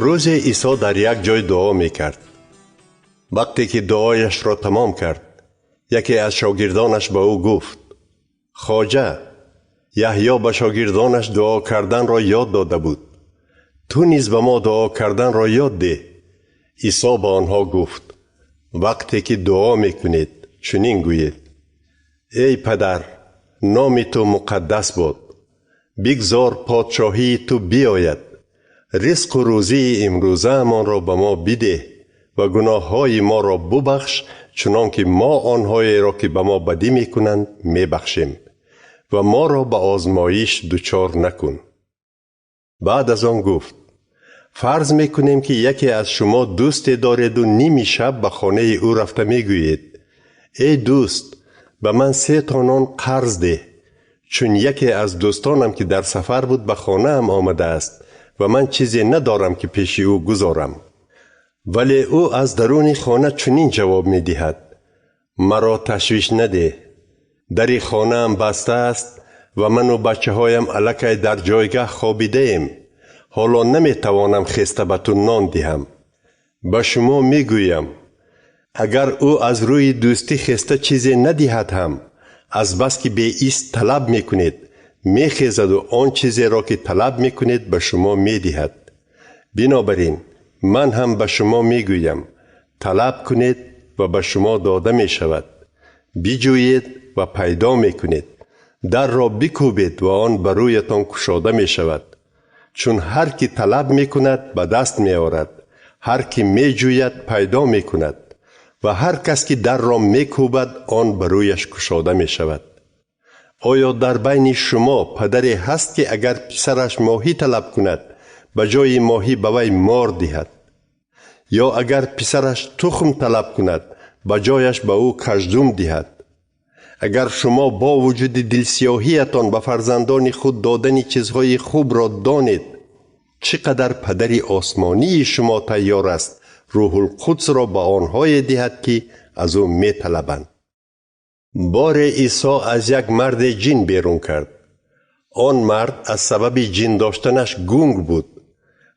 Рӯзе Исо дар як ҷой дуо мекард. Вақте ки дуояшро тамом кард, яке аз шогирдонаш ба ӯ гуфт: Хоҷа, Яҳё ба шогирдонаш дуо карданро ёд дода буд. Ту низ ба мо дуо карданро ёд деҳ. Исо ба онҳо гуфт: вақте ки дуо мекунед, чунин гӯед: Эй падар, номи ту муқаддас бод. Бигзор подшоҳии ту биёяд. Ризқу рӯзии имрӯзаамонро ба мо бидеҳ ва гуноҳҳои моро бубахш, чунон ки мо онҳоеро ки ба мо бадӣ мекунанд мебахшем, ва моро ба озмоиш дучор накун. Баъд аз он гуфт: фарз мекунем ки яке аз шумо дӯсте дореду ними шаб ба хонаи ӯ рафта мегӯед: Эй дӯст, ба ман 3 то нон қарз деҳ, чун яке аз дӯстонам ки дар сафар буд ба хонаам омадааст ва ман чизе надорам ки пеши ӯ гузорам. Вале ӯ аз даруни хона чунин ҷавоб медиҳад: маро ташвиш надеҳ, дари хонаам баста аст ва ману бачаҳоям аллакай дар ҷойгаҳ хобидаем. Ҳоло наметавонам хеста ба ту нон диҳам. Ба шумо мегӯям, агар ӯ аз рӯи дӯстӣ хеста чизе надиҳад ҳам, азбаски беист талаб мекунед, мехезаду он чизеро ки талаб мекунед ба шумо медиҳад. Бинобар ин ман ҳам ба шумо мегӯям, талаб кунед ва ба шумо дода мешавад, биҷӯед ва пайдо мекунед, дарро бикӯбед ва он ба рӯятон кушода мешавад. Чун ҳар ки талаб мекунад ба даст меорад, ҳар ки меҷӯяд пайдо мекунад ва ҳар кас ки дарро мекӯбад он ба рӯяш кушода мешавад. Оё дар байни шумо падаре ҳаст ки агар писараш моҳӣ талаб кунад, ба ҷои моҳӣ ба вай мор диҳад? Ё агар писараш тухм талаб кунад, ба ҷояш ба ӯ каждум диҳад? Агар шумо бо вуҷуди дилсиёҳиятон ба фарзандони худ додани чизҳои хубро донед, чӣ қадар падари осмонии шумо тайёр аст Рӯҳулқудсро ба онҳое диҳад ки аз ӯ металабанд. Боре Исо аз як марде ҷин берун кард. Он мард аз сабаби ҷин доштанаш гунг буд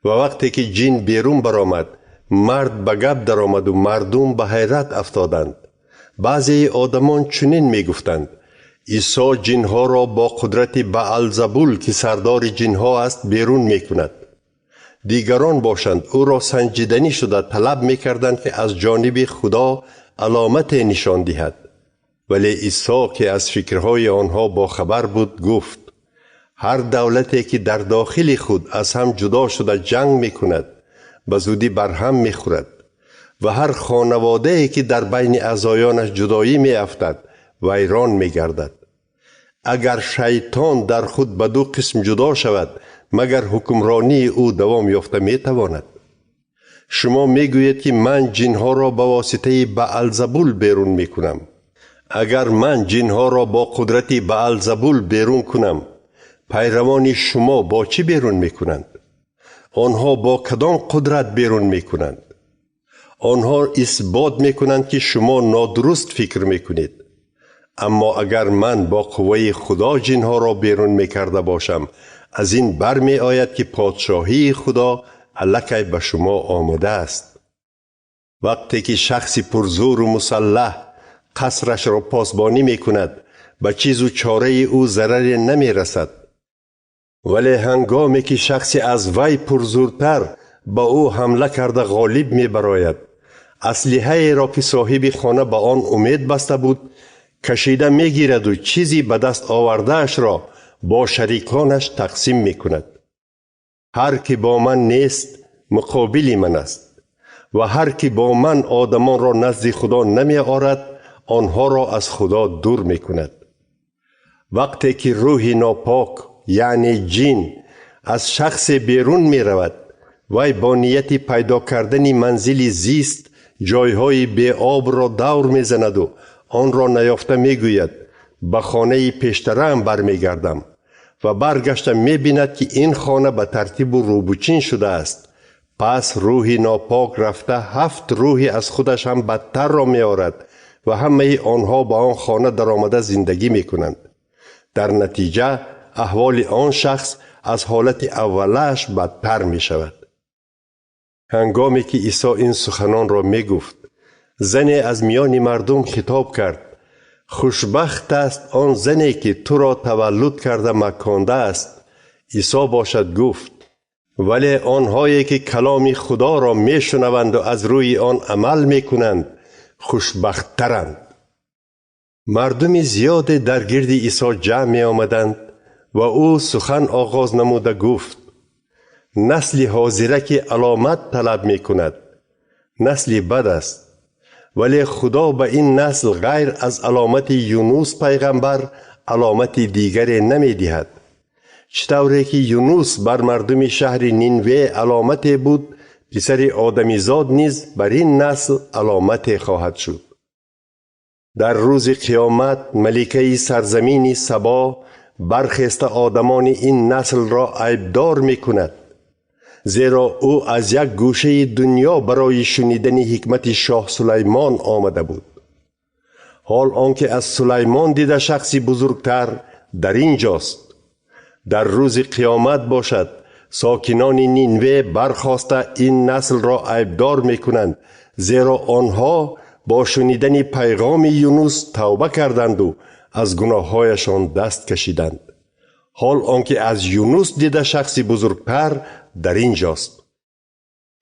ва вақте ки ҷин берун баромад, Мард ба гап даромаду мардум ба ҳайрат афтоданд. Баъзеи одамон чунин мегуфтанд: Исо ҷинҳоро бо қудрати Баалзабул, ки сардори ҷинҳо аст, берун мекунад. Дигарон бошанд, ӯро санҷиданӣ шуда талаб мекарданд, ки аз ҷониби Худо аломате нишон диҳад. Вале Исо, ки аз фикрҳои онҳо бохабар буд, гуфт: ҳар давлате, ки дар дохили худ аз ҳам ҷудо шуда ҷанг мекунад, ба зудӣ барҳам мехӯрад ва ҳар хонаводае, ки дар байни аъзоёнаш ҷудоӣ меафтад, вайрон мегардад. Агар шайтон дар худ ба ду қисм ҷудо шавад, магар ҳукмронии ӯ давом ёфта метавонад? Шумо мегӯед, ки ман ҷинҳоро ба воситаи Баалзабул берун мекунам. Агар ман ҷинҳоро бо қудрати Баалзабул берун кунам, пайравони шумо бо чӣ берун мекунанд? Онҳо бо кадом қудрат берун мекунанд? Онҳо исбот мекунанд, ки шумо нодуруст фикр мекунед. Аммо агар ман бо қувваи Худо ҷинҳоро берун мекарда бошам, аз ин бармеояд, ки подшоҳии Худо аллакай ба шумо омадааст. Вақте ки шахси пурзӯру мусаллаҳ қасрашро посбонӣ мекунад, ба чизу чораи ӯ зараре намерасад. Вале ҳангоме ки шахси аз вай пурзӯртар ба ӯ ҳамла карда ғолиб мебарояд, аслиҳаеро, ки соҳиби хона ба он умед баста буд, кашида мегираду чизи ба даст овардаашро бо шариконаш тақсим мекунад. Ҳар ки бо ман нест, муқобили ман аст ва ҳар ки бо ман одамонро назди Худо намеорад, онҳоро аз Худо дур мекунад. Вақте ки рӯҳи нопок, яъне ҷин, аз шахсе берун меравад, вай бо нияти пайдо кардани манзили зист ҷойҳои беобро давр мезанаду онро наёфта мегӯяд: ба хонаи пештараам бармегардам, ва баргашта мебинад, ки ин хона ба тартибу рӯбучин шудааст. Пас рӯҳи нопок рафта 7 рӯҳи аз худаш ҳам бадтарро меорад ва ҳамаи онҳо ба он хона даромада зиндагӣ мекунанд. Дар натиҷа аҳволи он шахс аз ҳолати аввалааш бадтар мешавад. Ҳангоме ки Исо ин суханонро мегуфт, зане аз миёни мардум хитоб кард: хушбахт аст он зане, ки туро таваллуд карда макондааст. Исо бошад гуфт: вале онҳое, ки каломи Худоро мешунаванду аз рӯи он амал мекунанд, хушбахттаранд. Мардуми зиёде дар гирди Исо ҷамъ меомаданд ва ӯ сухан оғоз намуда гуфт: насли ҳозира, ки аломат талаб мекунад, насли бад аст, вале Худо ба ин насл ғайр аз аломати Юнус пайғамбар аломати дигаре намедиҳад. Чӣ тавре ки Юнус бар мардуми шаҳри Нинве аломате буд, писари одамизод низ бар ин насл аломате хоҳад шуд. Дар рӯзи қиёмат маликаи сарзамини Сабо бархеста одамони ин наслро айбдор мекунад, зеро ӯ аз як гӯшаи дунё барои шунидани ҳикмати шоҳ Сулаймон омада буд. Ҳол он ки аз Сулаймон дида шахси бузургтар дар ин ҷост. Дар рӯзи қиёмат бошад, сокинони Нинве бархоста ин наслро айбдор мекунанд, зеро онҳо бо шунидани пайғоми Юнус тавба карданду аз гуноҳҳояшон даст кашиданд. Ҳол он ки аз Юнус дида шахси бузургтар дар ин ҷост.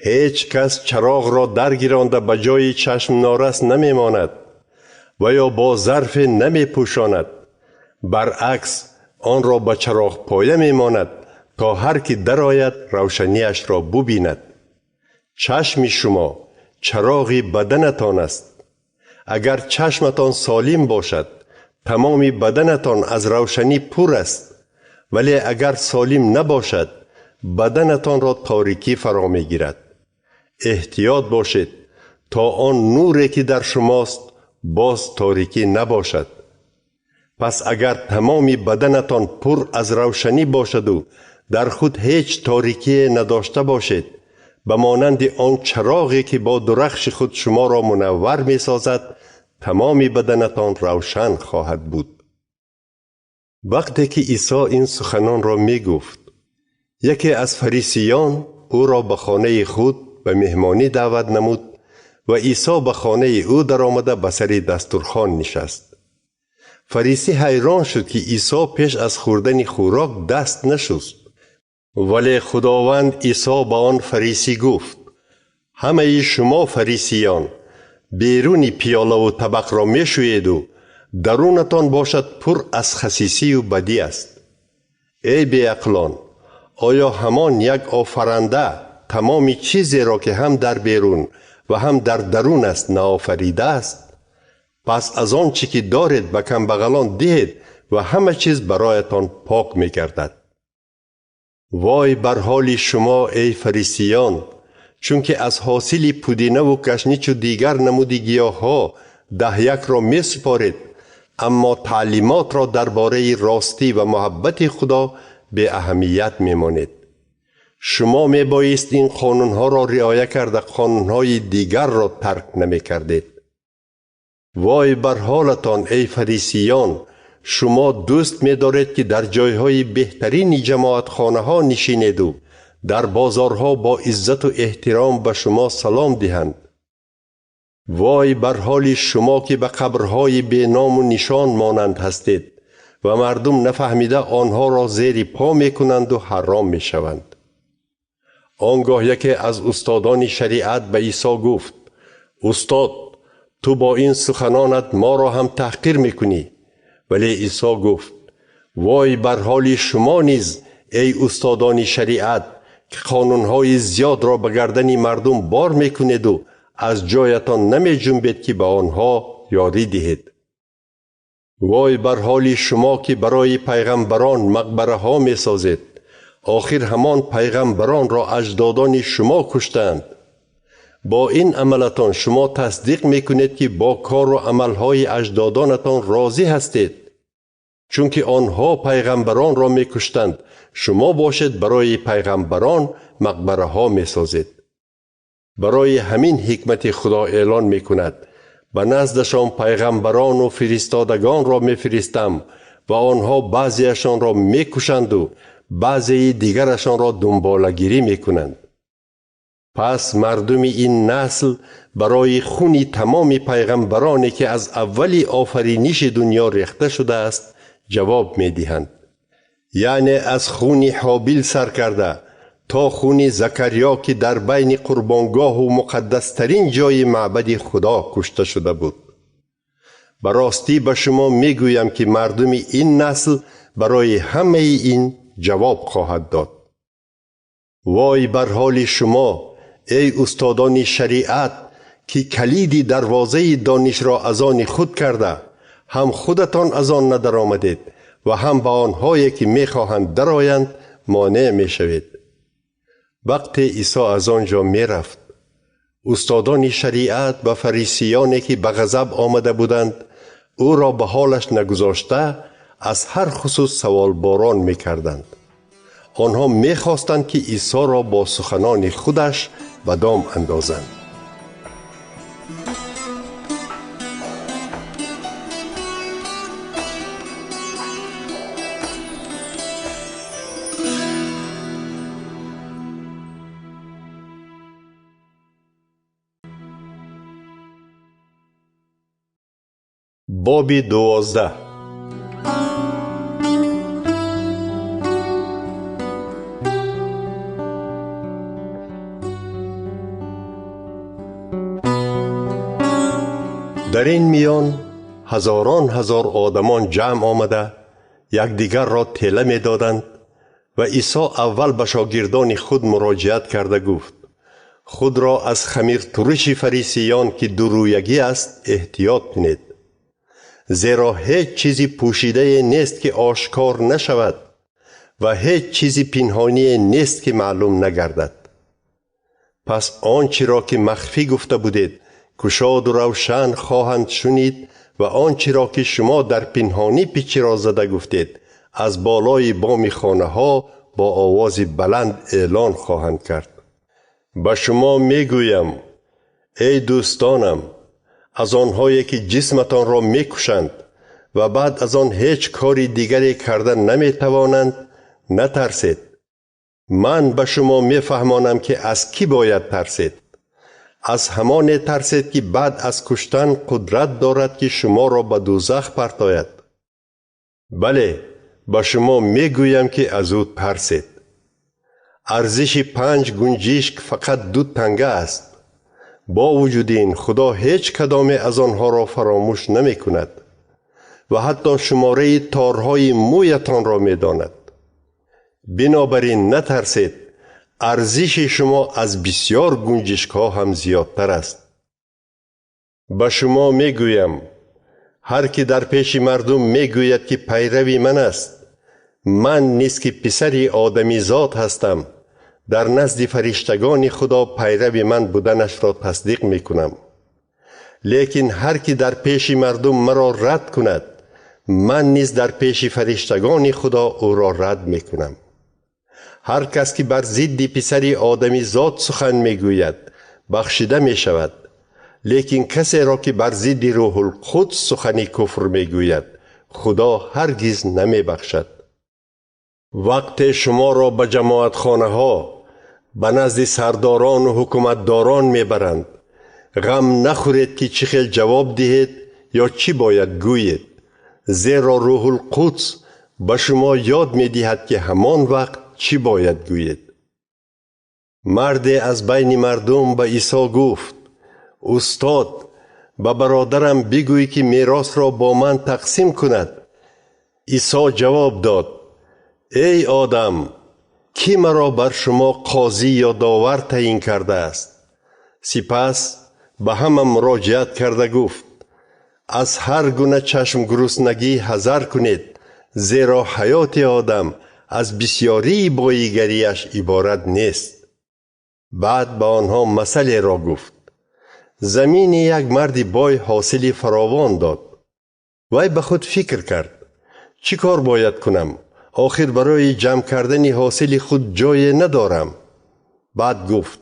Ҳеҷ кас чароғро даргиронда ба ҷои чашмнорас намемонад ва ё бо зарфе намепӯшонад. Баръакс, онро ба чароғпоя мемонад, то ҳар ки дарояд равшанияшро бубинад. Чашми шумо чароғи баданатон аст. Агар чашматон солим бошад, тамоми баданатон аз равшанӣ пур аст, вале агар солим набошад, баданатонро торикӣ фаро мегирад. Эҳтиёт бошед, то он нуре, ки дар шумост, боз торикӣ набошад. Пас агар тамоми баданатон пур аз равшанӣ бошаду дар худ ҳеҷ торикие надошта бошед, ба монанди он чароғе, ки бо дурахши худ шуморо мунаввар месозад, тамоми баданатон равшан хоҳад буд. Вақте ки Исо ин суханонро мегуфт, яке аз фарисиён ӯро ба хонаи худ ба меҳмонӣ даъват намуд ва Исо ба хонаи ӯ даромада ба сари дастурхон нишаст. Фарисӣ ҳайрон шуд, ки Исо пеш аз хӯрдани хӯрок даст нашуст. Вале Худованд Исо ба он фарисӣ гуфт: ҳамаи шумо фарисиён беруни пиёлаву табақро мешӯеду дарунатон бошад пур аз хасисию бадӣ аст. Эй беақлон, оё ҳамон як офаранда тамоми чизеро, ки ҳам дар берун ва ҳам дар дарун аст, наофаридааст? Пас аз он чӣ ки доред ба камбағалон диҳед ва ҳама чиз бароятон пок мегардад. Вой бар ҳоли шумо, эй фарисиён, чунки аз ҳосили пудинаву кашничу дигар намуди гиёҳҳо даҳякро месупоред, аммо таълимотро дар бораи ростӣ ва муҳаббати Худо беаҳамият мемонед. Шумо мебоист ин қонунҳоро риоя карда қонунҳои дигарро тарк намекардед. Вой бар ҳолатон, эй фарисиён, шумо дӯст медоред, ки дар ҷойҳои беҳтарини ҷамоатхонаҳо нишинеду дар бозорҳо бо иззату эҳтиром ба шумо салом диҳанд. Вой бар ҳоли шумо, ки ба қабрҳои беному нишон монанд ҳастед ва мардум нафаҳмида онҳоро зери по мекунанду ҳаром мешаванд. Он гоҳ яке аз устодони шариат ба Исо гуфт: устод, ту бо ин суханонат моро ҳам таҳқир мекунӣ. Вале Исо гуфт: вой бар ҳоли шумо низ, эй устодони шариат, ки қонунҳои зиёдро ба гардани мардум бор мекунеду аз ҷоятон намеҷунбед, ки ба онҳо ёрӣ диҳед. Вой бар ҳоли шумо, ки барои пайғамбарон мақбараҳо месозед. Охир ҳамон пайғамбаронро аҷдодони шумо куштаанд. Бо ин амалатон шумо тасдиқ мекунед, ки бо кору амалҳои аҷдодонатон розӣ ҳастед. Чунки онҳо пайғамбаронро мекуштанд, шумо бошед барои пайғамбарон мақбараҳо месозед. Барои ҳамин ҳикмати Худо эълон мекунад: ба наздашон пайғамбарону фиристодагонро мефиристам ва онҳо баъзеашонро мекушанду баъзеи дигарашонро дунболагирӣ мекунанд. Пас мардуми ин насл барои хуни тамоми пайғамбароне, ки аз аввали офариниши дунё рехта шудааст, ҷавоб медиҳанд. Яъне аз хуни Ҳобил сар карда то хуни Закариё, ки дар байни қурбонгоҳу муқаддастарин ҷои маъбади Худо кушта шуда буд. Ба ростӣ ба шумо мегӯям, ки мардуми ин насл барои ҳамаи ин ҷавоб хоҳад дод. Вой бар ҳоли шумо, эй устодони шариат, ки калиди дарвозаи донишро аз они худ карда, ҳам худатон аз он надаромадед ва ҳам ба онҳое, ки мехоҳанд дароянд, монеъ мешавед. Вақте Исо аз он ҷо мерафт, устодони шариат ва фарисиёне, ки ба ғазаб омада буданд, ӯро ба ҳолаш нагузошта аз ҳар хусус саволборон мекарданд. Онҳо мехостанд, ки Исоро бо суханони худаш ба дом андозанд. Боби 12. Дар ин миён ҳазорон ҳазор одамон ҷамъ омада якдигарро тела медоданд ва Исо аввал ба шогирдони худ муроҷиат карда гуфт: худро аз хамиртуруши фарисиён, ки дурӯягӣ аст, эҳтиёт кунед. Зеро ҳеҷ чизи пӯшидае нест, ки ошкор нашавад ва ҳеҷ чизи пинҳоние нест, ки маълум нагардад. Пас он чиро, ки махфӣ гуфта будед, кушоду равшан хоҳанд шунид ва он чиро, ки шумо дар пинҳонӣ пичиро зада гуфтед, аз болои боми хонаҳо бо овози баланд эълон хоҳанд кард. Ба шумо мегӯям, эй дӯстонам, аз онҳое, ки ҷисматонро мекушанд ва баъд аз он ҳеҷ кори дигаре карда наметавонанд, натарсед. Ман ба шумо мефаҳмонам, ки аз кӣ бояд тарсед. Аз ҳамоне тарсед, ки баъд аз куштан қудрат дорад, ки шуморо ба дӯзах партояд. Бале, ба шумо мегӯям, ки аз ӯ тарсед. Арзиши 5 гунҷишк фақат 2 танга аст. Бо вуҷуди ин Худо ҳеҷ кадоме аз онҳоро фаромӯш намекунад ва ҳатто шумораи торҳои мӯятонро медонад. Бинобар ин натарсед, арзиши шумо аз бисёр гунҷишкҳо ҳам зиёдтар аст. Ба шумо мегӯям, ҳар ки дар пеши мардум мегӯяд, ки пайрави ман аст, ман низ ки писари одамизод ҳастам, дар назди фариштагони Худо пайрави ман буданашро тасдиқ мекунам. Лекин ҳар ки дар пеши мардум маро рад кунад, ман низ дар пеши фариштагони Худо ӯро рад мекунам. Ҳар кас ки бар зидди писари одамизод сухан мегӯяд, бахшида мешавад. Лекин касеро ки бар зидди Рӯҳулқудс сухани куфр мегӯяд, Худо ҳаргиз намебахшад. Вақте шуморо ба ҷамоатхонаҳо, ба назди сардорону ҳукуматдорон мебаранд, ғам нахӯред, ки чӣ хел ҷавоб диҳед ё чӣ бояд гӯед, зеро Рӯҳулқудс ба шумо ёд медиҳад, ки ҳамон вақт чӣ бояд гӯед. Марде аз байни мардум ба Исо гуфт: Устод, ба бародарам бигӯй, ки меросро бо ман тақсим кунад. Исо ҷавоб дод: Эй одам, кӣ маро бар шумо қозӣ ё довар таъин кардааст? Сипас ба ҳама муроҷиат карда гуфт: Аз ҳар гуна чашмгуруснагӣ ҳазар кунед, зеро ҳаёти одам аз бисёрии боигарияш иборат нест. Баъд ба онҳо масъалеро гуфт: Замини як марди бой ҳосили фаровон дод. Вай ба худ фикр кард: чӣ кор бояд кунам? Охир барои ҷамъ кардани ҳосили худ ҷое надорам. Баъд гуфт: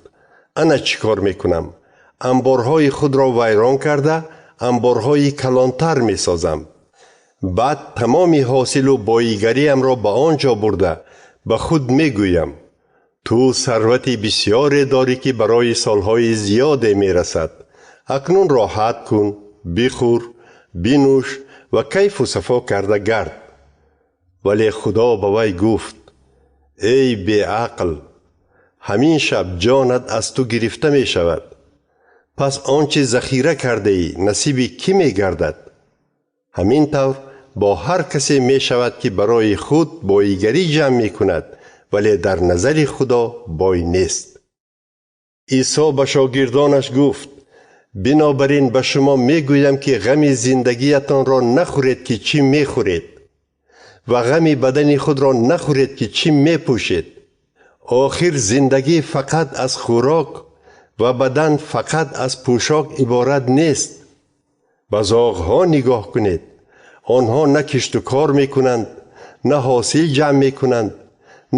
ана чӣ кор мекунам? Амборҳои худро вайрон карда, амборҳои калонтар месозам. Баъд тамоми ҳосилу боигариамро ба он ҷо бурда, ба худ мегӯям: ту сарвати бисёре дорӣ, ки барои солҳои зиёде мерасад. Акнун роҳат кун, бихӯр, бинӯш ва кайфу сафо карда гард. Вале Худо ба вай гуфт: эй беақл, ҳамин шаб ҷонат аз ту гирифта мешавад. Пас он чи захира кардаӣ насиби кӣ мегардад? Ҳамин тавр бо ҳар касе мешавад, ки барои худ боигарӣ ҷамъ мекунад, вале дар назари Худо бой нест. Исо ба шогирдонаш гуфт: бинобар ин ба шумо мегӯям, ки ғами зиндагиятонро нахӯред, ки чӣ мехӯред, ва ғами бадани худро нахӯред, ки чӣ мепӯшед. Охир зиндагӣ фақат аз хӯрок ва бадан фақат аз пӯшок иборат нест. Ба зоғҳо нигоҳ кунед. Онҳо на кишту кор мекунанд, на ҳосил ҷамъ мекунанд,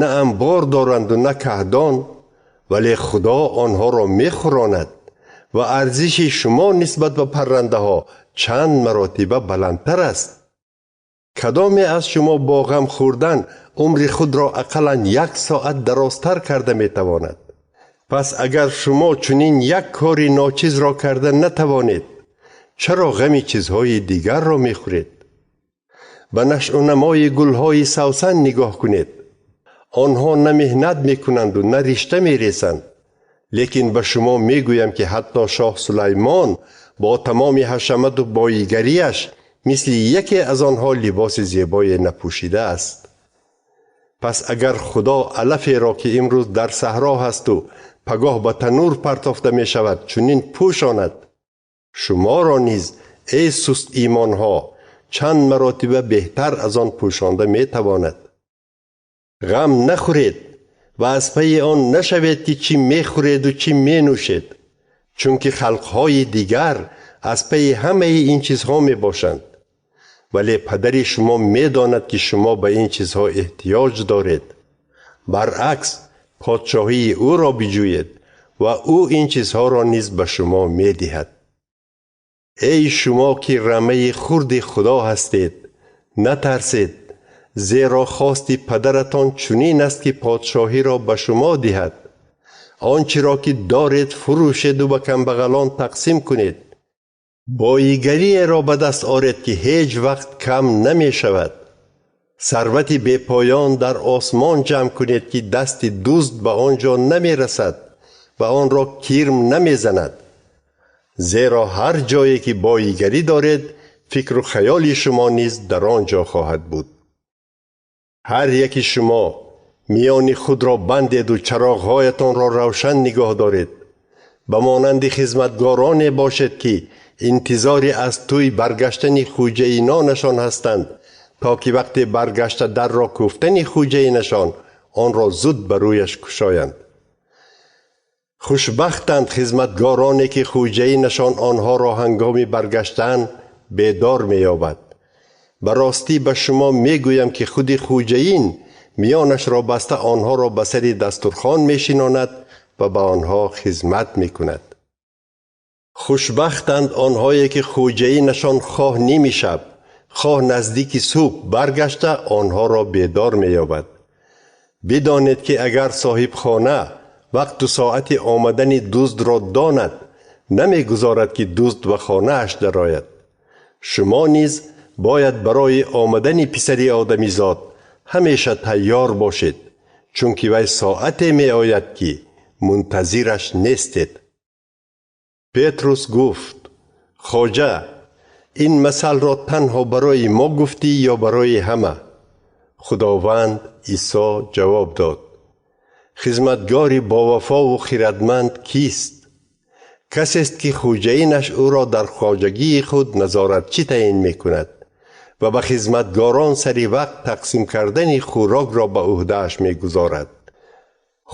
на амбор доранду на каҳдон, вале Худо онҳоро мехӯронад ва арзиши шумо нисбат ба паррандаҳо чанд маротиба баландтар аст. Кадоме аз шумо бо ғам хӯрдан умри худро ақаллан 1 соат дарозтар карда метавонад? Пас агар шумо чунин як кори ночизро карда натавонед, чаро ғами чизҳои дигарро мехӯред? Ба нашъунамои гулҳои савсан нигоҳ кунед. Онҳо на меҳнат мекунанду на ришта мересанд. Лекин ба шумо мегӯям, ки ҳатто шоҳ Сулаймон бо тамоми ҳашамату боигарияш мисли яке аз онҳо либоси зебое напӯшидааст. Пас агар Худо алаферо, ки имрӯз дар саҳро ҳасту пагоҳ ба танур партофта мешавад, чунин пӯшонад, шуморо низ, эй суст имонҳо, чанд маротиба беҳтар аз он пӯшонда метавонад. Ғам нахӯред ва аз пайи он нашавед, ки чӣ мехӯреду чӣ менӯшед, чунки халқҳои дигар аз пайи ҳамаи ин чизҳо мебошанд. Вале падари шумо медонад, ки шумо ба ин чизҳо эҳтиёҷ доред. Баръакс, подшоҳии ӯро биҷӯед ва ӯ ин чизҳоро низ ба шумо медиҳад. Эй шумо, ки рамаи хурди Худо ҳастед, натарсед, Зеро хости падаратон чунин аст, ки подшоҳиро ба шумо диҳад. Он чиро ки доред фурӯшеду ба камбағалон тақсим кунед. Боигариеро ба даст оред, ки ҳеҷ вақт кам намешавад. Сарвати бепоён дар осмон ҷамъ кунед, ки дасти дузд ба он ҷо намерасад ва онро кирм намезанад. Зеро ҳар ҷое ки боигарӣ доред, фикру хаёли шумо низ дар он ҷо хоҳад буд. Ҳар яки шумо миёни худро бандеду чароғҳоятонро равшан нигоҳ доред. Ба монанди хизматгороне бошед, ки интизори аз тӯй баргаштани хӯҷаинонашон ҳастанд, то ки вақте баргашта дарро кӯфтани хӯҷаинашон онро зуд ба рӯяш кушоянд. Хушбахтанд хизматгороне, ки хӯҷаинашон онҳоро ҳангоми баргаштан бедор меёбад. Ба ростӣ ба шумо мегӯям, ки худи хӯҷаин миёнашро баста онҳоро ба сари дастурхон мешинонад ва ба онҳо хизмат мекунад. Хушбахтанд онҳое, ки хӯҷаинашон хоҳ ними шаб, хоҳ наздики субҳ баргашта онҳоро бедор меёбад. Бидонед, ки агар соҳибхона вақту соати омадани дуздро донад, намегузорад, ки дузд ба хонааш дарояд. Шумо низ бояд барои омадани писари одамизод ҳамеша тайёр бошед, чунки вай соате меояд, ки мунтазираш нестед. Петрус гуфт: Хоҷа, ин масалро танҳо барои мо гуфтӣ ё барои ҳама? Худованд Исо ҷавоб дод: Хизматгори бовафову хирадманд кист? Касест, ки хӯҷаинаш ӯро дар хоҷагии худ назоратчӣ таъин мекунад ва ба хизматгорон сари вақт тақсим кардани хӯрокро ба ӯҳдааш мегузорад.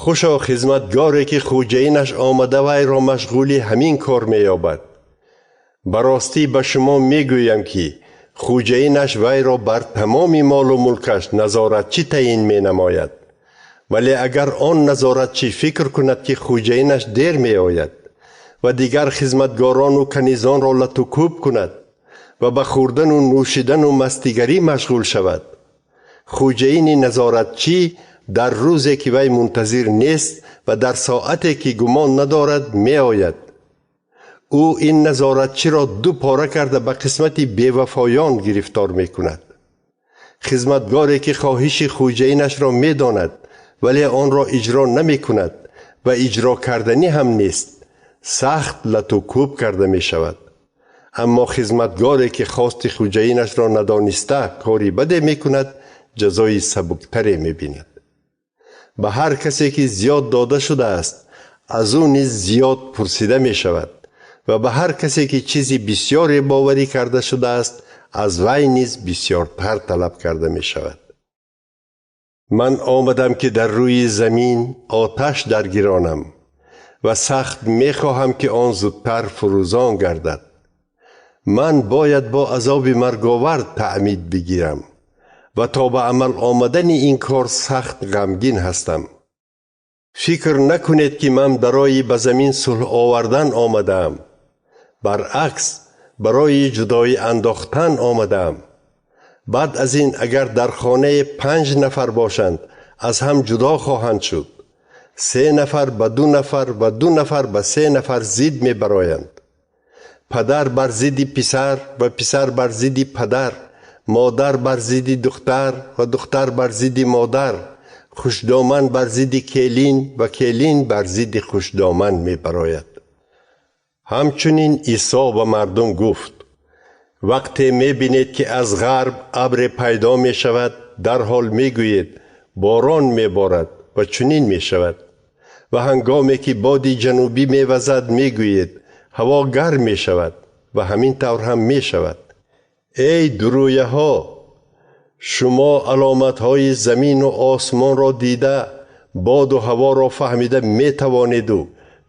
Хушо хизматгоре, ки хӯҷаинаш омада вайро машғули ҳамин кор меёбад. Ба ростӣ ба шумо мегӯям, ки хӯҷаинаш вайро бар тамоми молу мулкаш назоратчӣ таъин менамояд. Вале агар он назоратчӣ фикр кунад, ки хӯҷаинаш дер меояд ва дигар хизматгорону канизонро латукӯб кунад ва ба хӯрдану нӯшидану мастигарӣ машғул шавад, хӯҷаини назоратчӣ дар рӯзе, ки вай мунтазир нест ва дар соате, ки гумон надорад, меояд. Ӯ ин назоратчиро ду пора карда ба қисмати бевафоён гирифтор мекунад. Хизматгоре, ки хоҳиши хӯҷаинашро медонад, вале онро иҷро намекунад ва иҷро карданӣ ҳам нест, сахт латукӯб карда мешавад. Аммо хизматгоре, ки хости хӯҷаинашро надониста кори баде мекунад, ҷазои сабуктаре мебинад. Ба ҳар касе, ки зиёд дода шудааст, аз ӯ низ зиёд пурсида мешавад ва ба ҳар касе, ки чизи бисёре боварӣ карда шудааст, аз вай низ бисёртар талаб карда мешавад. Ман омадам, ки дар рӯи замин оташ даргиронам ва сахт мехоҳам, ки он зудтар фурӯзон гардад. Ман бояд бо азоби марговар таъмид бигирам ва то ба амал омадани ин кор сахт ғамгин ҳастам. Фикр накунед, ки ман барои ба замин сулҳ овардан омадаам. Баръакс, барои ҷудоӣ андохтан омадаам. Баъд аз ин агар дар хонае 5 нафар бошанд, аз ҳам ҷудо хоҳанд шуд. 3 нафар ба 2 нафар ва 2 нафар ба 3 нафар зид мебароянд. Падар бар зидди писар ва писар бар зидди падар, модар бар зидди духтар ва духтар бар зидди модар, хушдоман бар зидди келин ва келин бар зидди хушдоман мебарояд. Ҳамчунин Исо ба мардум гуфт: вақте мебинед, ки аз ғарб абре пайдо мешавад, дарҳол мегӯед: борон меборад ва чунин мешавад. Ва ҳангоме ки боди ҷанубӣ мевазад, мегӯед: ҳаво гарм мешавад ва ҳамин тавр ҳам мешавад. Эй дурӯяҳо, шумо аломатҳои замину осмонро дида, боду ҳаворо фаҳмида метавонеду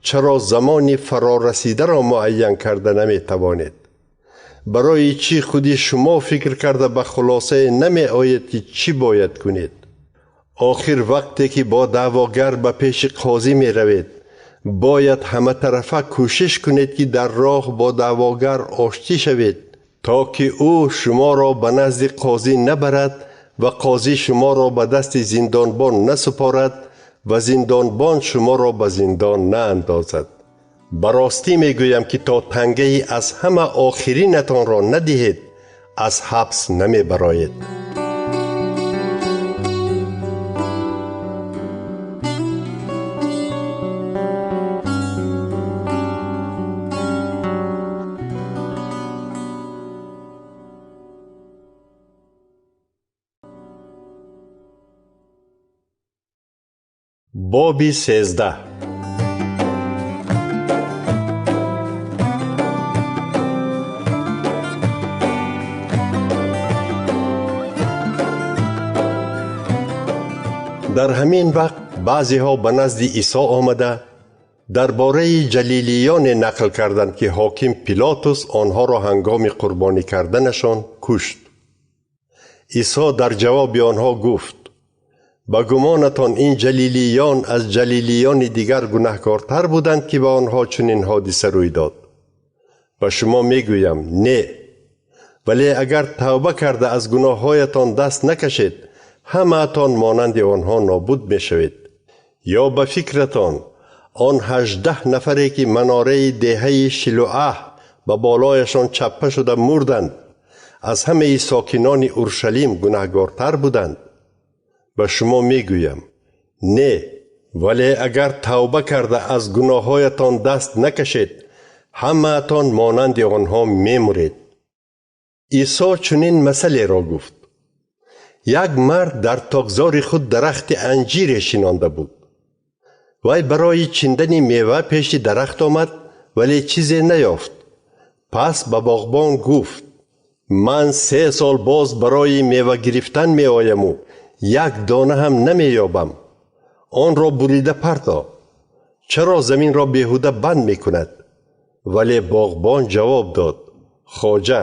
чаро замони фарорасидаро муайян карда наметавонед? Барои чӣ худи шумо фикр карда ба хулосае намеоед, ки чӣ бояд кунед? Охир вақте ки бо даъвогар ба пеши қозӣ меравед, бояд ҳаматарафа кӯшиш кунед, ки дар роҳ бо даъвогар оштӣ шавед, то ки ӯ шуморо ба назди қозӣ набарад ва қозӣ шуморо ба дасти зиндонбон насупорад ва зиндонбон шуморо ба зиндон наандозад. Ба ростӣ мегӯям, ки то тангаи аз ҳама охиринатонро надиҳед, аз ҳабс намебароед. Боби 13. Дар ҳамин вақт баъзеҳо ба назди Исо омада, дар бораи ҷалилиёне нақл карданд, ки ҳоким Пилотус онҳоро ҳангоми қурбонӣ карданашон кушт. Исо дар ҷавоби онҳо гуфт: ба гумонатон ин ҷалилиён аз ҷалилиёни дигар гунаҳкортар буданд, ки ба онҳо чунин ҳодиса рӯй дод? Ба шумо мегӯям, не. Вале агар тавба карда аз гуноҳҳоятон даст накашед, ҳамаатон монанди онҳо нобуд мешавед. Ё ба фикратон он 18 нафаре, ки манораи деҳаи Шилуаҳ ба болояшон чаппа шуда мурданд, аз ҳамаи сокинони Уршалим гунаҳгортар буданд? Ба шумо мегӯям, не. Вале агар тавба карда аз гуноҳҳоятон даст накашед, ҳамаатон монанди онҳо мемуред. Исо чунин масъалеро гуфт: як мард дар токзори худ дарахти анҷире шинонда буд. Вай барои чиндани мева пеши дарахт омад, вале чизе наёфт. Пас ба боғбон гуфт: ман 3 сол боз барои мева гирифтан меояму як дона ҳам намеёбам. Онро бурида парто. Чаро заминро беҳуда банд мекунад? Вале боғбон ҷавоб дод: хоҷа,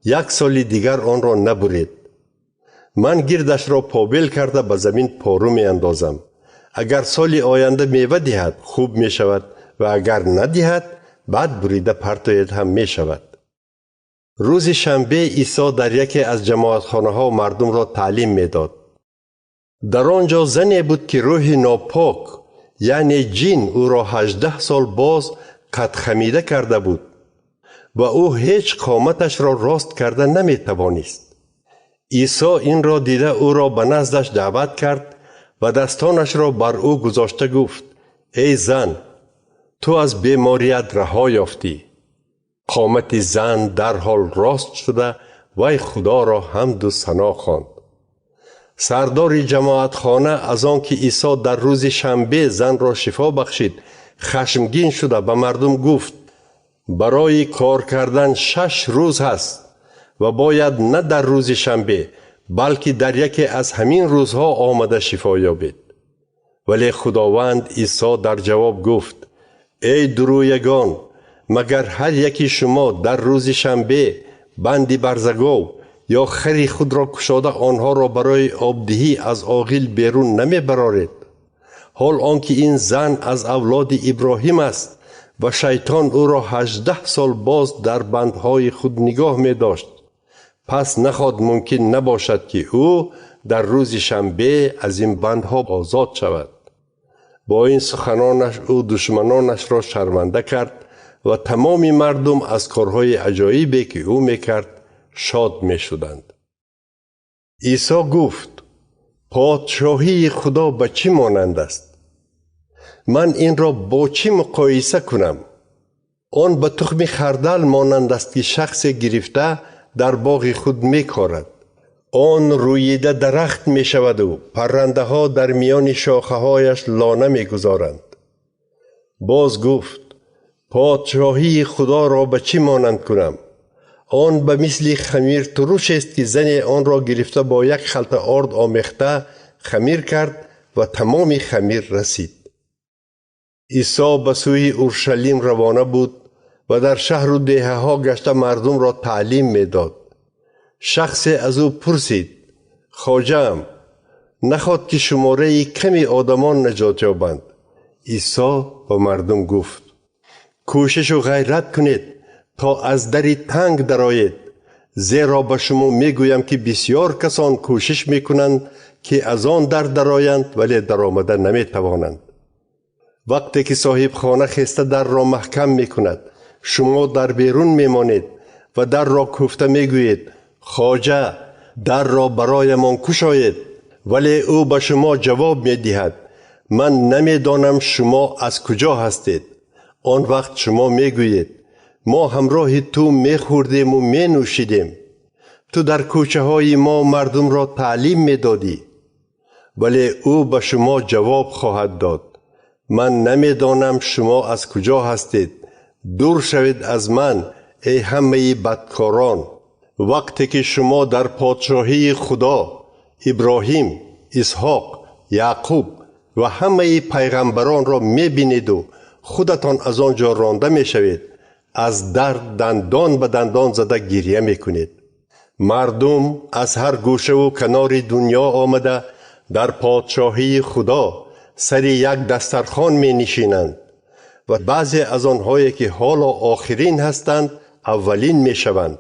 1 соли дигар онро набуред. Ман гирдашро побел карда ба замин пору меандозам. Агар соли оянда мева диҳад, хуб мешавад, ва агар надиҳад, баъд бурида партоед ҳам мешавад. Рӯзи шанбе Исо дар яке аз ҷамоатхонаҳо мардумро таълим медод. Дар он ҷо зане буд, ки рӯҳи нопок, яъне ҷин, ӯро 18 сол боз қадхамида карда буд ва ӯ ҳеҷ қоматашро рост карда наметавонист. Исо инро дида ӯро ба наздаш даъват кард ва дастонашро бар ӯ гузошта гуфт: эй зан, ту аз беморият раҳо ёфтӣ. Қомати зан дарҳол рост шуда, вай Худоро ҳамду сано хонд. Сардори ҷамоатхона аз он ки Исо дар рӯзи шанбе занро шифо бахшид, хашмгин шуда ба мардум гуфт: барои кор кардан 6 рӯз ҳаст ва бояд на дар рӯзи шанбе, балки дар яке аз ҳамин рӯзҳо омада шифо ёбед. Вале Худованд Исо дар ҷавоб гуфт: эй дурӯягон, магар ҳар яки шумо дар рӯзи шанбе банди барзагов ё хари худро кушода онҳоро барои обдиҳӣ аз оғил берун намебароред? Ҳол он ки ин зан аз авлоди Иброҳим аст ва шайтон ӯро 18 сол боз дар бандҳои худ нигоҳ медошт. Пас наход мумкин набошад, ки ӯ дар рӯзи шанбе аз ин бандҳо озод шавад. Бо ин суханонаш ӯ душманонашро шарманда кард ва тамоми мардум аз корҳои аҷоибе, ки ӯ мекард, шод мешуданд. Исо гуфт: подшоҳии Худо ба чӣ монанд аст? Ман инро бо чӣ муқоиса кунам? Он ба тухми хардал монанд аст, ки шахсе гирифта дар боғи худ мекорад. Он рӯида дарахт мешаваду паррандаҳо дар миёни шохаҳояш лона мегузоранд. Боз гуфт: подшоҳии Худоро ба чӣ монанд кунам? Он ба мисли хамиртурушест, ки зане онро гирифта бо як халта орд омехта хамир кард ва тамоми хамир расид. Исо ба сӯи Уршалим равона буд ва дар шаҳру деҳаҳо гашта мардумро таълим медод. Шахсе аз ӯ пурсид: хоҷаам, наход ки шумораи ками одамон наҷот ёбанд? Исо ба мардум гуфт: кӯшишу ғайрат кунед то аз дари танг дароед, Зеро ба шумо мегӯям, ки бисёр касон кӯшиш мекунанд, ки аз он дар дароянд, вале даромада наметавонанд. Вақте ки соҳибхона хеста дарро маҳкам мекунад, шумо дар берун мемонед ва дарро кӯфта мегӯед: хоҷа, дарро бароямон кушоед. Вале ӯ ба шумо ҷавоб медиҳад: ман намедонам шумо аз куҷо ҳастед. Он вақт шумо мегӯед: мо ҳамроҳи ту мехӯрдему менӯшидем. Ту дар кӯчаҳои мо мардумро таълим медодӣ. Вале ӯ ба шумо ҷавоб хоҳад дод: ман намедонам шумо аз куҷо ҳастед. Дур шавед аз ман, эй ҳамаи бадкорон. Вақте ки шумо дар подшоҳии Худо Иброҳим, Исҳоқ, Яъқуб ва ҳамаи пайғамбаронро мебинеду худатон аз он ҷо ронда мешавед, аз дард дандон ба дандон зада гиря мекунед. Мардум аз ҳар гӯшаву канори дунё омада дар подшоҳии Худо сари як дастархон менишинанд ва баъзе аз онҳое ки ҳоло охирин ҳастанд аввалин мешаванд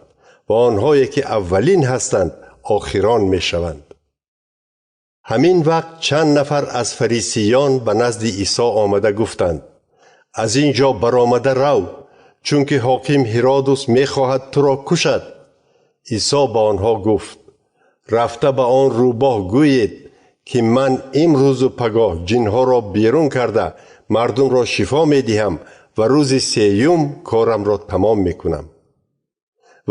ва онҳое ки аввалин ҳастанд охирон мешаванд. Ҳамин вақт чанд нафар аз фарисиён ба назди Исо омада гуфтанд: аз ин ҷо баромада рав, чунки ҳоким Ҳиродус мехоҳад туро кушад. Исо ба онҳо гуфт: рафта ба он рӯбоҳ гӯед, ки ман имрӯзу пагоҳ ҷинҳоро берун карда мардумро шифо медиҳам ва рӯзи сеюм корамро тамом мекунам.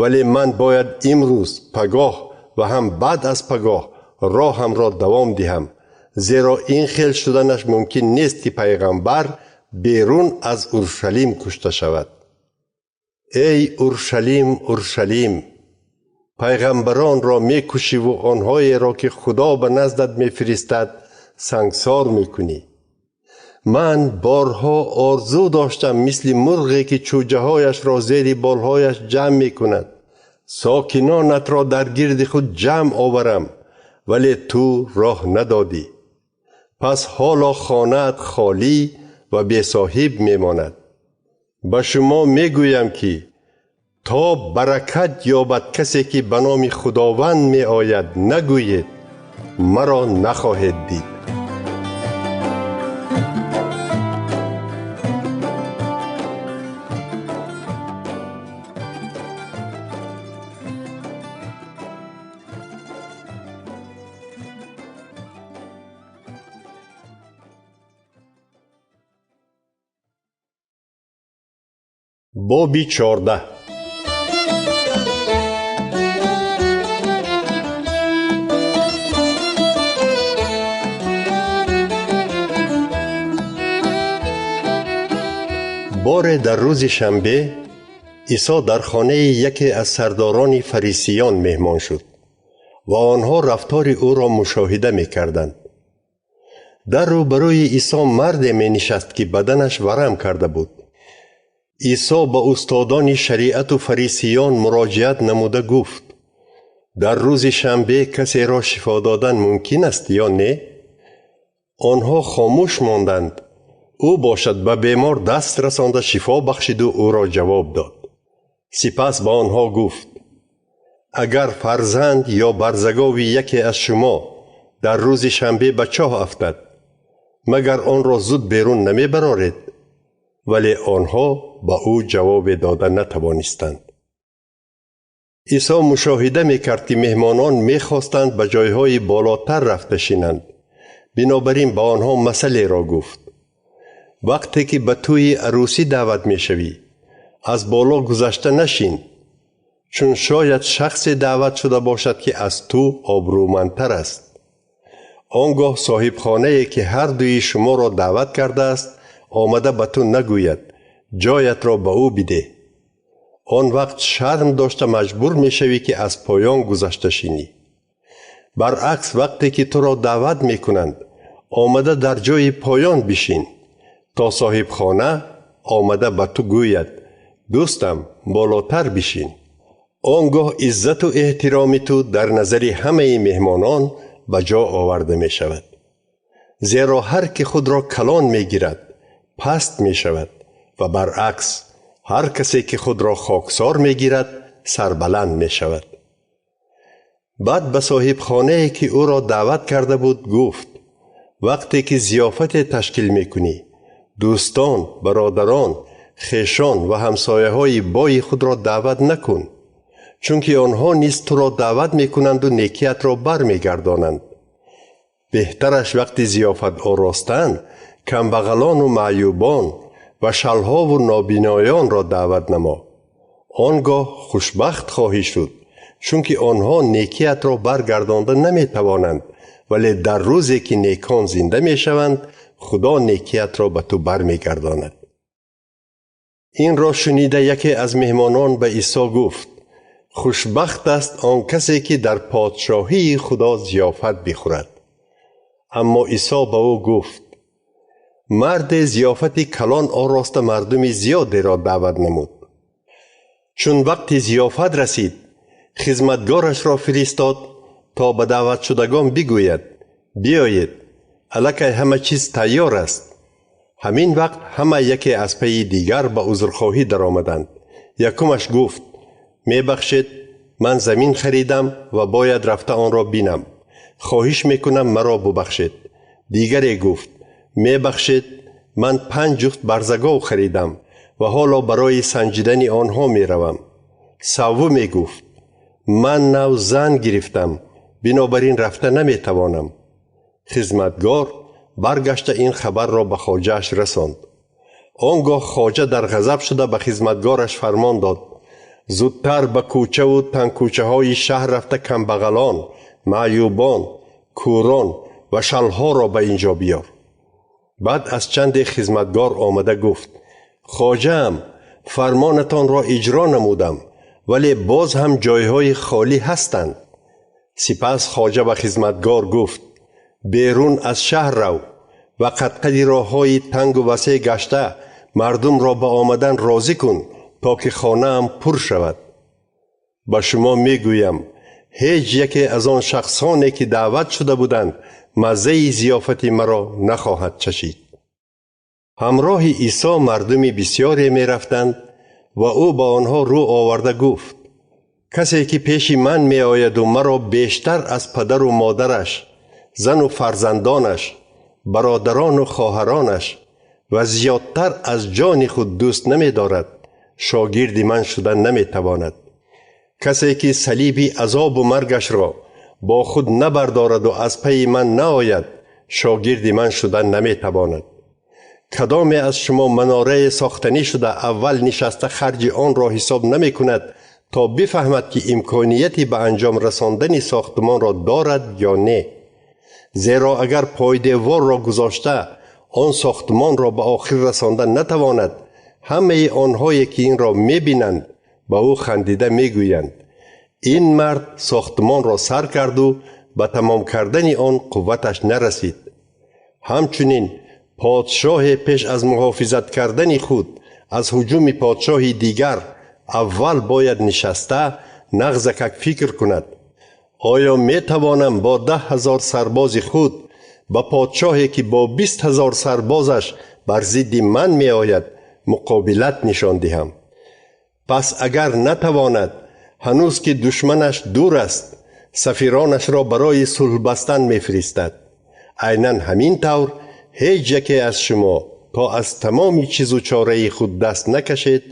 Вале ман бояд имрӯз, пагоҳ ва ҳам баъд аз пагоҳ роҳамро давом диҳам, зеро ин хел шуданаш мумкин нест, ки пайғамбар берун аз Уршалим кушта шавад. Эй Уршалим, Уршалим, пайғамбаронро мекушиву онҳоеро, ки Худо ба наздат мефиристад, сангсор мекунӣ. Ман борҳо орзу доштам, мисли мурғе, ки чӯҷаҳояшро зери болҳояш ҷамъ мекунад, сокинонатро дар гирди худ ҷамъ оварам, вале ту роҳ надодӣ. Пас ҳоло хонаат холӣ ва бесоҳиб мемонад. Ба шумо мегӯям, ки то баракат ёбад касе, ки ба номи Худованд меояд, нагӯед, маро нахоҳед дид. Боби 14. Боре дар рӯзи шанбе Исо дар хонаи яке аз сардорони фарисиён меҳмон шуд ва онҳо рафтори ӯро мушоҳида мекарданд. Дар рӯбарӯи Исо марде менишаст, ки баданаш варам карда буд. Исо ба устодони шариату фарисиён муроҷиат намуда гуфт: дар рӯзи шанбе касеро шифо додан мумкин аст ё не? Онҳо хомӯш монданд. Ӯ бошад ба бемор даст расонда шифо бахшиду ӯро ҷавоб дод. Сипас ба онҳо гуфт: агар фарзанд ё барзагови яке аз шумо дар рӯзи шанбе ба чоҳ афтад, магар онро зуд берун намебароред? Вале онҳо ба ӯ ҷавобе дода натавонистанд. Исо мушоҳида мекард, ки меҳмонон мехостанд ба ҷойҳои болотар рафта шинанд. Бинобар ин ба онҳо масъалеро гуфт: вақте ки ба тӯи арӯсӣ даъват мешавӣ, аз боло гузашта нашин, чун шояд шахсе даъват шуда бошад, ки аз ту обрӯмандтар аст. Он гоҳ соҳибхонае, ки ҳар дуи шуморо даъват кардааст, омада ба ту нагӯяд: ҷоятро ба ӯ бидеҳ. Он вақт шарм дошта маҷбур мешавӣ, ки аз поён гузашта шинӣ. Баръакс, вақте ки туро даъват мекунанд, омада дар ҷои поён бишин, то соҳибхона омада ба ту гӯяд: дӯстам, болотар бишин. Он гоҳ иззату эҳтироми ту дар назари ҳамаи меҳмонон ба ҷо оварда мешавад. Зеро ҳар ки худро калон мегирад, паст мешавад ва баръакс, ҳар касе ки худро хоксор мегирад, сарбаланд мешавад. Баъд ба соҳибхонае, ки ӯро даъват карда буд, гуфт: вақте ки зиёфате ташкил мекунӣ, дӯстон, бародарон, хешон ва ҳамсояҳои бои худро даъват накун, чунки онҳо низ туро даъват мекунанду некиятро бармегардонанд. Беҳтараш вақти зиёфат оростан камбағалону маъюбон ва шалҳову нобиноёнро даъват намо. Он гоҳ хушбахт хоҳӣ шуд, чунки онҳо некиятро баргардонда наметавонанд, вале дар рӯзе ки некон зинда мешаванд, Худо некиятро ба ту бармегардонад. Инро шунида яке аз меҳмонон ба Исо гуфт: хушбахт аст он касе, ки дар подшоҳии Худо зиёфат бихӯрад. Аммо Исо ба ӯ гуфт: марде зиёфати калон ороста мардуми зиёдеро даъват намуд. Чун вақти зиёфат расид, хизматгорашро фиристод то ба даъватшудагон бигӯяд: биёед, аллакай ҳама чиз тайёр аст. Ҳамин вақт ҳама яке аз пайи дигар ба узрхоҳӣ даромаданд. Якумаш гуфт: мебахшед, ман замин харидам ва бояд рафта онро бинам. Хоҳиш мекунам маро бубахшед. Дигаре гуфт: мебахшед, ман 5 ҷуфт барзагов харидам ва ҳоло барои санҷидани онҳо меравам. Севуме гуфт: ман нав зан гирифтам, бинобар ин рафта наметавонам. Хизматгор баргашта ин хабарро ба хоҷааш расонд. Он гоҳ хоҷа дар ғазаб шуда ба хизматгораш фармон дод: зудтар ба кӯчаву тангкӯчаҳои шаҳр рафта камбағалон, маъюбон, кӯрон ва шалҳоро ба ин ҷо биёр. Баъд аз чанде хизматгор омада гуфт: хоҷаам, фармонатонро иҷро намудам, вале боз ҳам ҷойҳои холӣ ҳастанд. Сипас хоҷа ба хизматгор гуфт: берун аз шаҳр рав ва қадқади роҳҳои тангу васеъ гашта мардумро ба омадан розӣ кун, то ки хонаам пур шавад. Ба шумо мегӯям, ҳеҷ яке аз он шахсоне, ки даъват шуда буданд, маззаи зиёфати маро нахоҳад чашид. Ҳамроҳи Исо мардуми бисёре мерафтанд ва ӯ ба онҳо рӯ оварда гуфт: касе ки пеши ман меояду маро бештар аз падару модараш, зану фарзандонаш, бародарону хоҳаронаш ва зиёдтар аз ҷони худ дӯст намедорад, шогирди ман шуда наметавонад. Касе ки салиби азобу маргашро бо худ набардораду аз пайи ман наояд, шогирди ман шуда наметавонад. Кадоме аз шумо манорае сохтанӣ шуда аввал нишаста харҷи онро ҳисоб намекунад, то бифаҳмад, ки имконияти ба анҷом расондани сохтмонро дорад ё не? Зеро агар пойдеворро гузошта он сохтмонро ба охир расонда натавонад, ҳамаи онҳое ки инро мебинанд ба ӯ хандида мегӯянд: ин мард сохтмонро сар карду ба тамом кардани он қувваташ нарасид. Ҳамчунин подшоҳе пеш аз муҳофизат кардани худ аз ҳуҷуми подшоҳи дигар аввал бояд нишаста нағзакак фикр кунад: оё метавонам бо 10 000 сарбози худ ба подшоҳе, ки бо 20 000 сарбозаш бар зидди ман меояд, муқобилат нишон диҳам? Пас агар натавонад, ҳанӯз ки душманаш дур аст, сафиронашро барои сулҳбастан мефиристад. Айнан ҳамин тавр ҳеҷ яке аз шумо то аз тамоми чизу чораи худ даст накашед,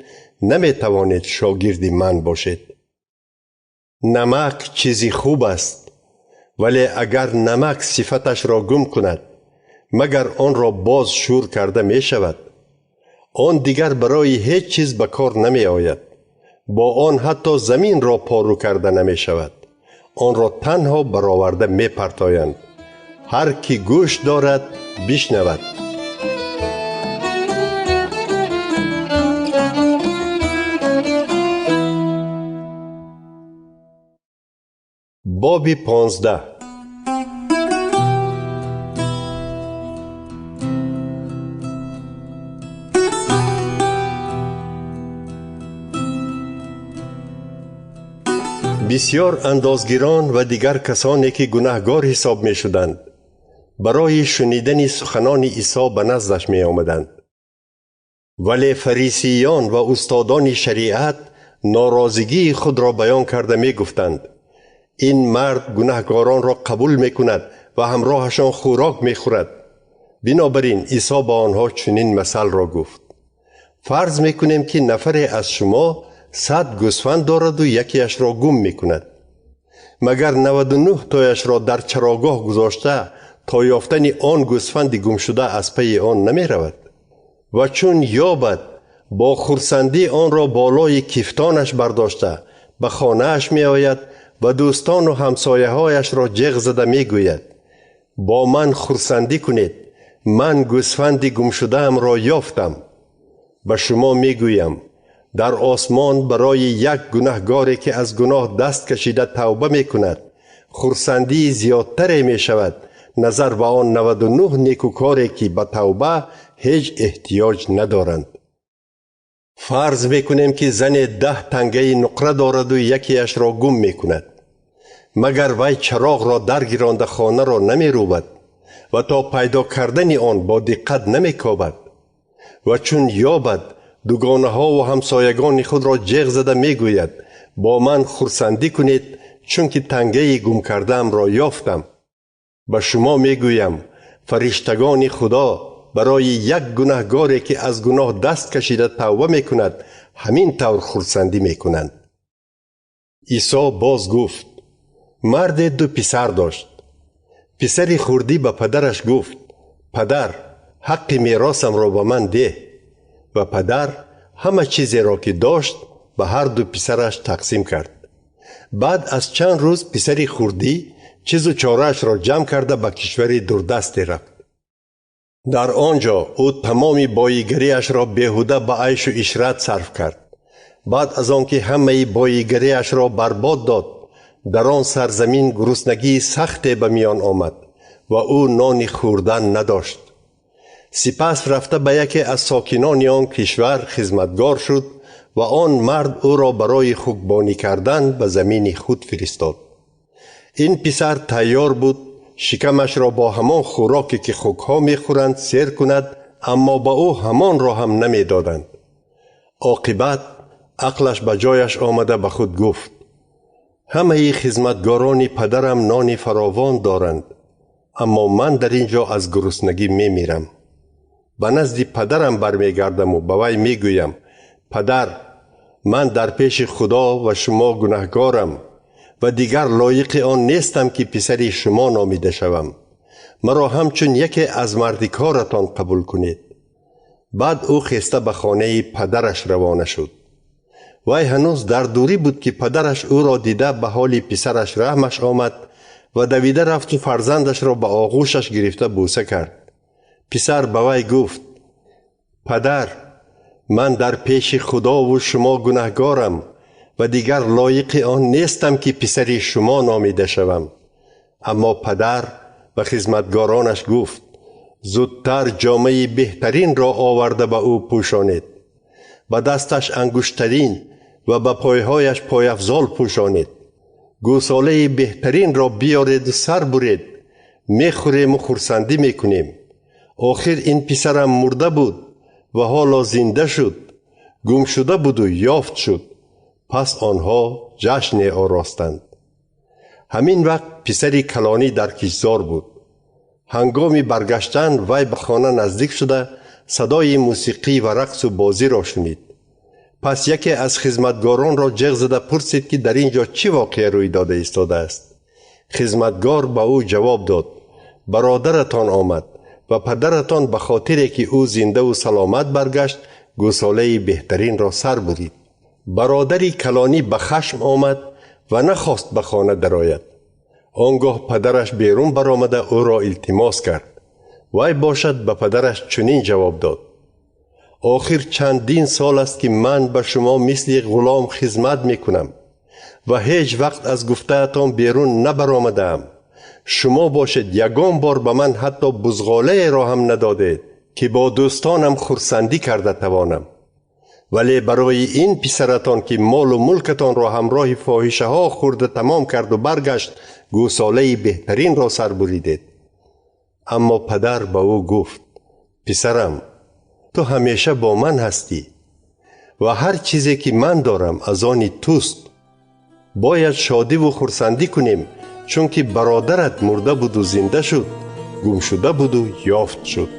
наметавонед шогирди ман бошед. Намак чизи хуб аст, вале агар намак сифаташро гум кунад, магар онро боз шӯр карда мешавад? Он дигар барои ҳеҷ чиз ба кор намеояд. Бо он ҳатто заминро пору карда намешавад. Онро танҳо бароварда мепартоянд. Ҳар ки гӯш дорад, бишнавад. Боби 15. Бисёр андозгирон ва дигар касоне, ки гунаҳгор ҳисоб мешуданд, барои шунидани суханони Исо ба наздаш меомаданд. Вале фарисиён ва устодони шариат норозигии худро баён карда мегуфтанд: Ин мард гунаҳкоронро қабул мекунад ва ҳамроҳашон хӯрок мехӯрад. Бинобар ин Исо ба онҳо чунин масалро гуфт: фарз мекунем, ки нафаре аз шумо 100 гӯсфанд дораду якеашро гум мекунад. Магар 99 тояшро дар чарогоҳ гузошта то ёфтани он гӯсфанди гумшуда аз пайи он намеравад? Ва чун ёбад, бо хурсандӣ онро болои кифтонаш бардошта ба хонааш меояд ва дӯстону ҳамсояҳояшро ҷеғ зада мегӯяд: бо ман хурсандӣ кунед, ман гӯсфанди гумшудаамро ёфтам. Ба шумо мегӯям, дар осмон барои як гунаҳгоре, ки аз гуноҳ даст кашида тавба мекунад, хурсандии зиёдтаре мешавад назар ба он 99 некукоре, ки ба тавба ҳеҷ эҳтиёҷ надоранд. Фарз мекунем, ки зане 10 тангаи нуқра дораду якеашро гум мекунад. Магар вай чароғро даргиронда хонаро намерӯбад ва то пайдо кардани он бо диққат намекобад? Ва чун ёбад, дугонаҳову ҳамсоягони худро ҷеғ зада мегӯяд: бо ман хурсандӣ кунед, чунки тангаи гум кардаамро ёфтам. Ба шумо мегӯям, фариштагони Худо барои як гунаҳгоре, ки аз гуноҳ даст кашида тавба мекунад, ҳамин тавр хурсандӣ мекунанд. Исо боз гуфт: марде 2 писар дошт. Писари хурдӣ ба падараш гуфт: падар, ҳаққи меросамро ба ман деҳ. Ва падар ҳама чизеро, ки дошт, ба ҳар ду писараш тақсим кард. Баъд аз чанд рӯз писари хурдӣ чизу чораашро ҷамъ карда ба кишвари дурдасте рафт. Дар он ҷо ӯ тамоми боигариашро беҳуда ба айшу ишрат сарф кард. Баъд аз он ки ҳамаи боигариашро барбод дод, дар он сарзамин гуруснагии сахте ба миён омад ва ӯ нони хӯрдан надошт. Сипас рафта ба яке аз сокинони он кишвар хизматгор шуд ва он мард ӯро барои хукбонӣ кардан ба замини худ фиристод. Ин писар тайёр буд шикамашро бо ҳамон хӯроке, ки хукҳо мехӯранд, сер кунад, аммо ба ӯ ҳамонро ҳам намедоданд. Оқибат ақлаш ба ҷояш омада ба худ гуфт: ҳамаи хизматгорони падарам нони фаровон доранд, аммо ман дар ин ҷо аз гуруснагӣ мемирам. Ба назди падарам бармегардаму ба вай мегӯям: падар, ман дар пеши Худо ва шумо гунаҳгорам ва дигар лоиқи он нестам, ки писари шумо номида шавам. Маро ҳамчун яке аз мардикоратон қабул кунед. Баъд ӯ хеста ба хонаи падараш равона шуд. Вай ҳанӯз дар дурӣ буд, ки падараш ӯро дида ба ҳоли писараш раҳмаш омад ва давида рафту фарзандашро ба оғӯшаш гирифта бӯса кард. Писар ба вай гуфт: падар, ман дар пеши Худову шумо гунаҳгорам ва дигар лоиқи он нестам, ки писари шумо номида шавам. Аммо падар ба хизматгоронаш гуфт: зудтар ҷомаи беҳтаринро оварда ба ӯ пӯшонед, ба дасташ ангуштарин ва ба пойҳояш пойафзол пӯшонед. Гӯсолаи беҳтаринро биёреду сар буред, мехӯрему хурсандӣ мекунем. Охир ин писарам мурда буд ва ҳоло зинда шуд, гумшуда буду ёфт шуд. Пас онҳо ҷашне оростанд. Ҳамин вақт писари калонӣ дар кишзор буд. Ҳангоми баргаштан вай ба хона наздик шуда садои мусиқӣ ва рақсу бозиро шунид. Пас яке аз хизматгоронро ҷеғ зада пурсид, ки дар ин ҷо чӣ воқеа рӯй дода истодааст. Хизматгор ба ӯ ҷавоб дод: бародаратон омад ва падаратон ба хотире, ки ӯ зиндаву саломат баргашт, гӯсолаи беҳтаринро сар бурид. Бародари калонӣ ба хашм омад ва нахост ба хона дарояд. Он гоҳ падараш берун баромада ӯро илтимос кард. Вай бошад ба падараш чунин ҷавоб дод: охир чандин сол аст, ки ман ба шумо мисли ғулом хизмат мекунам ва ҳеҷ вақт аз гуфтаатон берун набаромадаам. Шумо бошед ягон бор ба ман ҳатто бузғолаеро ҳам надодед, ки бо дӯстонам хурсандӣ карда тавонам. Вале барои ин писаратон, ки молу мулкатонро ҳамроҳи фоҳишаҳо хӯрда тамом карду баргашт, гӯсолаи беҳтаринро сар буридед. Аммо падар ба ӯ гуфт: писарам, ту ҳамеша бо ман ҳастӣ ва ҳар чизе, ки ман дорам, аз они туст. Бояд шодиву хурсандӣ кунем, чунки бародарат мурда буду зинда шуд, гумшуда буду ёфт шуд.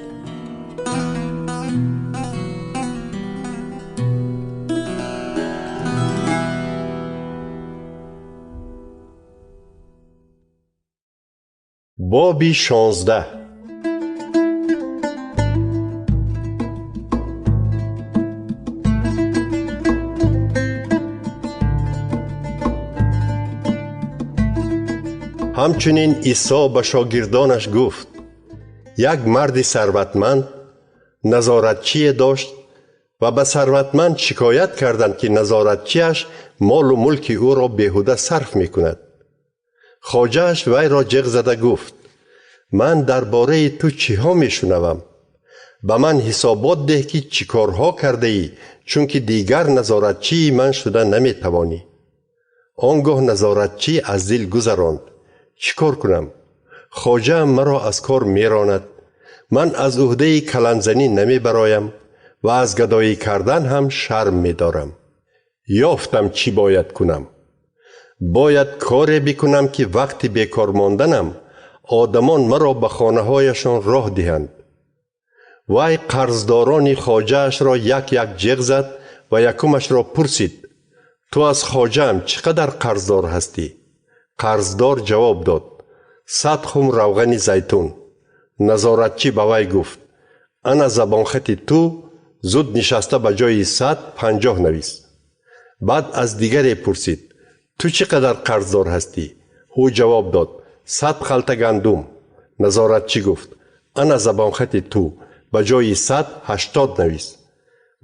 Боби 16. Ҳамчунин Исо ба шогирдонаш гуфт: як марди сарватманд назоратчие дошт ва ба сарватманд шикоят карданд, ки назоратчиаш молу мулки ӯро беҳуда сарф мекунад. Хоҷааш вайро ҷиғ зада гуфт: ман дар бораи ту чиҳо мешунавам? Ба ман ҳисобот деҳ, ки чӣ корҳо кардаӣ, чунки дигар назоратчии ман шуда наметавонӣ. Он гоҳ назоратчӣ аз дил гузаронд: чӣ кор кунам? Хоҷаам маро аз кор меронад. Ман аз ӯҳдаи каланзанӣ намебароям ва аз гадоӣ кардан ҳам шарм медорам. Ёфтам чӣ бояд кунам. Бояд коре бикунам, ки вақти бекор монданам одамон маро ба хонаҳояшон роҳ диҳанд. Вай қарздорони хоҷаашро як-як ҷиғ зад ва якумашро пурсид: ту аз хоҷаам чӣ қадар қарздор ҳастӣ? Қарздор ҷавоб дод: 100 хум равғани зайтун. Назоратчӣ ба вай гуфт: ана забонхати ту, зуд нишаста ба ҷои 150 навис. Баъд аз дигаре пурсид: ту чӣ қадар қарздор ҳастӣ? Ӯ ҷавоб дод: 100 халта гандум. Назоратчӣ гуфт: ана забонхати ту, ба ҷои 180 навис.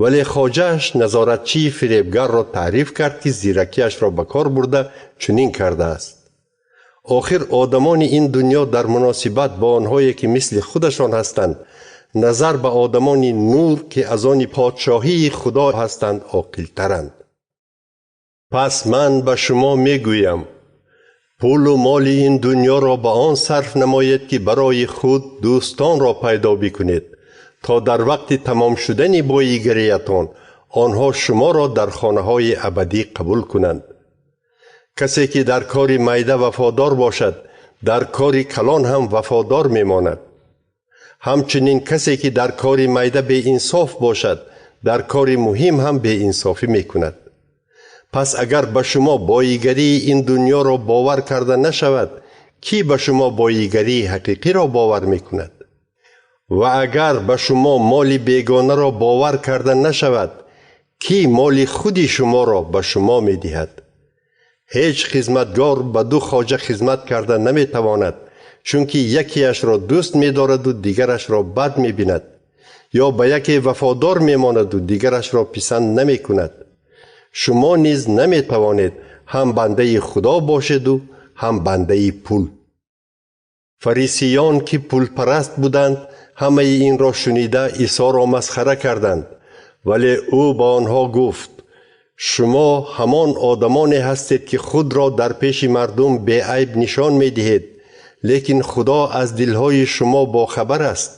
Вале хоҷааш назоратчии фиребгарро таъриф кард, ки зиракиашро ба кор бурда чунин кардааст. Охир одамони ин дунё дар муносибат бо онҳое, ки мисли худашон ҳастанд, назар ба одамони нур, ки аз они подшоҳии Худо ҳастанд, оқилтаранд. Пас ман ба шумо мегӯям: пулу моли ин дунёро ба он сарф намоед, ки барои худ дӯстонро пайдо бикунед, то дар вақти тамом шудани боигариятон онҳо шуморо дар хонаҳои абадӣ қабул кунанд. Касе ки дар кори майда вафодор бошад, дар кори калон ҳам вафодор мемонад. Ҳамчунин касе ки дар кори майда беинсоф бошад, дар кори муҳим ҳам беинсофӣ мекунад. Пас агар ба шумо боигарии ин дунёро бовар карда нашавад, кӣ ба шумо боигарии ҳақиқиро бовар мекунад? Ва агар ба шумо моли бегонаро бовар карда нашавад, кӣ моли худи шуморо ба шумо медиҳад? Ҳеҷ хизматгор ба ду хоҷа хизмат карда наметавонад, чунки якеашро дӯст медораду дигарашро бад мебинад, ё ба яке вафодор мемонаду дигарашро писанд намекунад. Шумо низ наметавонед ҳам бандаи Худо бошеду ҳам бандаи пул. Фарисиён, ки пулпараст буданд, ҳамаи инро шунида Исоро масхара карданд, вале ӯ ба онҳо гуфт: шумо ҳамон одамоне ҳастед, ки худро дар пеши мардум беайб нишон медиҳед, лекин Худо аз дилҳои шумо бохабар аст.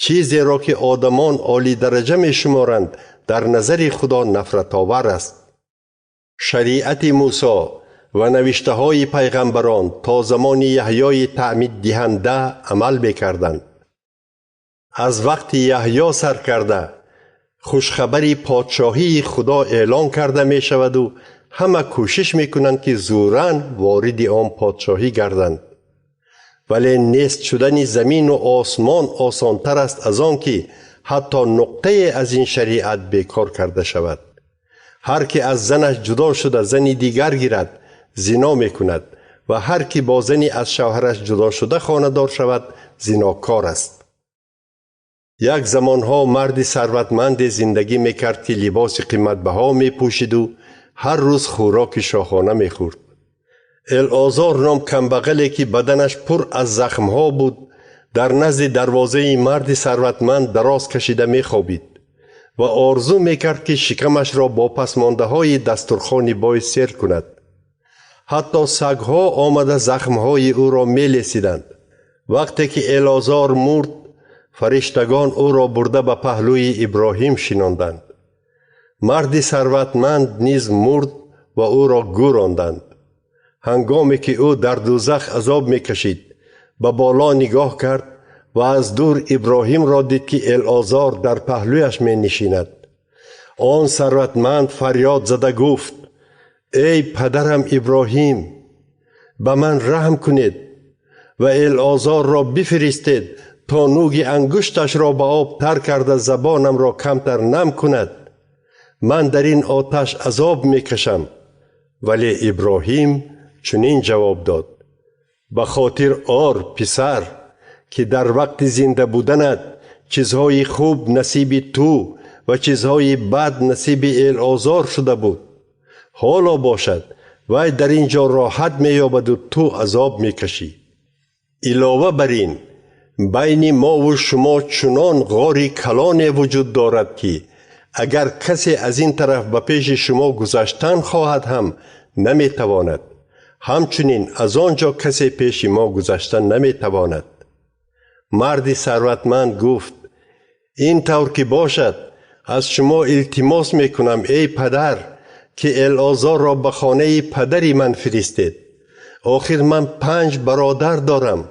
Чизеро ки одамон олидараҷа мешуморанд, дар назари Худо нафратовар аст. Шариати Мусо ва навиштаҳои пайғамбарон то замони Яҳёи таъмиддиҳанда амал мекарданд. Аз вақти Яҳё сар карда, хушхабари подшоҳии Худо эълон карда мешаваду ҳама кӯшиш мекунанд, ки зӯран вориди он подшоҳӣ гарданд. Вале нест шудани замину осмон осонтар аст аз он ки ҳатто нуқтае аз ин шариат бекор карда шавад. Ҳар ки аз занаш ҷудо шуда зани дигар гирад, зино мекунад, ва ҳар ки бо зани аз шавҳараш ҷудо шуда хонадор шавад, зинокор аст. Як замонҳо марди сарватманде зиндагӣ мекард, ки либоси қиматбаҳо мепӯшиду ҳар рӯз хӯроки шоҳона мехӯрд. Элозор ном камбағале, ки баданаш пур аз захмҳо буд, дар назди дарвозаи марди сарватманд дароз кашида мехобид ва орзу мекард, ки шикамашро бо пасмондаҳои дастурхони бой сер кунад. Ҳатто сагҳо омада захмҳои ӯро мелесиданд. Вақте ки Элозор мурд, фариштагон ӯро бурда ба паҳлӯи Иброҳим шинонданд. Марди сарватманд низ мурд ва ӯро гӯронданд. Ҳангоме ки ӯ дар дӯзах азоб мекашид, ба боло нигоҳ кард ва аз дур Иброҳимро дид, ки Элозор дар паҳлӯяш менишинад. Он сарватманд фарёд зада гуфт: эй падарам Иброҳим, ба ман раҳм кунед ва Элозорро бифиристед то нӯги ангушташро ба об тар карда забонамро камтар нам кунад. Ман дар ин оташ азоб мекашам. Вале Иброҳим чунин ҷавоб дод: ба хотир ор, писар, ки дар вақти зинда буданат чизҳои хуб насиби ту ва чизҳои бад насиби Элозор шуда буд. Ҳоло бошад, вай дар ин ҷо роҳат меёбаду ту азоб мекашӣ. Илова бар ин, байни мову шумо чунон ғори калоне вуҷуд дорад, ки агар касе аз ин тараф ба пеши шумо гузаштан хоҳад ҳам наметавонад. Ҳамчунин аз он ҷо касе пеши мо гузаштан наметавонад. Марди сарватманд гуфт: ин тавр ки бошад, аз шумо илтимос мекунам, эй падар, ки Элозорро ба хонаи падари ман фиристед. Охир ман 5 бародар дорам.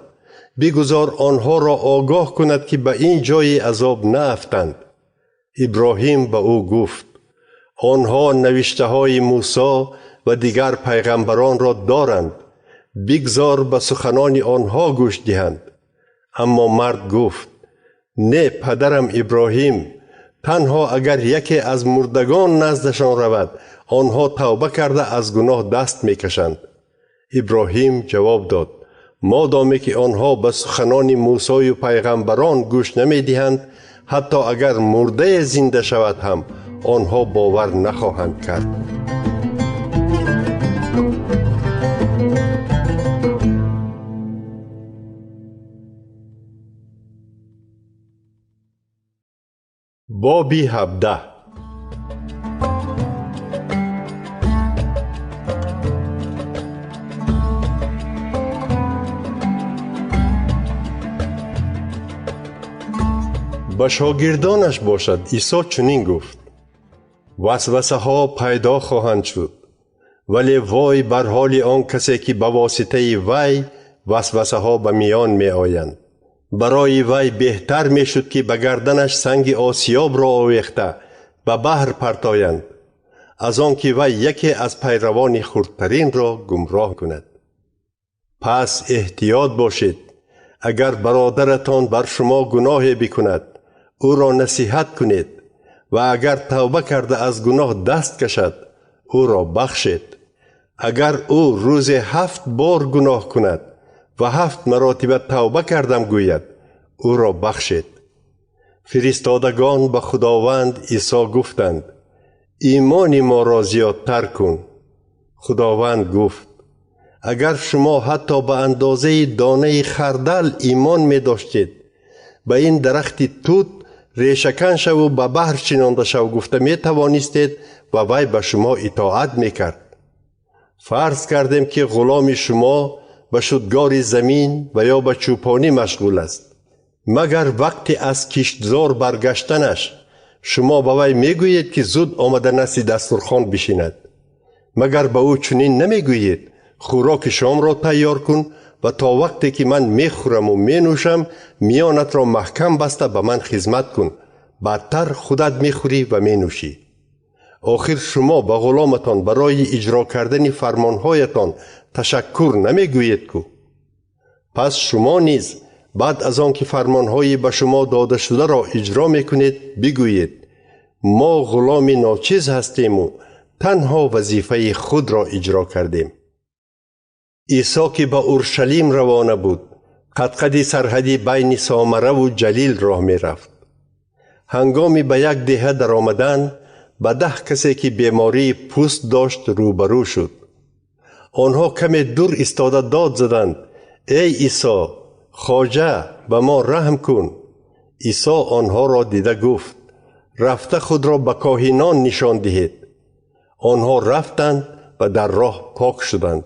Бигузор онҳоро огоҳ кунад, ки ба ин ҷои азоб наафтанд. Иброҳим ба ӯ гуфт: онҳо навиштаҳои Мусо ва дигар пайғамбаронро доранд. Бигзор ба суханони онҳо гӯш диҳанд. Аммо мард гуфт: не, падарам Иброҳим, танҳо агар яке аз мурдагон наздашон равад, онҳо тавба карда аз гуноҳ даст мекашанд. Иброҳим ҷавоб дод: модоме ки онҳо ба суханони Мусою пайғамбарон гӯш намедиҳанд, ҳатто агар мурдае зинда шавад ҳам онҳо бовар нахоҳанд кард. Боби 17. Ба шогирдонаш бошад Исо чунин гуфт: васвасаҳо пайдо хоҳанд шуд, вале вой бар ҳоли он касе ки ба воситаи вай васвасаҳо ба миён меоянд. Барои вай беҳтар мешуд, ки ба гарданаш санги осиёбро овехта ба баҳр партоянд, аз он ки вай яке аз пайравони хурдтаринро гумроҳ кунад. Пас эҳтиёт бошед. Агар бародаратон бар шумо гуноҳе бикунад, ӯро насиҳат кунед ва агар тавба карда аз гуноҳ даст кашад, ӯро бахшед. Агар ӯ рӯзе 7 бор гуноҳ кунад ва 7 маротиба тавба кардам гӯяд, ӯро бахшед. Фиристодагон ба Худованд Исо гуфтанд: имони моро зиёдтар кун. Худованд гуфт: агар шумо ҳатто ба андозаи донаи хардал имон медоштед, ба ин дарахти тут решакан шаву ба баҳр чинонда шав гуфта метавонистед ва вай ба шумо итоат мекард. Фарз кардем, ки ғуломи шумо ба шудгори замин ва ё ба чӯпонӣ машғул аст. Магар вақти аз киштзор баргаштанаш шумо ба вай мегӯед, ки зуд омада назди дастурхон бишинад? Магар ба ӯ чунин намегӯед: хӯроки шомро тайёр кун ва то вақте ки ман мехӯраму менӯшам, миёнатро маҳкам баста ба ман хизмат кун, баъдтар худат мехӯрӣ ва менӯшӣ. Охир шумо ба ғуломатон барои иҷро кардани фармонҳоятон ташаккур намегӯед ку? Пас шумо низ баъд аз он ки фармонҳои ба шумо додашударо иҷро мекунед, бигӯед: мо ғуломи ночиз ҳастему танҳо вазифаи худро иҷро кардем. Исо ки ба Уршалим равона буд, қадқади сарҳади байни Сомараву Ҷалил роҳ мерафт. Ҳангоми ба як деҳа даромадан, ба 10 касе ки бемории пӯст дошт рӯбарӯ шуд. Онҳо каме дур истода дод заданд: эй Исо, хоҷа, ба мо раҳм кун. Исо онҳоро дида гуфт: рафта худро ба коҳинон нишон диҳед. Онҳо рафтанд ва дар роҳ пок шуданд.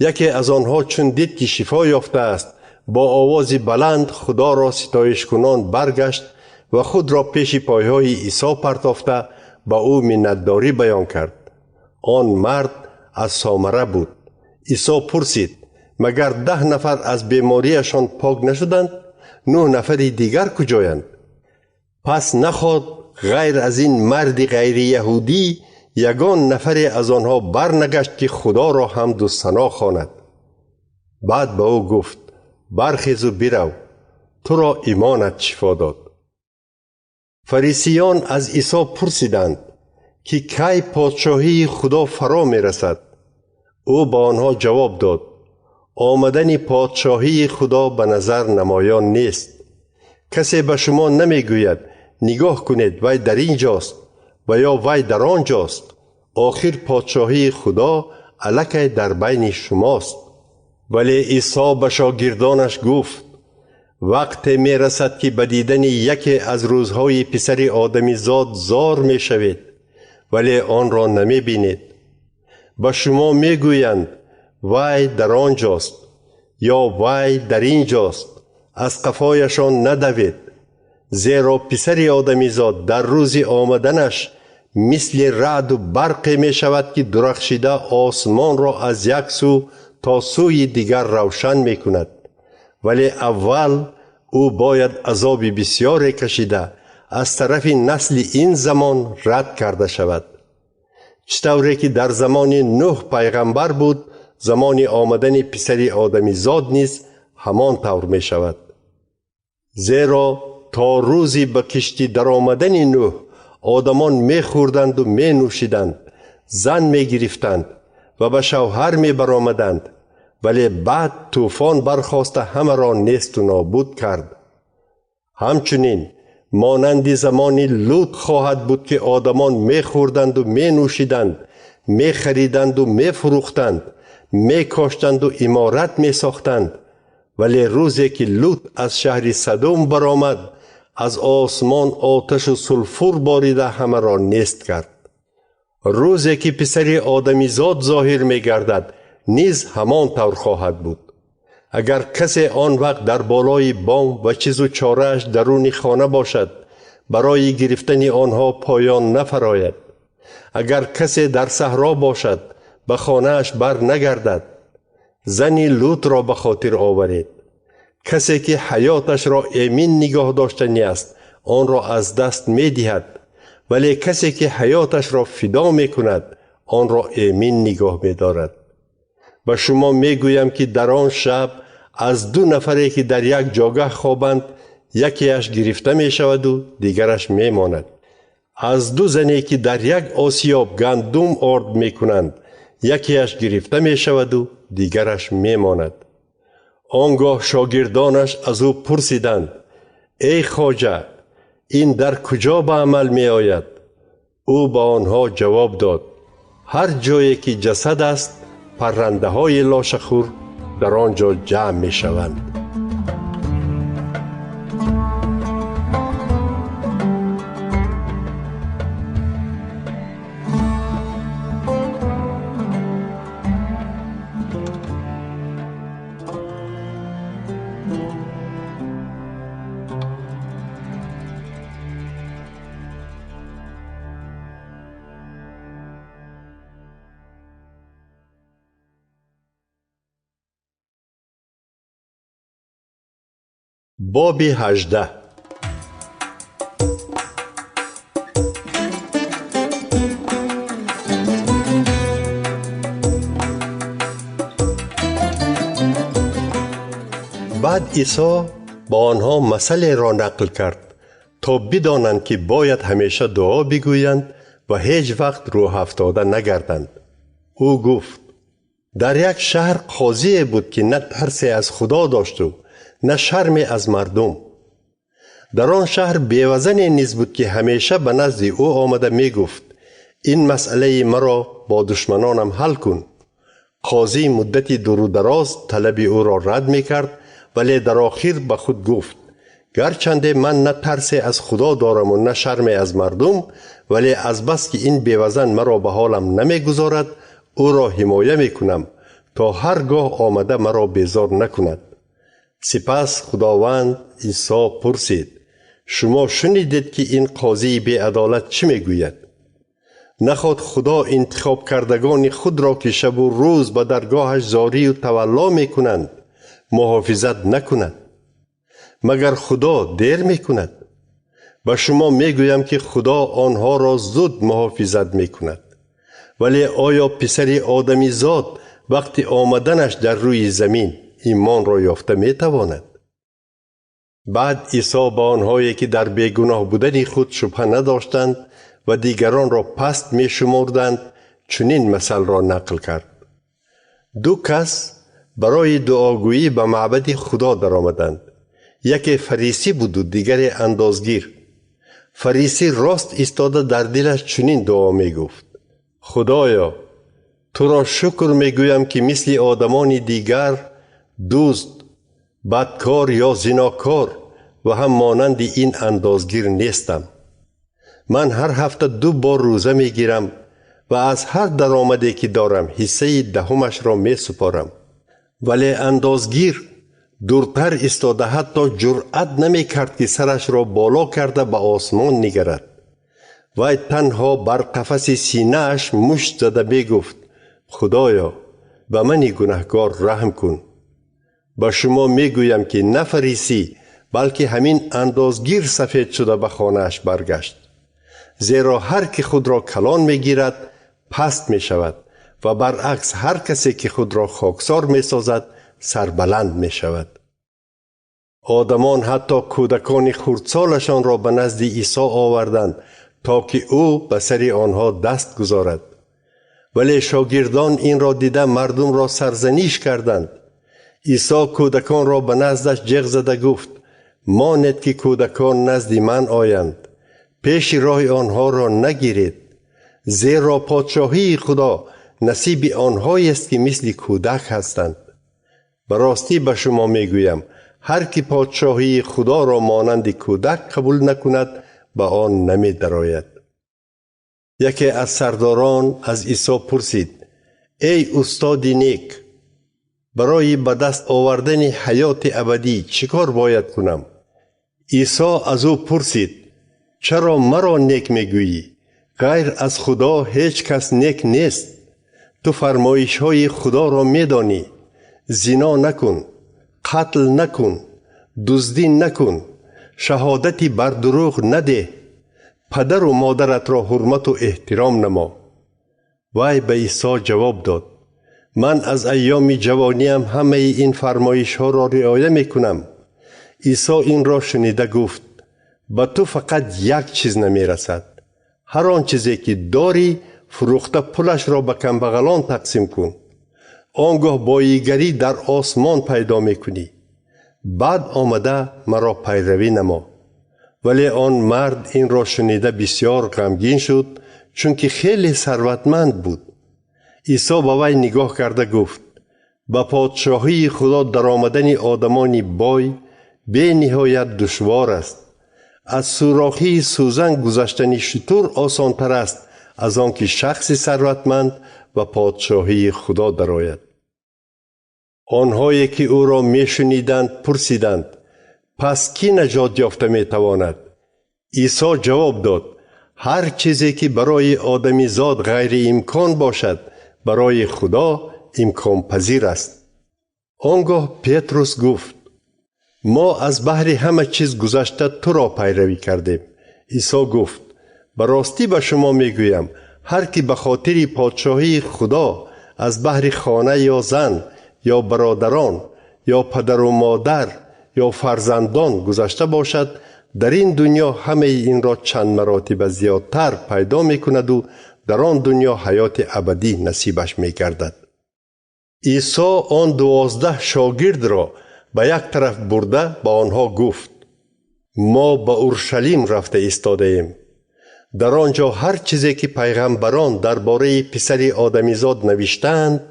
Яке аз онҳо чун дид ки шифо ёфтааст, бо овози баланд Худоро ситоишкунон баргашт ва худро пеши пойҳои Исо партофта ба ӯ миннатдорӣ баён кард. Он мард аз Сомара буд. Исо пурсид: магар 10 нафар аз бемориашон пок нашуданд? 9 нафари дигар куҷоянд? Пас наход ғайр аз ин марди ғайрияҳудӣ ягон нафаре аз онҳо барнагашт ки Худоро ҳамду сано хонад. Баъд ба ӯ гуфт: бархезу бирав, туро имонат шифо дод. Фарисиён аз Исо пурсиданд ки кай подшоҳии Худо фаро мерасад. Ӯ ба онҳо ҷавоб дод: омадани подшоҳии Худо ба назар намоён нест. Касе ба шумо намегӯяд: нигоҳ кунед, вай дар ин ҷост ва ё вай дар он ҷост. Охир подшоҳии Худо аллакай дар байни шумост. Вале Исо ба шогирдонаш гуфт: вақте мерасад ки ба дидани яке аз рӯзҳои писари одамизод зор мешавед, вале онро намебинед. Ба шумо мегӯянд: вай дар он ҷост ё вай дар ин ҷост. Аз қафояшон надавед, зеро писари одамизод дар рӯзи омаданаш мисли раъду барқе мешавад ки дурахшида осмонро аз як сӯ то сӯи дигар равшан мекунад. Вале аввал ӯ бояд азоби бисёре кашида аз тарафи насли ин замон рад карда шавад. Чӣ тавре ки дар замони Нӯҳ пайғамбар буд, замони омадани писари одамизод низ ҳамон тавр мешавад. Зеро то рӯзи ба киштӣ даромадани Нӯҳ одамон мехӯрданду менӯшиданд, зан мегирифтанд ва ба шавҳар мебаромаданд, вале баъд тӯфон бархоста ҳамаро несту нобуд кард. Ҳамчунин монанди замони Лут хоҳад буд ки одамон мехӯрданду менӯшиданд, мехариданду мефурӯхтанд, мекоштанду иморат месохтанд. Вале рӯзе ки Лут аз шаҳри Садум баромад, аз осмон оташу сулфур борида ҳамаро нест кард. Рӯзе ки писари одамизод зоҳир мегардад, низ ҳамон тавр хоҳад буд. Агар касе он вақт дар болои бом ва чизу чорааш даруни хона бошад, барои гирифтани онҳо поён нафарояд. Агар касе дар саҳро бошад, ба хонааш бар нагардад. Зани Лутро ба хотир оваред. Касе ки ҳаёташро эмин нигоҳ доштанӣ аст, онро аз даст медиҳад, вале касе ки ҳаёташро фидо мекунад, онро эмин нигоҳ медорад. Ба шумо мегӯям ки дар он шаб аз 2 нафаре ки дар як ҷогаҳ хобанд, якеаш гирифта мешаваду дигараш мемонад. Аз 2 зане ки дар як осиёб гандум орд мекунанд, якеаш гирифта мешаваду дигараш мемонад. Он гоҳ шогирдонаш аз ӯ пурсиданд: эй хоҷа, ин дар куҷо ба амал меояд? Ӯ ба онҳо ҷавоб дод: ҳар ҷое ки ҷасад аст, паррандаҳои лошахӯр дар он ҷо ҷамъ мешаванд. Боби 18. Баъд Исо ба онҳо масъалеро нақл кард, то бидонанд ки бояд ҳамеша дуо бигӯянд ва ҳеҷ вақт рӯҳафтода нагарданд. Ӯ гуфт: дар як шаҳр қозие буд ки на тарсе аз Худо дошту на шарме аз мардум. Дар он шаҳр бевазане низ буд ки ҳамеша ба назди ӯ омада мегуфт: ин масъалаи маро бо душманонам ҳал кун. Қозӣ муддати дуру дароз талаби ӯро рад мекард, вале дар охир ба худ гуфт: гарчанде ман на тарсе аз Худо дораму на шарме аз мардум, вале азбаски ин бевазан маро ба ҳолам намегузорад, ӯро ҳимоя мекунам, то ҳар гоҳ омада маро безор накунад. Сипас Худованд Исо пурсид: шумо шунидед ки ин қозии беадолат чӣ мегӯяд? Наход Худо интихобкардагони худро, ки шабу рӯз ба даргоҳаш зорию тавалло мекунанд, муҳофизат накунад? Магар Худо дер мекунад? Ба шумо мегӯям, ки Худо онҳоро зуд муҳофизат мекунад. Вале оё писари одамизод вақти омаданаш дар рӯи замин имонро ёфта метавонад? Баъд Исо ба онҳое, ки дар бегуноҳ будани худ шубҳа надоштанд ва дигаронро паст мешумурданд, чунин масалро нақл кард. Ду кас барои дуогӯӣ ба маъбади Худо даромаданд. Яке фарисӣ буду дигаре андозгир. Фарисӣ рост истода дар дилаш чунин дуо мегуфт: Худоё, туро шукр мегӯям, ки мисли одамони дигар дузд, бадкор ё зинокор ва ҳам монанди ин андозгир нестам. Ман ҳар ҳафта 2 бор рӯза мегирам ва аз ҳар даромаде, ки дорам, ҳиссаи даҳумашро месупорам. Вале андозгир дуртар истода ҳатто ҷуръат намекард, ки сарашро боло карда ба осмон нигарад. Вай танҳо бар қафаси синааш мушт зада мегуфт: Худоё, ба мани гунаҳкор раҳм кун. Ба шумо мегӯям, ки на фарисӣ, балки ҳамин андозгир сафед шуда ба хонааш баргашт. Зеро ҳар ки худро калон мегирад, паст мешавад ва баръакс ҳар касе, ки худро хоксор месозад, сарбаланд мешавад. Одамон ҳатто кӯдакони хурдсолашонро ба назди Исо оварданд, то ки ӯ ба сари онҳо даст гузорад. Вале шогирдон инро дида мардумро сарзаниш карданд. Исо кӯдаконро ба наздаш ҷеғ зада гуфт: Монед, ки кӯдакон назди ман оянд, пеши роҳи онҳоро нагиред, зеро подшоҳии Худо насиби онҳоест, ки мисли кӯдак ҳастанд. Ба ростӣ ба шумо мегӯям, ҳар ки подшоҳии Худоро монанди кӯдак қабул накунад, ба он намедарояд. Яке аз сардорон аз Исо пурсид: Эй устоди нек, барои ба даст овардани ҳаёти абадӣ чӣ кор бояд кунам? Исо аз ӯ пурсид: Чаро маро нек мегӯӣ? Ғайр аз Худо ҳеҷ кас нек нест. Ту фармоишҳои Худоро медонӣ: зино накун, қатл накун, дуздӣ накун, шаҳодати бар дурӯғ надеҳ, падару модаратро ҳурмату эҳтиром намо. Вай ба Исо ҷавоб дод: Ман аз айёми ҷавониам ҳамаи ин фармоишҳоро риоя мекунам. Исо инро шунида гуфт: Ба ту фақат як чиз намерасад. Ҳар он чизе, ки дорӣ, фурӯхта пулашро ба камбағалон тақсим кун. Он гоҳ боигарӣ дар осмон пайдо мекунӣ. Баъд омада маро пайравӣ намо. Вале он мард инро шунида бисёр ғамгин шуд, чунки хеле сарватманд буд. Исо ба вай нигоҳ карда гуфт: Ба подшоҳии Худо даромадани одамони бой бениҳоят душвор аст. Аз сӯрохии сӯзан гузаштани шутур осонтар аст аз он ки шахси сарватманд ба подшоҳии Худо дарояд. Онҳое, ки ӯро мешуниданд, пурсиданд: Пас кӣ наҷот ёфта метавонад? Исо ҷавоб дод: Ҳар чизе, ки барои одамизод ғайриимкон бошад, барои Худо имконпазир аст. Он гоҳ Петрус гуфт: Мо аз баҳри ҳама чиз гузашта туро пайравӣ кардем. Исо гуфт: Ба ростӣ ба шумо мегӯям, ҳар ки ба хотири подшоҳии Худо аз баҳри хона ё зан ё бародарон ё падару модар ё фарзандон гузашта бошад, дар ин дунё ҳамаи инро чанд маротиба зиёдтар пайдо мекунаду дар он дунё ҳаёти абадӣ насибаш мегардад. Исо он 12 шогирдро ба як тараф бурда ба онҳо гуфт: Мо ба Уршалим рафта истодаем. Дар он ҷо ҳар чизе, ки пайғамбарон дар бораи писари одамизод навиштаанд,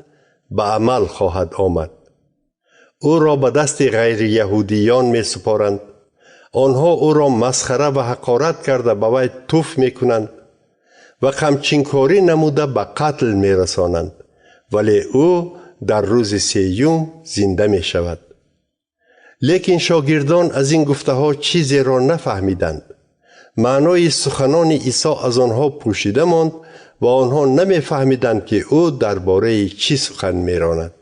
ба амал хоҳад омад. Ӯро ба дасти ғайрияҳудиён месупоранд. Онҳо ӯро масхара ва ҳақорат карда ба вай туф мекунанд ва қамчинкорӣ намуда ба қатл мерасонанд, вале ӯ дар рӯзи сеюм зинда мешавад. Лекин шогирдон аз ин гуфтаҳо чизеро нафаҳмиданд. Маънои суханони Исо аз онҳо пӯшида монд ва онҳо намефаҳмиданд, ки ӯ дар бораи чӣ сухан меронад.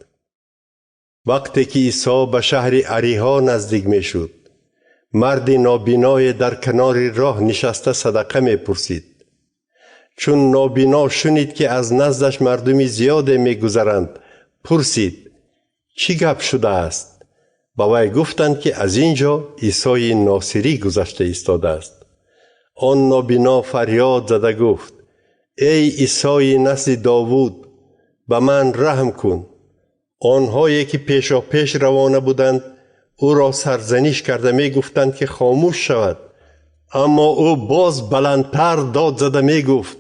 Вақте ки Исо ба шаҳри Ариҳо наздик мешуд, марди нобиное дар канори роҳ нишаста садақа мепурсид. Чун нобино шунид, ки аз наздаш мардуми зиёде мегузаранд, пурсид: чӣ гап шудааст? Ба вай гуфтанд, ки аз ин ҷо Исои Носирӣ гузашта истодааст. Он нобино фарёд зада гуфт: эй Исои насли Довуд, ба ман раҳм кун. Онҳое ки пешопеш равона буданд, ӯро сарзаниш карда мегуфтанд, ки хомӯш шавад. Аммо ӯ боз баландтар дод зада мегуфт: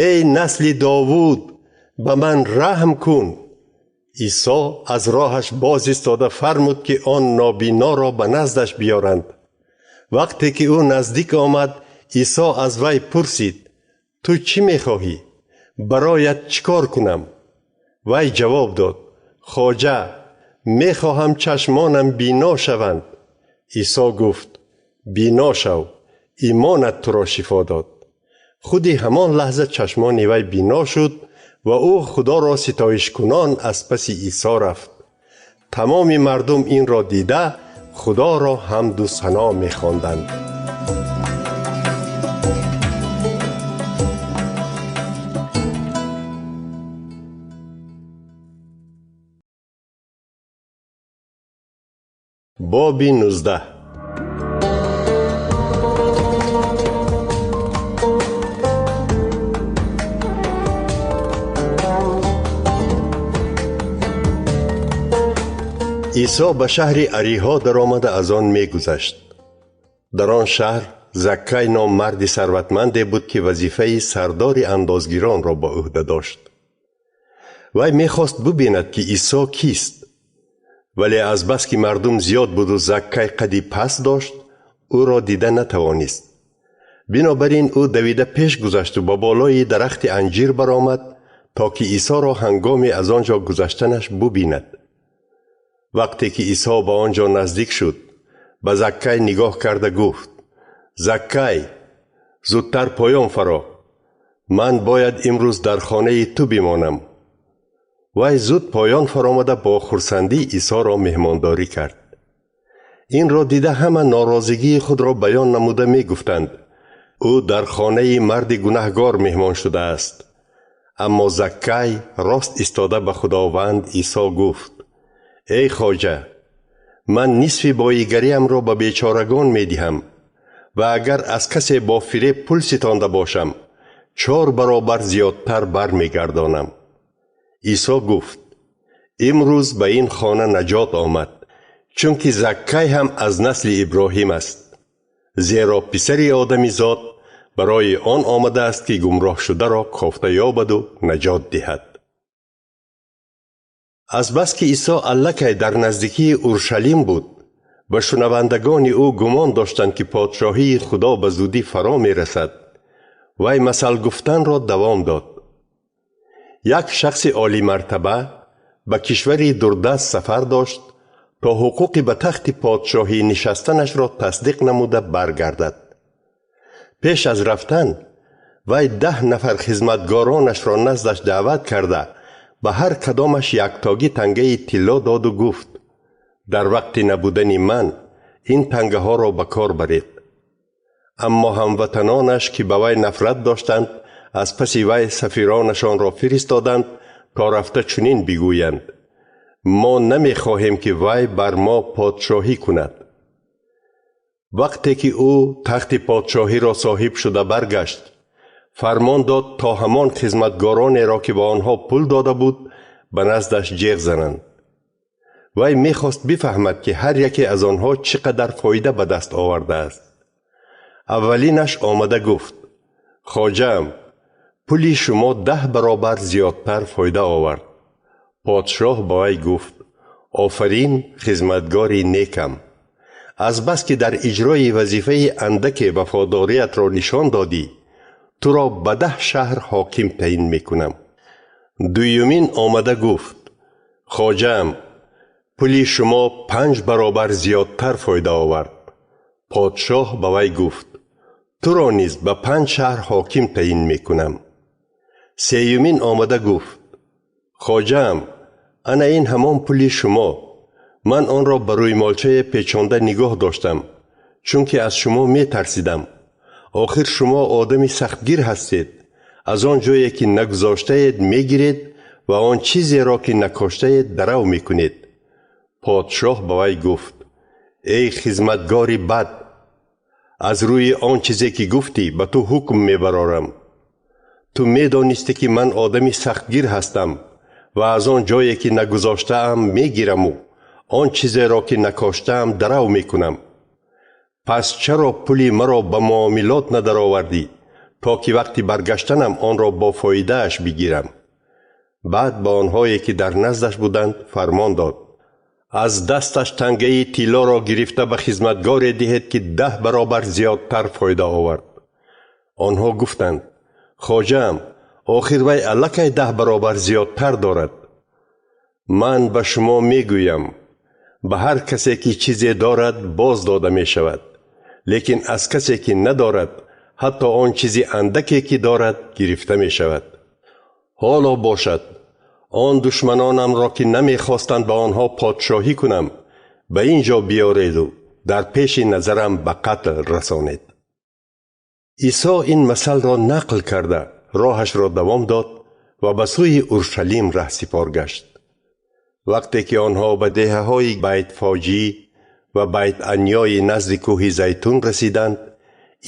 эй насли Довуд, ба ман раҳм кун. Исо аз роҳаш боз истода фармуд, ки он нобиноро ба наздаш биёранд. Вақте ки ӯ наздик омад, Исо аз вай пурсид: ту чӣ мехоҳӣ? Бароят чӣ кор кунам? Вай ҷавоб дод: хоҷа, мехоҳам чашмонам бино шаванд. Исо гуфт: бино шав, имонат туро шифо дод. Худи ҳамон лаҳза чашмони вай бино шуд ва ӯ Худоро ситоишкунон аз паси Исо рафт. Тамоми мардум инро дида Худоро ҳамду сано мехонданд. Боби 19. Исо ба шаҳри Ариҳо даромада аз он мегузашт. Дар он шаҳр Заккай ном марди сарватманде буд, ки вазифаи сардори андозгиронро ба ӯҳда дошт. Вай мехост бубинад, ки Исо кист. Вале азбаски мардум зиёд буду Заккай қади паст дошт, ӯро дида натавонист. Бинобар ин ӯ давида пеш гузашту ба болои дарахти анҷир баромад, то ки Исоро ҳангоми аз он ҷо гузаштанаш бубинад. Вақте ки Исо ба он ҷо наздик шуд, ба Заккай нигоҳ карда гуфт: Заккай, зудтар поён фаро. Ман бояд имрӯз дар хонаи ту бимонам. Вай зуд поён фаромада бо хурсандӣ Исоро меҳмондорӣ кард. Инро дида ҳама норозигии худро баён намуда мегуфтанд: ӯ дар хонаи марди гунаҳгор меҳмон шудааст. Аммо Заккай рост истода ба Худованд Исо гуфт: эй хоҷа, ман нисфи боигариамро ба бечорагон медиҳам ва агар аз касе бо фиреб пул ситонда бошам, 4 баробар зиёдтар бармегардонам. Исо гуфт: имрӯз ба ин хона наҷот омад, чунки Заккай ҳам аз насли Иброҳим аст. Зеро писари одамизод барои он омадааст, ки гумроҳшударо кофта ёбаду наҷот диҳад. Азбаски Исо аллакай дар наздикии Уршалим буд ва шунавандагони ӯ гумон доштанд, ки подшоҳии Худо ба зудӣ фаро мерасад, вай масал гуфтанро давом дод. Як шахси олимартаба ба кишвари дурдаст сафар дошт, то ҳуқуқи ба тахти подшоҳӣ нишастанашро тасдиқ намуда баргардад. Пеш аз рафтан вай 10 нафар хизматгоронашро наздаш даъват карда ба ҳар кадомаш яктогӣ тангаи тилло доду гуфт: дар вақти набудани ман ин тангаҳоро ба кор баред. Аммо ҳамватанонаш, ки ба вай нафрат доштанд, аз паси вай сафиронашонро фиристоданд, то рафта чунин бигӯянд: мо намехоҳем, ки вай бар мо подшоҳӣ кунад. Вақте ки ӯ тахти подшоҳиро соҳиб шуда баргашт, фармон дод, то ҳамон хизматгоронеро, ки ба онҳо пул дода буд, ба наздаш ҷеғ зананд. Вай мехост бифаҳмад, ки ҳар яке аз онҳо чӣ қадар фоида ба даст овардааст. Аввалинаш омада гуфт: хоҷаам, пули шумо 10 баробар зиёдтар фоида овард. Подшоҳ ба вай гуфт: офарин, хизматгори некам. Азбаски дар иҷрои вазифаи андаке вафодориятро нишон додӣ, туро ба 10 шаҳр ҳоким таъин мекунам. Дуюмин омада гуфт: хоҷаам, пули шумо 5 баробар зиёдтар фоида овард. Подшоҳ ба вай гуфт: туро низ ба 5 шаҳр ҳоким таъин мекунам. Сеюмин омада гуфт: хоҷаам, ана ин ҳамон пули шумо. Ман онро ба рӯймолчае печонда нигоҳ доштам, чунки аз шумо метарсидам. Охир шумо одами сахтгир ҳастед. Аз он ҷое ки нагузоштаед мегиред ва он чизеро ки накоштаед дарав мекунед. Подшоҳ ба вай гуфт: эй хизматгори бад, аз рӯи он чизе ки гуфтӣ ба ту ҳукм мебарорам. Ту медонистӣ ки ман одами сахтгир ҳастам ва аз он ҷое ки нагузоштаам мегираму он чизеро ки накоштаам дарав мекунам. Пас чаро пули маро ба муомилот надаровардӣ, то ки вақти баргаштанам онро бо фоидааш бигирам? Баъд ба онҳое ки дар наздаш буданд фармон дод: аз дасташ тангаи тиллоро гирифта ба хизматгоре диҳед ки 10 баробар зиёдтар фоида овард. Онҳо гуфтанд: хоҷаам, охир вай аллакай 10 баробар зиёдтар дорад. Ман ба шумо мегӯям, ба ҳар касе ки чизе дорад боз дода мешавад, лекин аз касе ки надорад ҳатто он чизи андаке ки дорад гирифта мешавад. Ҳоло бошад, он душманонамро ки намехостанд ба онҳо подшоҳӣ кунам, ба ин ҷо биёреду дар пеши назарам ба қатл расонед. Исо ин масалро нақл карда роҳашро давом дод ва ба сӯи Уршалим раҳсипор гашт. Вақте ки онҳо ба деҳаҳои Байтфоҷӣ ва Байтанёи назди кӯҳи Зайтун расиданд,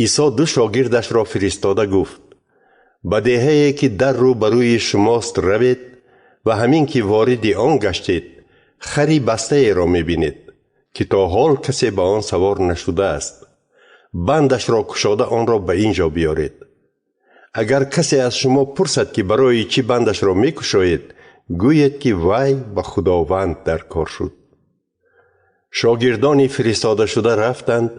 Исо ду шогирдашро фиристода гуфт: ба деҳае ки дар рӯ ба рӯи шумост равед ва ҳамин ки вориди он гаштед, хари бастаеро мебинед, ки то ҳол касе ба он савор нашудааст. Бандашро кушода онро ба ин ҷо биёред. Агар касе аз шумо пурсад ки барои чӣ бандашро мекушоед, гӯед ки вай ба Худованд дар кор шуд. Шогирдони фиристодашуда рафтанд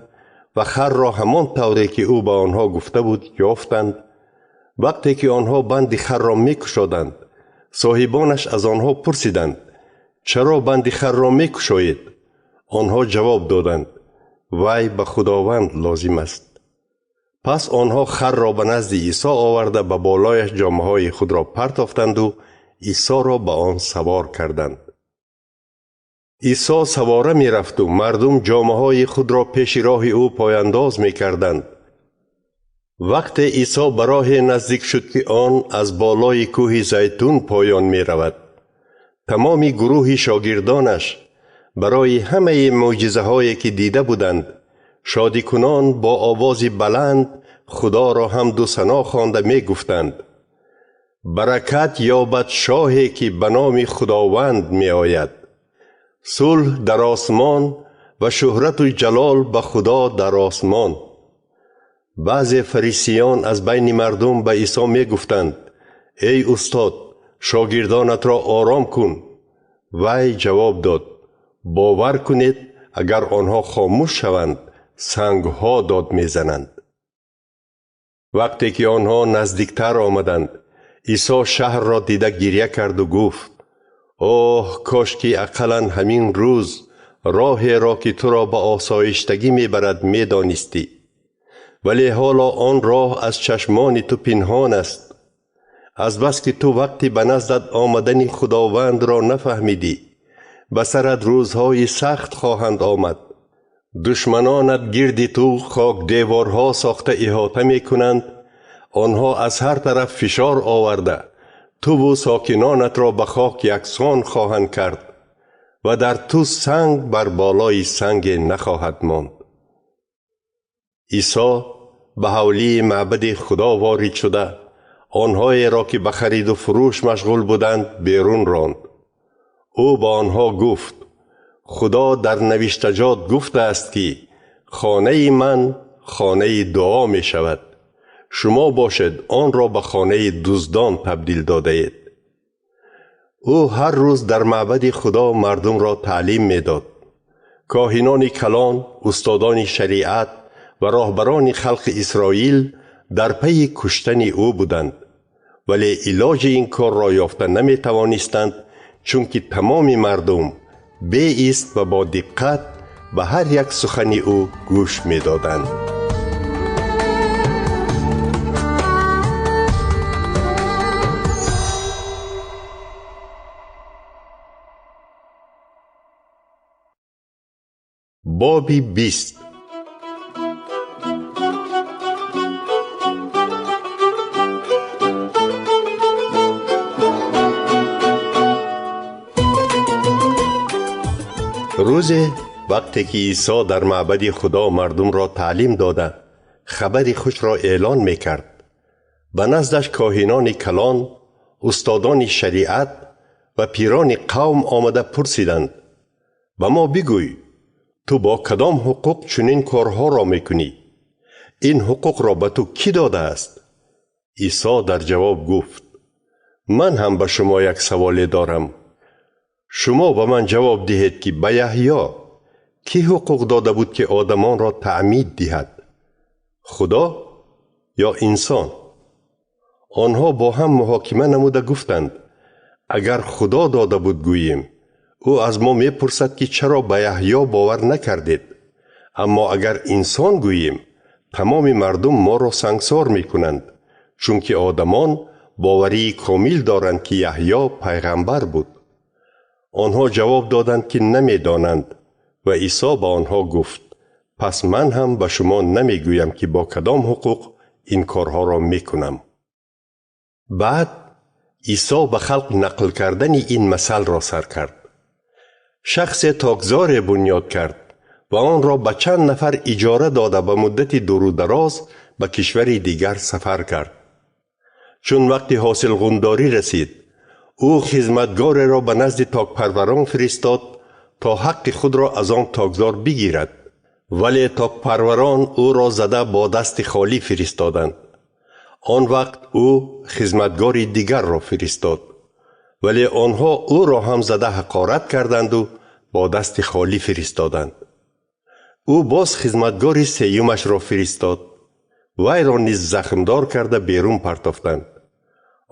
ва харро ҳамон тавре ки ӯ ба онҳо гуфта буд ёфтанд. Вақте ки онҳо банди харро мекушоданд, соҳибонаш аз онҳо пурсиданд: чаро банди харро мекушоед? Онҳо ҷавоб доданд: вай ба Худованд лозим аст. Пас онҳо харро ба назди Исо оварда ба болояш ҷомаҳои худро партофтанду Исоро ба он савор карданд. Исо савора мерафту мардум ҷомаҳои худро пеши роҳи ӯ пояндоз мекарданд. Вақте Исо ба роҳе наздик шуд ки он аз болои кӯҳи Зайтун поён меравад, тамоми гурӯҳи шогирдонаш барои ҳамаи мӯъҷизаҳое ки дида буданд, шодикунон бо овози баланд Худоро ҳамду сано хонда мегуфтанд: баракат ёбад шоҳе ки ба номи Худованд меояд. Сулҳ дар осмон ва шӯҳрату ҷалол ба Худо дар осмон. Баъзе фарисиён аз байни мардум ба Исо мегуфтанд: эй устод, шогирдонатро ором кун. Вай ҷавоб дод: бовар кунед, агар онҳо хомӯш шаванд, сангҳо дод мезананд. Вақте ки онҳо наздиктар омаданд, Исо шаҳрро дида гиря карду гуфт: оҳ, кош ки ақаллан ҳамин рӯз роҳеро ки туро ба осоиштагӣ мебарад медонистӣ. Вале ҳоло он роҳ аз чашмони ту пинҳон аст. Азбаски ту вақти ба наздат омадани Худовандро нафаҳмидӣ, ба сарат рӯзҳои сахт хоҳанд омад. Душманонат гирди ту хокдеворҳо сохта иҳота мекунанд. Онҳо аз ҳар тараф фишор оварда туву сокинонатро ба хок яксон хоҳанд кард ва дар ту санг бар болои санге нахоҳад монд. Исо ба ҳавлии маъбади Худо ворид шуда, онҳоеро ки ба хариду фурӯш машғул буданд берун ронд. Ӯ ба онҳо гуфт: Худо дар навиштаҷот гуфтааст ки хонаи ман хонаи дуо мешавад. Шумо бошед онро ба хонаи дуздон табдил додаед. Ӯ ҳар рӯз дар маъбади Худо мардумро таълим медод. Коҳинони калон, устодони шариат ва роҳбарони халқи Исроил дар пайи куштани ӯ буданд, вале илоҷи ин корро ёфта наметавонистанд, чунки тамоми мардум беист ва бо диққат ба ҳар як сухани ӯ гӯш медоданд. Боби 20. Рӯзе вақте ки Исо дар маъбади Худо мардумро таълим дода, хабари хушро эълон мекард, ба наздаш коҳинони калон, устодони шариат ва пирони қавм омада пурсиданд: ба мо бигӯй, ту бо кадом ҳуқуқ чунин корҳоро мекунӣ? Ин ҳуқуқро ба ту кӣ додааст? Исо дар ҷавоб гуфт: ман ҳам ба шумо як саволе дорам. Шумо ба ман ҷавоб диҳед, ки ба Яҳё кӣ ҳуқуқ дода буд, ки одамонро таъмид диҳад? Худо ё инсон? Онҳо бо ҳам муҳокима намуда гуфтанд: агар Худо дода буд гӯем, ӯ аз мо мепурсад, ки чаро ба Яҳё бовар накардед. Аммо агар инсон гӯем, тамоми мардум моро сангсор мекунанд, чунки одамон боварии комил доранд, ки Яҳё пайғамбар буд. Онҳо ҷавоб доданд, ки намедонанд, ва Исо ба онҳо гуфт: пас ман ҳам ба шумо намегӯям, ки бо кадом ҳуқуқ ин корҳоро мекунам. Баъд Исо ба халқ нақл кардани ин масалро сар кард. Шахсе токзоре бунёд кард ва онро ба чанд нафар иҷора дода ба муддати дуру дароз ба кишвари дигар сафар кард. Чун вақти ҳосилғундорӣ расид, ӯ хизматгореро ба назди токпарварон фиристод, то ҳаққи худро аз он токзор бигирад. Вале токпарварон ӯро зада бо дасти холӣ фиристоданд. Он вақт ӯ хизматгори дигарро фиристод, вале онҳо ӯро ҳам зада ҳақорат карданду бо дасти холӣ фиристоданд. Ӯ боз хизматгори сеюмашро фиристод. Вайро низ захмдор карда берун партофтанд.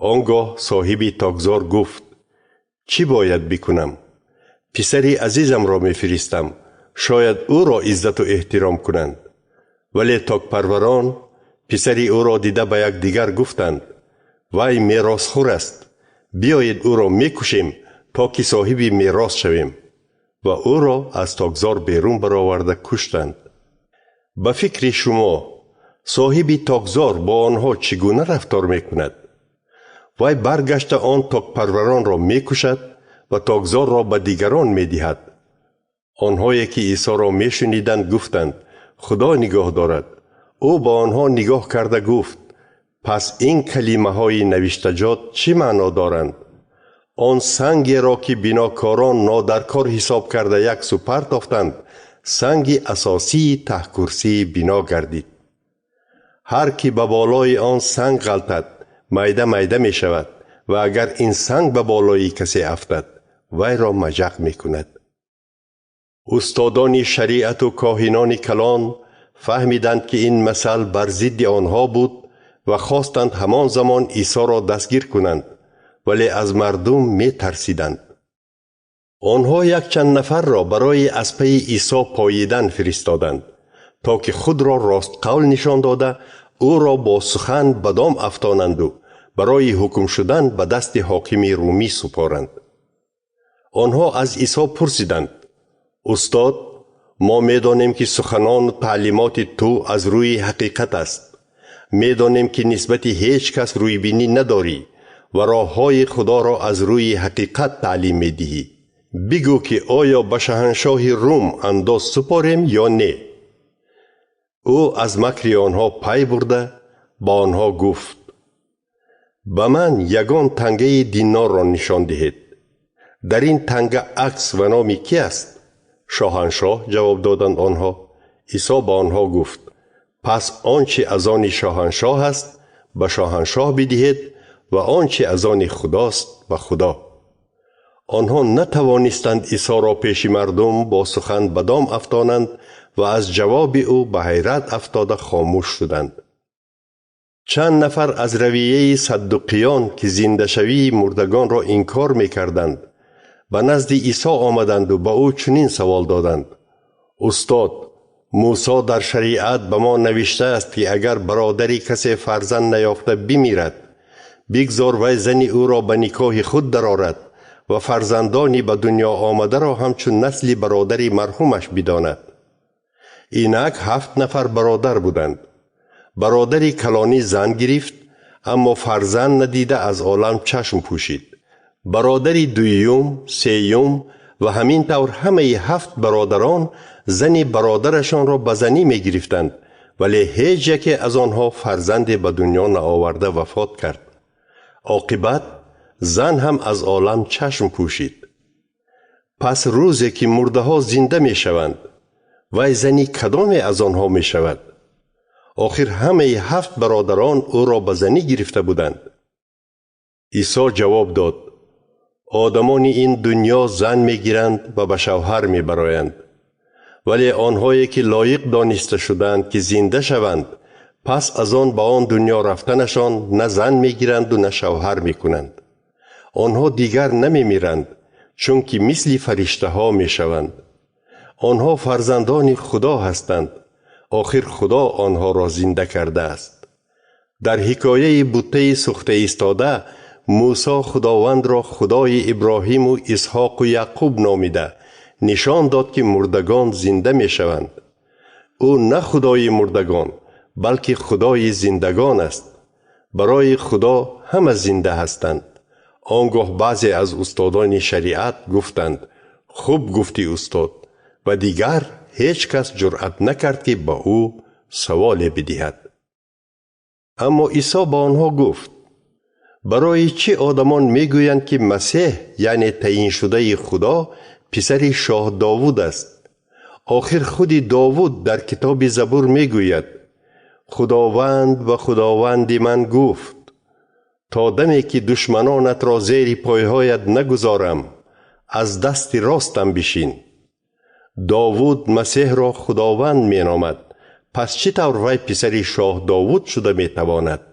Он гоҳ соҳиби токзор гуфт: чӣ бояд бикунам? Писари азизамро мефиристам, шояд ӯро иззату эҳтиром кунанд. Вале токпарварон писари ӯро дида ба якдигар гуфтанд: вай меросхӯр аст, биёед ӯро мекушем, то ки соҳиби мерос шавем. Ва ӯро аз токзор берун бароварда куштанд. Ба фикри шумо соҳиби токзор бо онҳо чӣ гуна рафтор мекунад? Вай баргашта он токпарваронро мекушад ва токзорро ба дигарон медиҳад. Онҳое ки Исоро мешуниданд гуфтанд: Худо нигоҳ дорад. Ӯ ба онҳо нигоҳ карда гуфт: пас ин калимаҳои навиштаҷот чӣ маъно доранд? Он сангеро, ки бинокорон нодаркор ҳисоб карда як сӯ партофтанд, санги асосии таҳкурсии бино гардид. Ҳар ки ба болои он санг ғалтад, майда майда мешавад, ва агар ин санг ба болои касе афтад, вайро маҷақ мекунад. Устодони шариату коҳинони калон фаҳмиданд, ки ин масал бар зидди онҳо буд ва хостанд ҳамон замон Исоро дастгир кунанд, вале аз мардум метарсиданд. Онҳо якчанд нафарро барои аз пайи Исо поидан фиристоданд, то ки худро ростқавл нишон дода, ӯро бо сухан ба дом афтонанду барои ҳукм шудан ба дасти ҳокими румӣ супоранд. Онҳо аз Исо пурсиданд: устод, мо медонем, ки суханону таълимоти ту аз рӯи ҳақиқат аст. Медонем, ки нисбати ҳеҷ кас рӯйбинӣ надорӣ ва роҳҳои Худоро аз рӯи ҳақиқат таълим медиҳӣ. Бигӯ, ки оё ба шаҳаншоҳи Рум андоз супорем ё не? Ӯ аз макри онҳо пай бурда ба онҳо гуфт: ба ман ягон тангаи динорро нишон диҳед. Дар ин танга акс ва номи кӣ аст? Шоҳаншоҳ, ҷавоб доданд онҳо. Исо ба онҳо гуфт: пас он чи аз они шоҳаншоҳ аст, ба шоҳаншоҳ бидиҳед ва он чи аз они Худост, ба Худо. Онҳо натавонистанд Исоро пеши мардум бо сухан ба дом афтонанд ва аз ҷавоби ӯ ба ҳайрат афтода хомӯш шуданд. Чанд нафар аз равияи саддуқиён, ки зиндашавии мурдагонро инкор мекарданд, ба назди Исо омаданду ба ӯ чунин савол доданд: устод, Мусо дар шариат ба мо навиштааст, ки агар бародари касе фарзанд наёфта бимирад, бигзор вай зани ӯро ба никоҳи худ дарорад ва фарзандони ба дунё омадаро ҳамчун насли бародари марҳумаш бидонад. Инак 7 нафар бародар буданд. Бародари калонӣ зан гирифт, аммо фарзанд надида аз олам чашм пӯшид. Бародари дуюм, сеюм ва ҳамин тавр ҳамаи 7 бародарон зани бародарашонро ба занӣ мегирифтанд, вале ҳеҷ яке аз онҳо фарзанде ба дунё наоварда вафот кард. Оқибат зан ҳам аз олам чашм пӯшид. Пас рӯзе ки мурдаҳо зинда мешаванд, вай зани кадоме аз онҳо мешавад? Охир ҳамаи 7 бародарон ӯро ба занӣ гирифта буданд. Исо ҷавоб дод: одамони ин дунё зан мегиранд ва ба шавҳар мебароянд, вале онҳое ки лоиқ дониста шудаанд ки зинда шаванд, пас аз он ба он дунё рафтанашон на зан мегиранду на шавҳар мекунанд. Онҳо дигар намемиранд, чунки мисли фариштаҳо мешаванд. Онҳо фарзандони Худо ҳастанд. Охир Худо онҳоро зинда кардааст. Дар ҳикояи буттаи сӯхта истода, Мусо Худовандро Худои Иброҳиму Исҳоқу Яъқуб номида нишон дод, ки мурдагон зинда мешаванд. Ӯ на Худои мурдагон, балки Худои зиндагон аст. Барои Худо ҳама зинда ҳастанд. Он гоҳ баъзе аз устодони шариат гуфтанд: хуб гуфтӣ, устод, ва дигар ҳеҷ кас ҷуръат накард, ки ба ӯ саволе бидиҳад. Аммо Исо ба онҳо гуфт: барои чӣ одамон мегӯянд, ки Масеҳ, яъне таъйиншудаи Худо, писари шоҳ Довуд аст? Охир худи Довуд дар китоби Забур мегӯяд: Худованд ба Худованди ман гуфт: то даме ки душманонатро зери пойҳоят нагузорам, аз дасти ростам бишин. Довуд Масеҳро Худованд меномад. Пас чӣ тавр вай писари шоҳ Довуд шуда метавонад?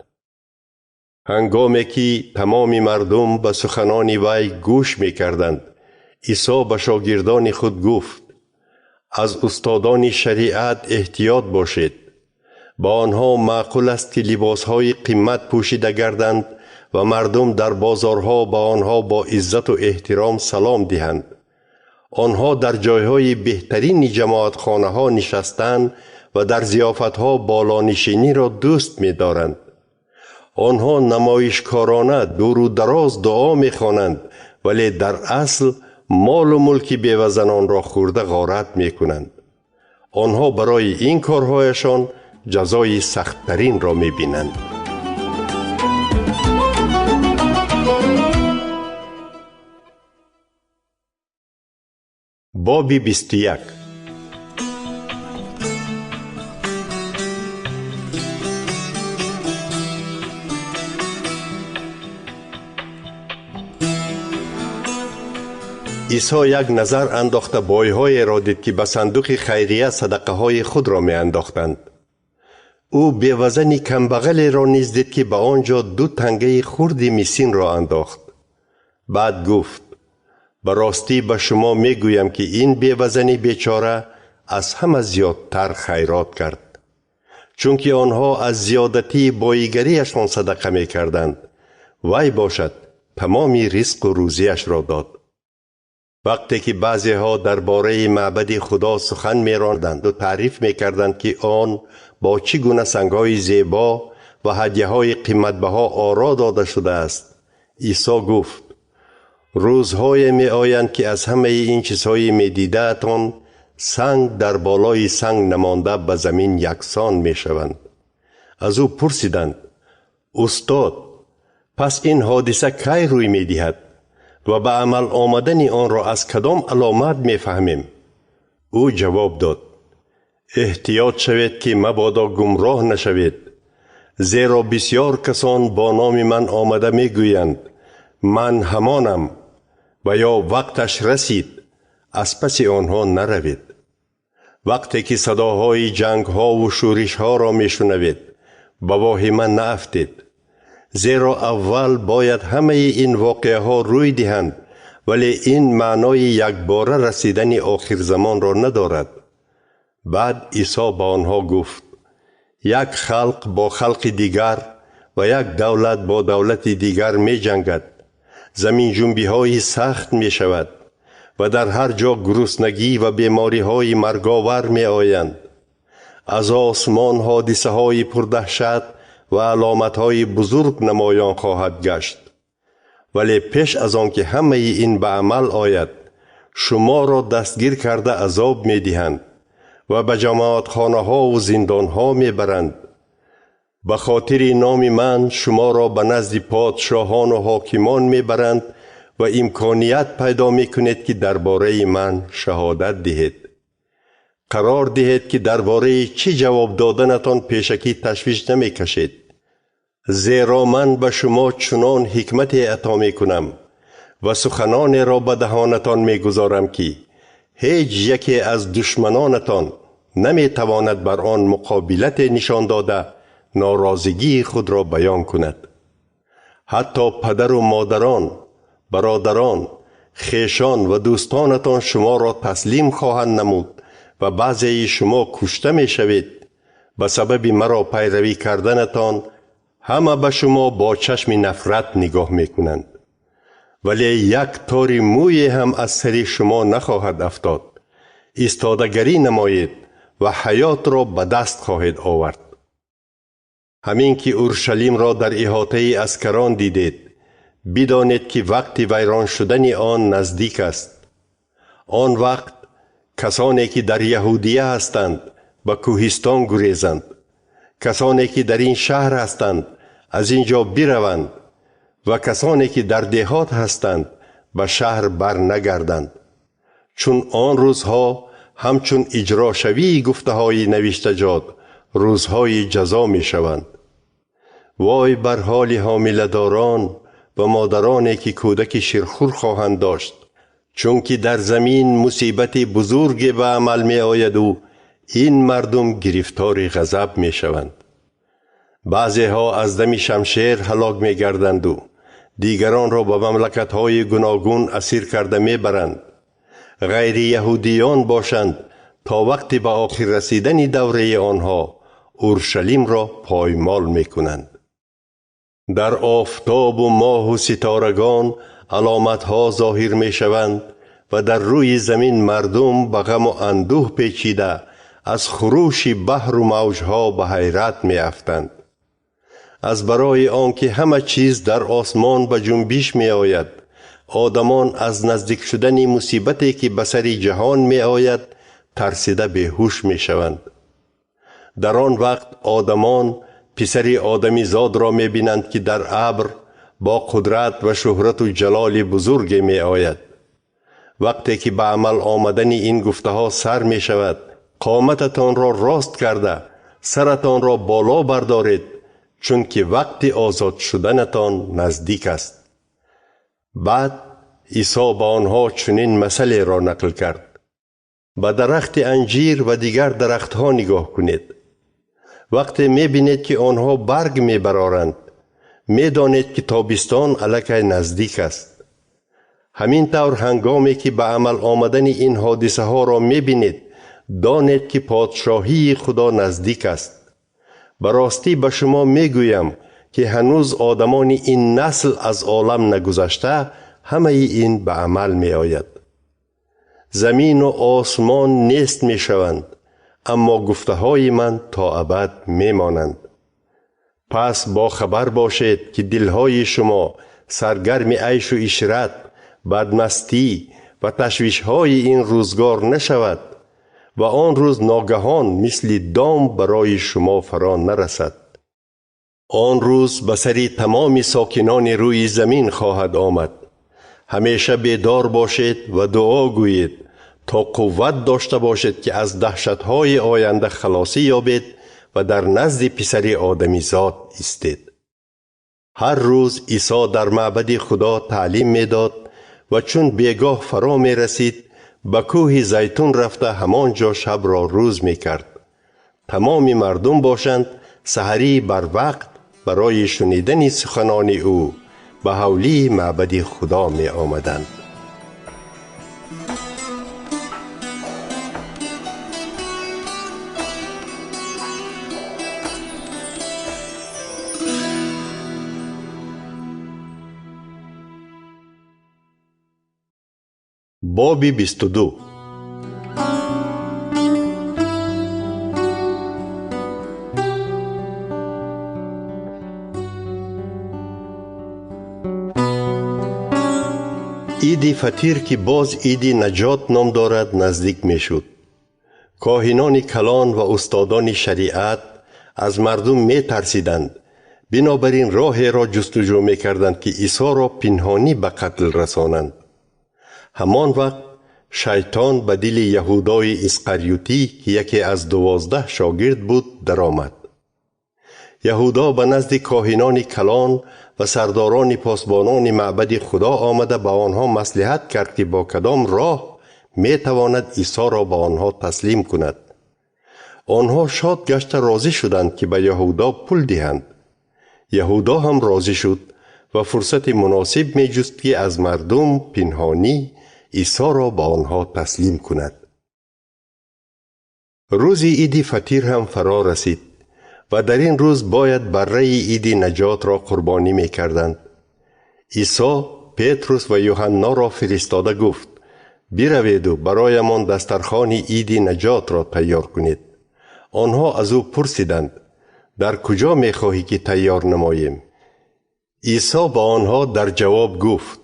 Ҳангоме ки тамоми мардум ба суханони вай гӯш мекарданд, Исо ба шогирдони худ гуфт: аз устодони шариат эҳтиёт бошед. Ба онҳо маъқул аст, ки либосҳои қимат пӯшида гарданд ва мардум дар бозорҳо ба онҳо бо иззату эҳтиром салом диҳанд. Онҳо дар ҷойҳои беҳтарини ҷамоатхонаҳо нишастан ва дар зиёфатҳо болонишиниро дӯст медоранд. Онҳо намоишкорона дуру дароз дуо мехонанд, вале дар асл молу мулки бевазанонро хӯрда ғорат мекунанд. Онҳо барои ин корҳояшон ҷазои сахттаринро мебинанд. Боби 21. Исо як назар андохта бойҳоеро дид, ки ба сандуқи хайрия садақаҳои худро меандохтанд. Ӯ бевазани камбағалеро низ дид, ки ба он ҷо 2 тангаи хурди мисинро андохт. Баъд гуфт: ба ростӣ ба шумо мегӯям, ки ин бевазани бечора аз ҳама зиёдтар хайрот кард, чунки онҳо аз зиёдатии боигариашон садақа мекарданд. Вай бошад тамоми ризқу рӯзиашро дод. Вақте ки баъзеҳо дар бораи маъбади Худо сухан меронданду таъриф мекарданд, ки он бо чӣ гуна сангҳои зебо ва ҳадяҳои қиматбаҳо оро дода шудааст, Исо гуфт: рӯзҳое меоянд, ки аз ҳамаи ин чизҳои медидаатон санг дар болои санг намонда ба замин яксон мешаванд. Аз ӯ пурсиданд: устод, пас ин ҳодиса кай рӯй медиҳад ва ба амал омадани онро аз кадом аломат мефаҳмем? Ӯ ҷавоб дод: эҳтиёт шавед, ки мабодо гумроҳ нашавед, зеро бисёр касон бо номи ман омада мегӯянд: ман ҳамонам, ва ё вақташ расид, аз паси онҳо наравед. Вақте ки садоҳои ҷангҳову шӯришҳоро мешунавед, ба воҳима наафтед, зеро аввал бояд ҳамаи ин воқеаҳо рӯй диҳанд, вале ин маънои якбора расидани охирзамонро надорад. Баъд Исо ба онҳо гуфт: як халқ бо халқи дигар ва як давлат бо давлати дигар меҷангад. Заминҷунбиҳои сахт мешавад ва дар ҳар ҷо гуруснагӣ ва бемориҳои марговар меоянд. Аз осмон ҳодисаҳои пурдаҳшат ва аломатҳои бузург намоён хоҳад гашт. Вале пеш аз он ки ҳамаи ин ба амал ояд, шуморо дастгир карда азоб медиҳанд ва ба ҷамоатхонаҳову зиндонҳо мебаранд. Ба хотири номи ман шуморо ба назди подшоҳону ҳокимон мебаранд ва имконият пайдо мекунед, ки дар бораи ман шаҳодат диҳед. Қарор диҳед, ки дар бораи чӣ ҷавоб доданатон пешакӣ ташвиш намекашед. Зеро ман ба шумо чунон ҳикмате ато мекунам ва суханонеро ба даҳонатон мегузорам, ки ҳеҷ яке аз душманонатон наметавонад бар он муқобилате нишон дода норозигии худро баён кунад. Ҳатто падару модарон, бародарон, хешон ва дӯстонатон шуморо таслим хоҳанд намуд ва баъзеи шумо кушта мешавед. Ба сабаби маро пайравӣ карданатон ҳама ба шумо бо чашми нафрат нигоҳ мекунанд. Вале як тори мӯе ҳам аз сари шумо нахоҳад афтод. Истодагарӣ намоед ва ҳаётро ба даст хоҳед овард. Ҳамин ки Уршалимро дар иҳотаи аскарон дидед, бидонед, ки вақти вайрон шудани он наздик аст. Он вақт касоне ки дар Яҳудия ҳастанд ба кӯҳистон гурезанд, касоне ки дар ин шаҳр ҳастанд аз ин ҷо бираванд ва касоне ки дар деҳот ҳастанд ба шаҳр барнагарданд. Чун он рӯзҳо ҳамчун иҷрошавии гуфтаҳои навиштаҷот рӯзҳои ҷазо мешаванд. Вой бар ҳоли ҳомиладорон ва модароне ки кӯдаки ширхӯр хоҳанд дошт, чунки дар замин мусибати бузурге ба амал меояду ин мардум гирифтори ғазаб мешаванд. Баъзеҳо аз дами шамшер ҳалок мегарданду дигаронро ба мамлакатҳои гуногун асир карда мебаранд. Ғайри яҳудиён бошанд то вақти ба охир расидани давраи онҳо Уршалимро поймол мекунанд. Дар офтобу моҳу ситорагон аломатҳо зоҳир мешаванд ва дар рӯи замин мардум ба ғаму андӯҳ печида аз хурӯши баҳру мавҷҳо ба ҳайрат меафтанд. Аз барои он ки ҳама чиз дар осмон ба ҷунбиш меояд, одамон аз наздик шудани мусибате ки ба сари ҷаҳон меояд тарсида беҳуш мешаванд. Дар он вақт одамон писари одамизодро мебинанд, ки дар абр бо қудрат ва шӯҳрату ҷалоли бузурге меояд. Вақте ки ба амал омадани ин гуфтаҳо сар мешавад, қомататонро рост карда саратонро боло бардоред, чунки вақти озод шуданатон наздик аст. Баъд Исо ба онҳо чунин масъалеро нақл кард: ба дарахти анҷир ва дигар дарахтҳо нигоҳ кунед. Вақте мебинед, ки онҳо барг мебароранд, медонед, ки тобистон аллакай наздик аст. Ҳамин тавр ҳангоме ки ба амал омадани ин ҳодисаҳоро мебинед, донед, ки подшоҳии Худо наздик аст. Ба ростӣ ба шумо мегӯям, ки ҳанӯз одамони ин насл аз олам нагузашта ҳамаи ин ба амал меояд. Замину осмон нест мешаванд, аммо гуфтаҳои ман то абад мемонанд. Пас бохабар бошед, ки дилҳои шумо саргарми айшу ишрат, бадмастӣ ва ташвишҳои ин рӯзгор нашавад ва он рӯз ногаҳон мисли дом барои шумо фаро нарасад. Он рӯз ба сари тамоми сокинони рӯи замин хоҳад омад. Ҳамеша бедор бошед ва дуо гӯед, то қувват дошта бошед, ки аз даҳшатҳои оянда халосӣ ёбед ва дар назди писари одамизод истед. Ҳар рӯз Исо дар маъбади Худо таълим медод ва чун бегоҳ фаро мерасид, ба кӯҳи Зайтун рафта ҳамон ҷо шабро рӯз мекард. Тамоми мардум бошанд саҳарӣ барвақт барои шунидани суханони ӯ ба ҳавлии маъбади Худо меомаданд. Боби 22. Иди Фатир, ки боз Иди Наҷот ном дорад, наздик мешуд. Коҳинони калон ва устодони шариат аз мардум метарсиданд, бинобар ин роҳеро ҷустуҷӯ мекарданд, ки Исоро пинҳонӣ ба қатл расонанд. Ҳамон вақт шайтон ба дили Яҳудои Исқариютӣ, ки яке аз 12 шогирд буд, даромад. Яҳудо ба назди коҳинони калон ва сардорони посбонони маъбади Худо омада ба онҳо маслиҳат кард, ки бо кадом роҳ метавонад Исоро ба онҳо таслим кунад. Онҳо шод гашта розӣ шуданд, ки ба Яҳудо пул диҳанд. Яҳудо ҳам розӣ шуд ва фурсати муносиб меҷуст, ки аз мардум пинҳонӣ Исоро ба онҳо таслим кунад. Рӯзи Иди Фатир ҳам фаро расид ва дар ин рӯз бояд барраи Иди Наҷотро қурбонӣ мекарданд. Исо Петрус ва Юҳанноро фиристода гуфт: бираведу бароямон дастархони Иди Наҷотро тайёр кунед. Онҳо аз ӯ пурсиданд: дар куҷо мехоҳӣ, ки тайёр намоем? Исо ба онҳо дар ҷавоб гуфт: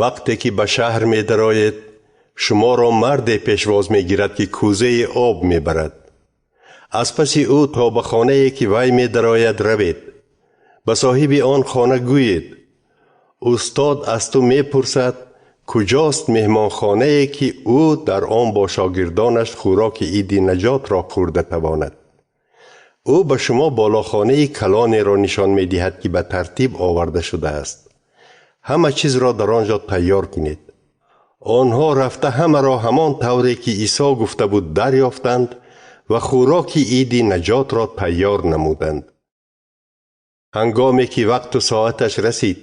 вақте ки ба шаҳр медароед, шуморо марде пешвоз мегирад, ки кӯзаи об мебарад. Аз паси ӯ то ба хонае, ки вай медарояд, равед. Ба соҳиби он хона гӯед: устод аз ту мепурсад, куҷост меҳмонхонае, ки ӯ дар он бо шогирдонаш хӯроки Иди Наҷотро хӯрда тавонад. Ӯ ба шумо болохонаи калонеро нишон медиҳад, ки ба тартиб оварда шудааст. Ҳама чизро дар он ҷо тайёр кунед. Онҳо рафта ҳамаро ҳамон тавре, ки Исо гуфта буд, дарёфтанд ва хӯроки Иди Наҷотро тайёр намуданд. Ҳангоме ки вақту соаташ расид,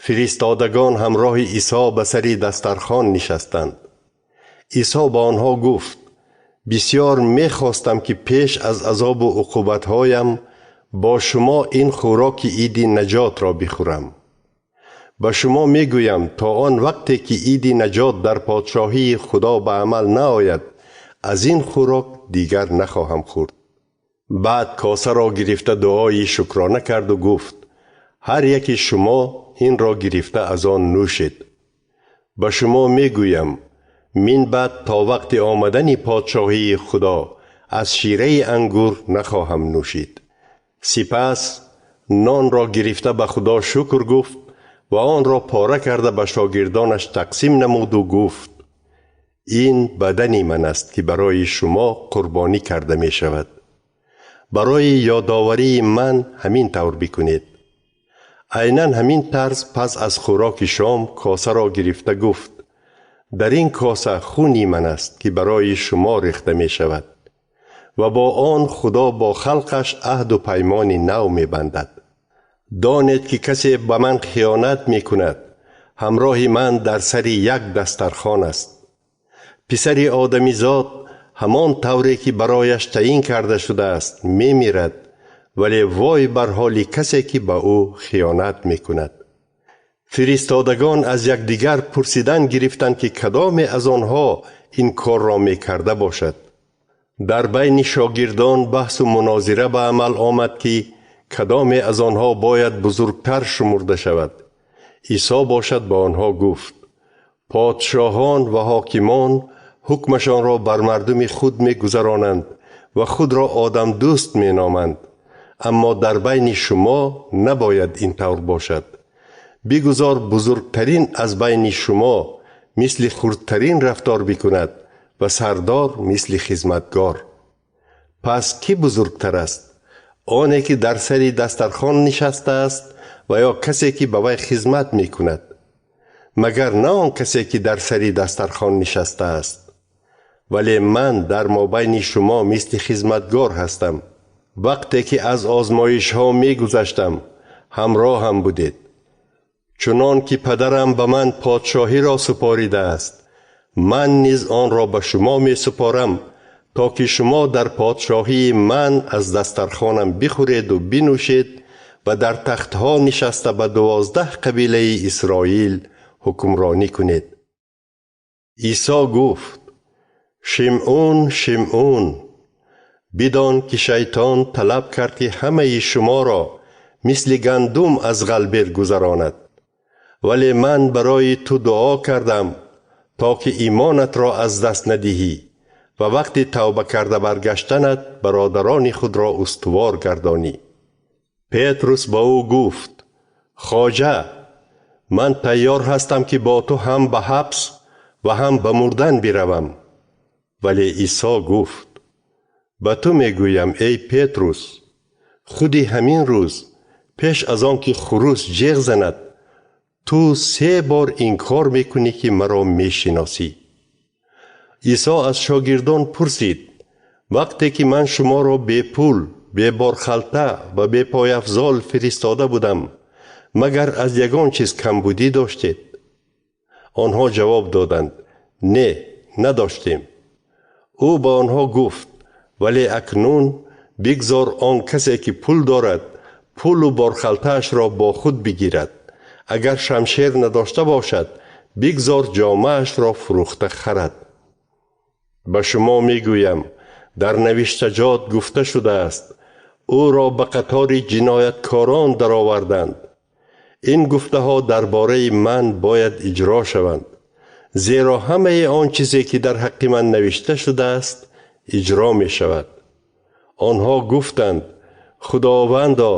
фиристодагон ҳамроҳи Исо ба сари дастархон нишастанд. Исо ба онҳо гуфт: бисёр мехостам, ки пеш аз азобу уқубатҳоям бо шумо ин хӯроки Иди Наҷотро бихӯрам. Ба шумо мегӯям, то он вақте ки Иди Наҷот дар подшоҳии Худо ба амал наояд, аз ин хӯрок дигар нахоҳам хӯрд. Баъд косаро гирифта дуои шукрона карду гуфт: ҳар яки шумо инро гирифта аз он нӯшед. Ба шумо мегӯям, мин баъд то вақти омадани подшоҳии Худо аз шираи ангур нахоҳам нӯшид. Сипас нонро гирифта ба Худо шукр гуфт ва онро пора карда ба шогирдонаш тақсим намуду гуфт: ин бадани ман аст, ки барои шумо қурбонӣ карда мешавад. Барои ёдоварии ман ҳамин тавр бикунед. Айнан ҳамин тарз пас аз хӯроки шом косаро гирифта гуфт: дар ин коса хуни ман аст, ки барои шумо рехта мешавад ва бо он Худо бо халқаш аҳду паймони нав мебандад. Донед, ки касе ба ман хиёнат мекунад, ҳамроҳи ман дар сари як дастархон аст. Писари одамизод ҳамон тавре, ки барояш таъин карда шудааст, мемирад, вале вой бар ҳоли касе, ки ба ӯ хиёнат мекунад. Фиристодагон аз якдигар пурсидан гирифтанд, ки кадоме аз онҳо ин корро мекарда бошад. Дар байни шогирдон баҳсу мунозира ба амал омад, ки кадоме аз онҳо бояд бузургтар шумурда шавад. Исо бошад ба онҳо гуфт: подшоҳон ва ҳокимон ҳукмашонро бар мардуми худ мегузаронанд ва худро одамдӯст меноманд, аммо дар байни шумо набояд ин тавр бошад. Бигузор бузургтарин аз байни шумо мисли хурдтарин рафтор бикунад ва сардор мисли хизматгор. Пас кӣ бузургтар аст? Оне, ки дар сари дастархон нишастааст ва ё касе, ки ба вай хизмат мекунад? Магар на он касе, ки дар сари дастархон нишастааст? Вале ман дар мобайни шумо мисли хизматгор ҳастам. Вақте ки аз озмоишҳо мегузаштам, ҳамроҳам будед. Чунон ки падарам ба ман подшоҳиро супоридааст, ман низ онро ба шумо месупорам, то ки шумо дар подшоҳии ман аз дастархонам бихӯреду бинӯшед ва дар тахтҳо нишаста ба 12 қабилаи Исроил ҳукмронӣ кунед. Исо гуфт: Шимъун, Шимъун, бидон, ки шайтон талаб кард, ки ҳамаи шуморо мисли гандум аз ғалбер гузаронад. Вале ман барои ту дуо кардам, то ки имонатро аз даст надиҳӣ ва вақти тавба карда баргаштанат бародарони худро устувор гардонӣ. Петрус ба ӯ гуфт: Хоҷа, ман тайёр ҳастам, ки бо ту ҳам ба ҳабс ва ҳам ба мурдан биравам. Вале Исо гуфт: Ба ту мегӯям, эй Петрус, худи ҳамин рӯз, пеш аз он ки хурӯс ҷеғ занад, ту се бор инкор мекунӣ, ки маро мешиносӣ. Исо аз шогирдон пурсид: Вақте ки ман шуморо бепул, беборхалта ва бепойафзол фиристода будам, магар аз ягон чиз камбудӣ доштед? Онҳо ҷавоб доданд: Не, надоштем. Ӯ ба онҳо гуфт: Вале акнун бигзор он касе, ки пул дорад, пулу борхалтаашро бо худ бигирад. Агар шамшер надошта бошад, бигзор ҷомаашро фурӯхта харад. Ба шумо мегӯям, дар навиштаҷот гуфта шудааст: ӯро ба қатори ҷинояткорон дароварданд. Ин гуфтаҳо дар бораи ман бояд иҷро шаванд, зеро ҳамаи он чизе, ки дар ҳаққи ман навишта шудааст, иҷро мешавад. Онҳо гуфтанд: Худовандо,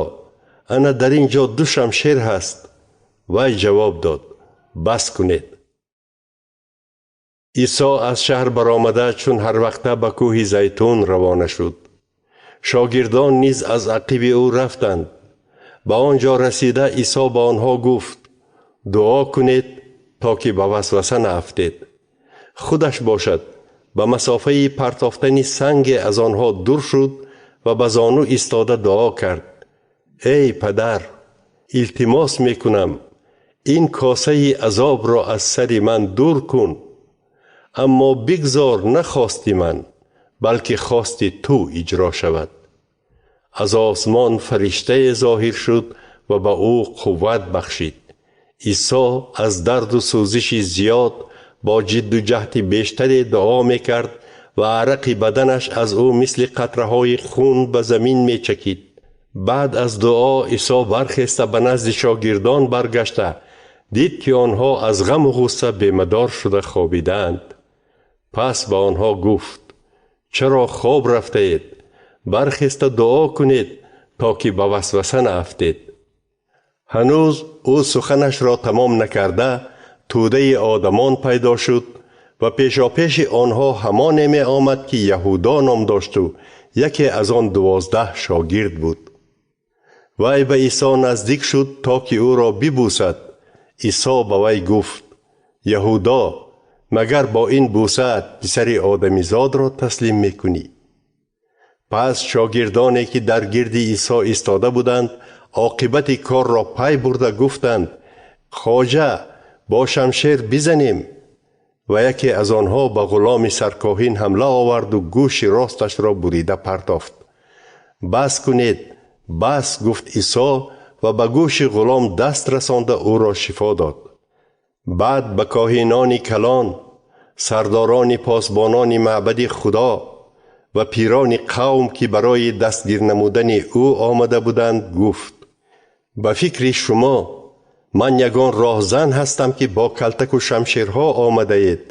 ана дар ин ҷо ду шамшер ҳаст. Вай ҷавоб дод: Бас кунед. Исо аз шаҳр баромада, чун ҳар вақта ба кӯҳи Зайтун равона шуд. Шогирдон низ аз ақиби ӯ рафтанд. Ба он ҷо расида, Исо ба онҳо гуфт: Дуо кунед, то ки ба васваса наафтед. Худаш бошад, ба масофаи партофтани санге аз онҳо дур шуд ва ба зону истода дуо кард: Эй падар, илтимос мекунам, ин косаи азобро аз сари ман дур кун, аммо бигзор на хости ман, балки хости ту иҷро шавад. Аз осмон фариштае зоҳир шуд ва ба ӯ қувват бахшид. Исо аз дарду сӯзиши зиёд бо ҷидду ҷаҳди бештаре дуо мекард ва арақи баданаш аз ӯ мисли қатраҳои хун ба замин мечакид. Баъд аз дуо Исо бархеста ба назди шогирдон баргашта дид, ки онҳо аз ғаму ғусса бемадор шуда хобидаанд. Пас ба онҳо гуфт: Чаро хоб рафтаед? Бархеста дуо кунед, то ки ба васваса наафтед. Ҳанӯз ӯ суханашро тамом накарда, тӯдаи одамон пайдо шуд ва пешопеши онҳо ҳамоне меомад, ки Яҳудо ном дошту яке аз он 12 шогирд буд. Вай ба Исо наздик шуд, то ки ӯро бибӯсад. Исо ба вай гуфт: Яҳудо, магар бо ин бӯсаат писари одамизодро таслим мекунӣ? Пас шогирдоне, ки дар гирди Исо истода буданд, оқибати корро пай бурда гуфтанд: Хоҷа, бо шамшер бизанем? Ва яке аз онҳо ба ғуломи саркоҳин ҳамла оварду гӯши росташро бурида партофт. Бас кунед, бас, гуфт Исо ва ба гӯши ғулом даст расонда ӯро шифо дод. Баъд ба коҳинони калон, сардорони посбонони маъбади Худо ва пирони қавм, ки барои дастгир намудани ӯ омада буданд, гуфт: Ба фикри шумо ман ягон роҳзан ҳастам, ки бо калтаку шамшерҳо омадаед?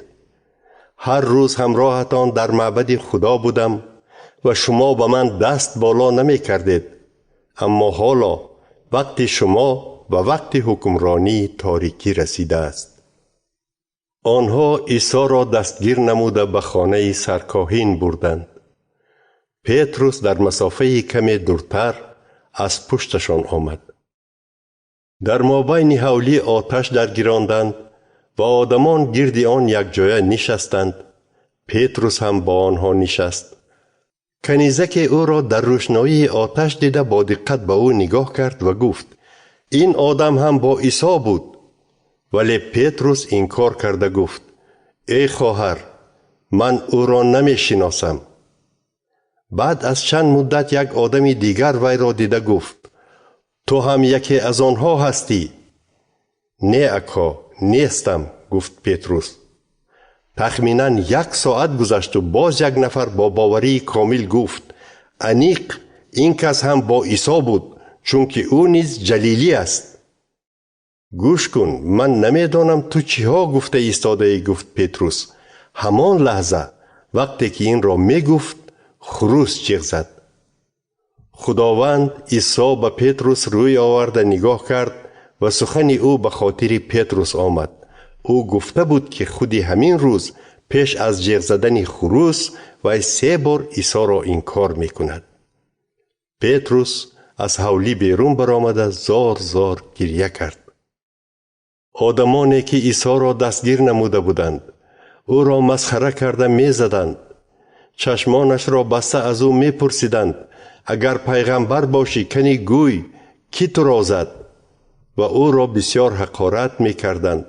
Ҳар рӯз ҳамроҳатон дар маъбади Худо будам ва шумо ба ман даст боло намекардед. Аммо ҳоло вақти шумо ва вақти ҳукмронии торикӣ расидааст. Онҳо Исоро дастгир намуда ба хонаи саркоҳин бурданд. Петрус дар масофаи каме дуртар аз пушташон омад. Дар мобайни ҳавлӣ оташ даргиронданд ва одамон гирди он якҷоя нишастанд. Петрус ҳам бо онҳо нишаст. Канизаке ӯро дар рӯшноии оташ дида бо диққат ба ӯ нигоҳ кард ва гуфт: Ин одам ҳам бо Исо буд. Вале Петрус инкор карда гуфт: Эй хоҳар, ман ӯро намешиносам. Баъд аз чанд муддат як одами дигар вайро дида гуфт: Ту ҳам яке аз онҳо ҳастӣ. Не, ако, нестам, гуфт Петрус. Тахминан як соат гузашту боз як нафар бо боварии комил гуфт: Аниқ, ин кас ҳам бо Исо буд, чунки ӯ низ ҷалилӣ аст. Гӯш кун, ман намедонам ту чиҳо гуфта истодаӣ, гуфт Петрус. Ҳамон лаҳза вақте ки инро мегуфт, хурӯс ҷиғ зад. Худованд Исо ба Петрус рӯй оварда нигоҳ кард ва сухани ӯ ба хотири Петрус омад. Ӯ гуфта буд, ки худи ҳамин рӯз пеш аз ҷиғ задани хурӯс вай 3 бор Исоро инкор мекунад. Петрус аз ҳавлӣ берун баромада зор-зор гиря кард. Одамоне ки Исоро дастгир намуда буданд, ӯро масхара карда мезаданд. Чашмонашро баста аз ӯ мепурсиданд: агар пайғамбар бошӣ, кани гӯй, кӣ туро зад? Ва ӯро бисёр ҳақорат мекарданд.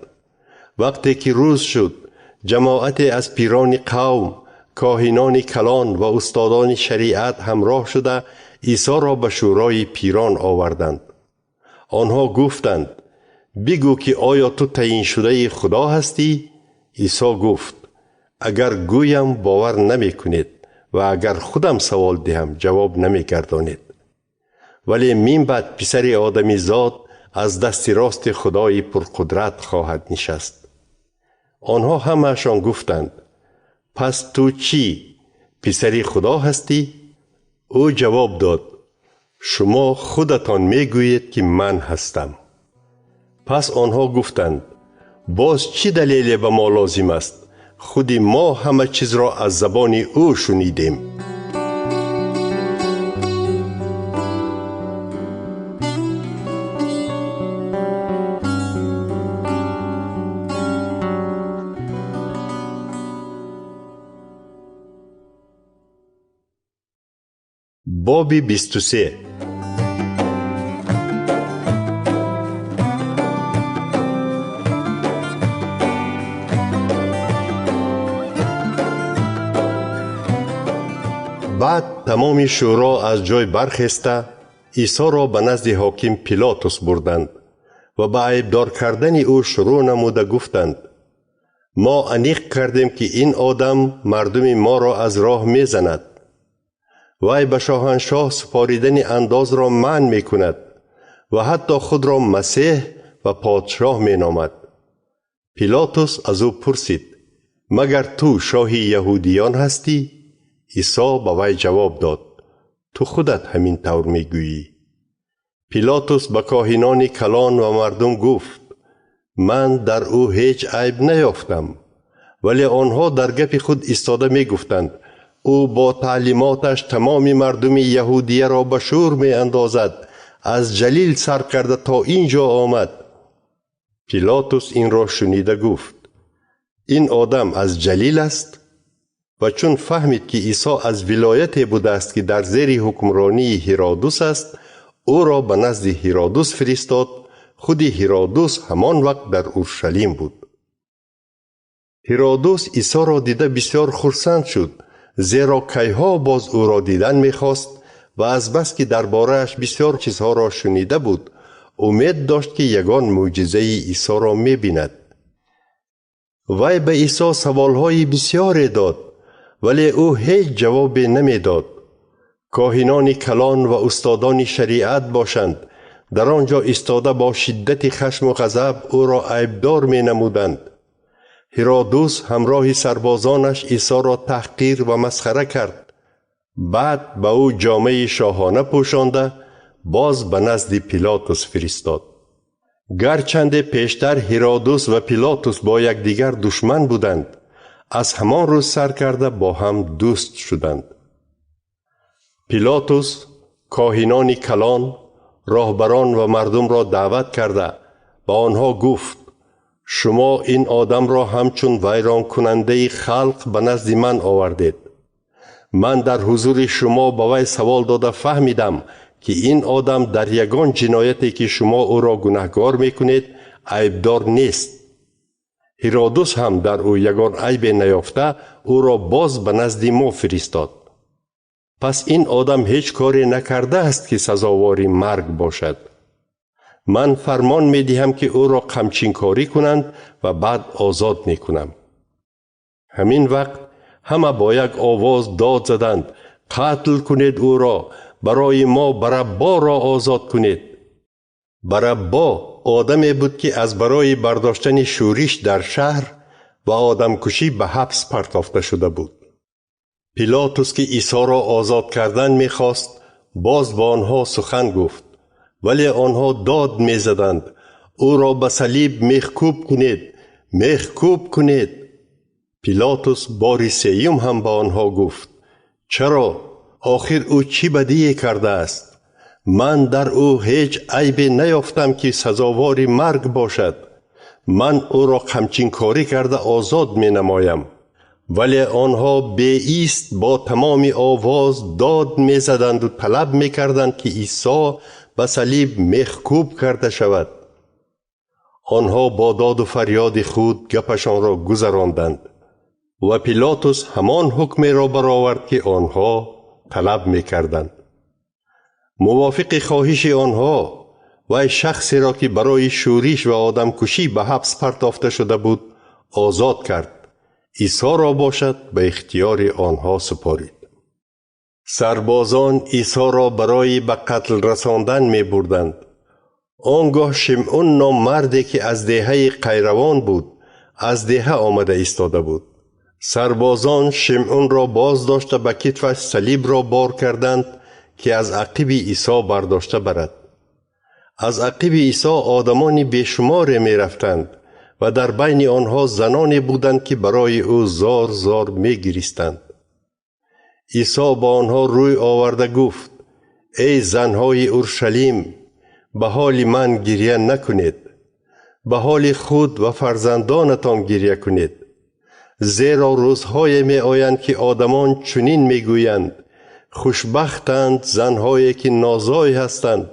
Вақте ки рӯз шуд, ҷамоате аз пирони қавм, коҳинони калон ва устодони шариат ҳамроҳ шуда Исоро ба шӯрои пирон оварданд. Онҳо гуфтанд: бигӯ ки оё ту таъйиншудаи Худо ҳастӣ? Исо гуфт: агар гӯям бовар намекунед ва агар худам савол диҳам ҷавоб намегардонед. Вале минбаъд писари одамизод аз дасти рости Худои пурқудрат хоҳад нишаст. Онҳо ҳамаашон гуфтанд: пас ту чӣ, писари Худо ҳастӣ? Ӯ ҷавоб дод: шумо худатон мегӯед ки ман ҳастам. Пас онҳо гуфтанд: боз чӣ далеле ба мо лозим аст? Худи мо ҳама чизро аз забони ӯ шунидем. Боби 23. Баъд тамоми шӯро аз ҷой бархеста Исоро ба назди ҳоким Пилотус бурданд ва ба айбдор кардани ӯ шурӯъ намуда гуфтанд: мо аниқ кардем, ки ин одам мардуми моро аз роҳ мезанад. Вай ба шоҳаншоҳ супоридани андозро манъ мекунад ва ҳатто худро Масеҳ ва подшоҳ меномад. Пилотус аз ӯ пурсид: магар ту шоҳи яҳудиён ҳастӣ? Исо ба вай ҷавоб дод: ту худат ҳамин тавр мегӯӣ. Пилотус ба коҳинони калон ва мардум гуфт: ман дар ӯ ҳеҷ айб наёфтам. Вале онҳо дар гапи худ истода мегуфтанд: ӯ бо таълимоташ тамоми мардуми яҳудияро ба шӯр меандозад, аз Ҷалил сар карда то ин ҷо омад. Пилотус инро шунида гуфт: ин одам аз Ҷалил аст? Ва чун фаҳмид, ки Исо аз вилояте будааст, ки дар зери ҳукмронии Ҳиродус аст, ӯро ба назди Ҳиродус фиристод. Худи Ҳиродус ҳамон вақт дар Уршалим буд. Ҳиродус Исоро дида бисёр хурсанд шуд, зеро кайҳо боз ӯро дидан мехост ва азбаски дар борааш бисёр чизҳоро шунида буд, умед дошт, ки ягон мӯъҷизаи Исоро мебинад. Вай ба Исо саволҳои бисёре дод, вале ӯ ҳеҷ ҷавобе намедод. Коҳинони калон ва устодони шариат бошанд, дар он ҷо истода бо шиддати хашму ғазаб ӯро айбдор менамуданд. Ҳиродус ҳамроҳи сарбозонаш Исоро таҳқир ва масхара кард. Баъд ба ӯ ҷомаи шоҳона пӯшонда боз ба назди Пилотус фиристод. Гарчанде пештар Ҳиродус ва Пилотус бо якдигар душман буданд, аз ҳамон рӯз сар карда бо ҳам дӯст шуданд. Пилотус коҳинони калон, роҳбарон ва мардумро даъват карда ба онҳо гуфт: шумо ин одамро ҳамчун вайронкунандаи халқ ба назди ман овардед. Ман дар ҳузури шумо ба вай савол дода фаҳмидам, ки ин одам дар ягон ҷинояте, ки шумо ӯро гунаҳгор мекунед, айбдор нест. Ҳиродус ҳам дар ӯ ягон айбе наёфта, ӯро боз ба назди мо фиристод. Пас ин одам ҳеҷ коре накардааст, ки сазовори марг бошад. Ман фармон медиҳам, ки ӯро қамчинкорӣ кунанд ва баъд озод мекунам. Ҳамин вақт ҳама бо як овоз дод заданд: қатл кунед ӯро, барои мо Барабборо озод кунед. Бараббо одаме буд, ки аз барои бардоштани шӯриш дар шаҳр ва одамкушӣ ба ҳабс партофта шуда буд. Пилотус, ки Исоро озод кардан мехост, боз бо онҳо сухан гуфт, вале онҳо дод мезаданд: ӯро ба салиб мехкӯб кунед, мехкӯб кунед. Пилотус бори сеюм ҳам ба онҳо гуфт: чаро? Охир ӯ чӣ бадие кардааст? Ман дар ӯ ҳеҷ айбе наёфтам, ки сазовори марг бошад. Ман ӯро қамчинкорӣ карда озод менамоям. Вале онҳо беист бо тамоми овоз дод мезаданду талаб мекарданд, ки Исо ба салиб мехкӯб карда шавад. Онҳо бо доду фарёди худ гапашонро гузаронданд ва Пилотус ҳамон ҳукмеро баровард, ки онҳо талаб мекарданд. Мувофиқи хоҳиши онҳо вай шахсеро, ки барои шӯриш ва одамкушӣ ба ҳабс партофта шуда буд, озод кард. Исоро бошад ба ихтиёри онҳо супорид. Сарбозон Исоро барои ба қатл расондан мебурданд. Он гоҳ Шимъун ном марде, ки аз деҳаи Қайравон буд, аз деҳа омада истода буд. Сарбозон Шимъунро боз дошта ба китфаш салибро бор карданд, ки аз ақиби Исо бардошта барад. Аз ақиби Исо одамони бешуморе мерафтанд ва дар байни онҳо заноне буданд, ки барои ӯ зор зор мегиристанд. Исо ба онҳо рӯй оварда гуфт: эй занҳои Уршалим, ба ҳоли ман гиря накунед, ба ҳоли худ ва фарзандонатон гиря кунед. Зеро рӯзҳое меоянд, ки одамон чунин мегӯянд: хушбахтанд занҳое, ки нозой ҳастанд,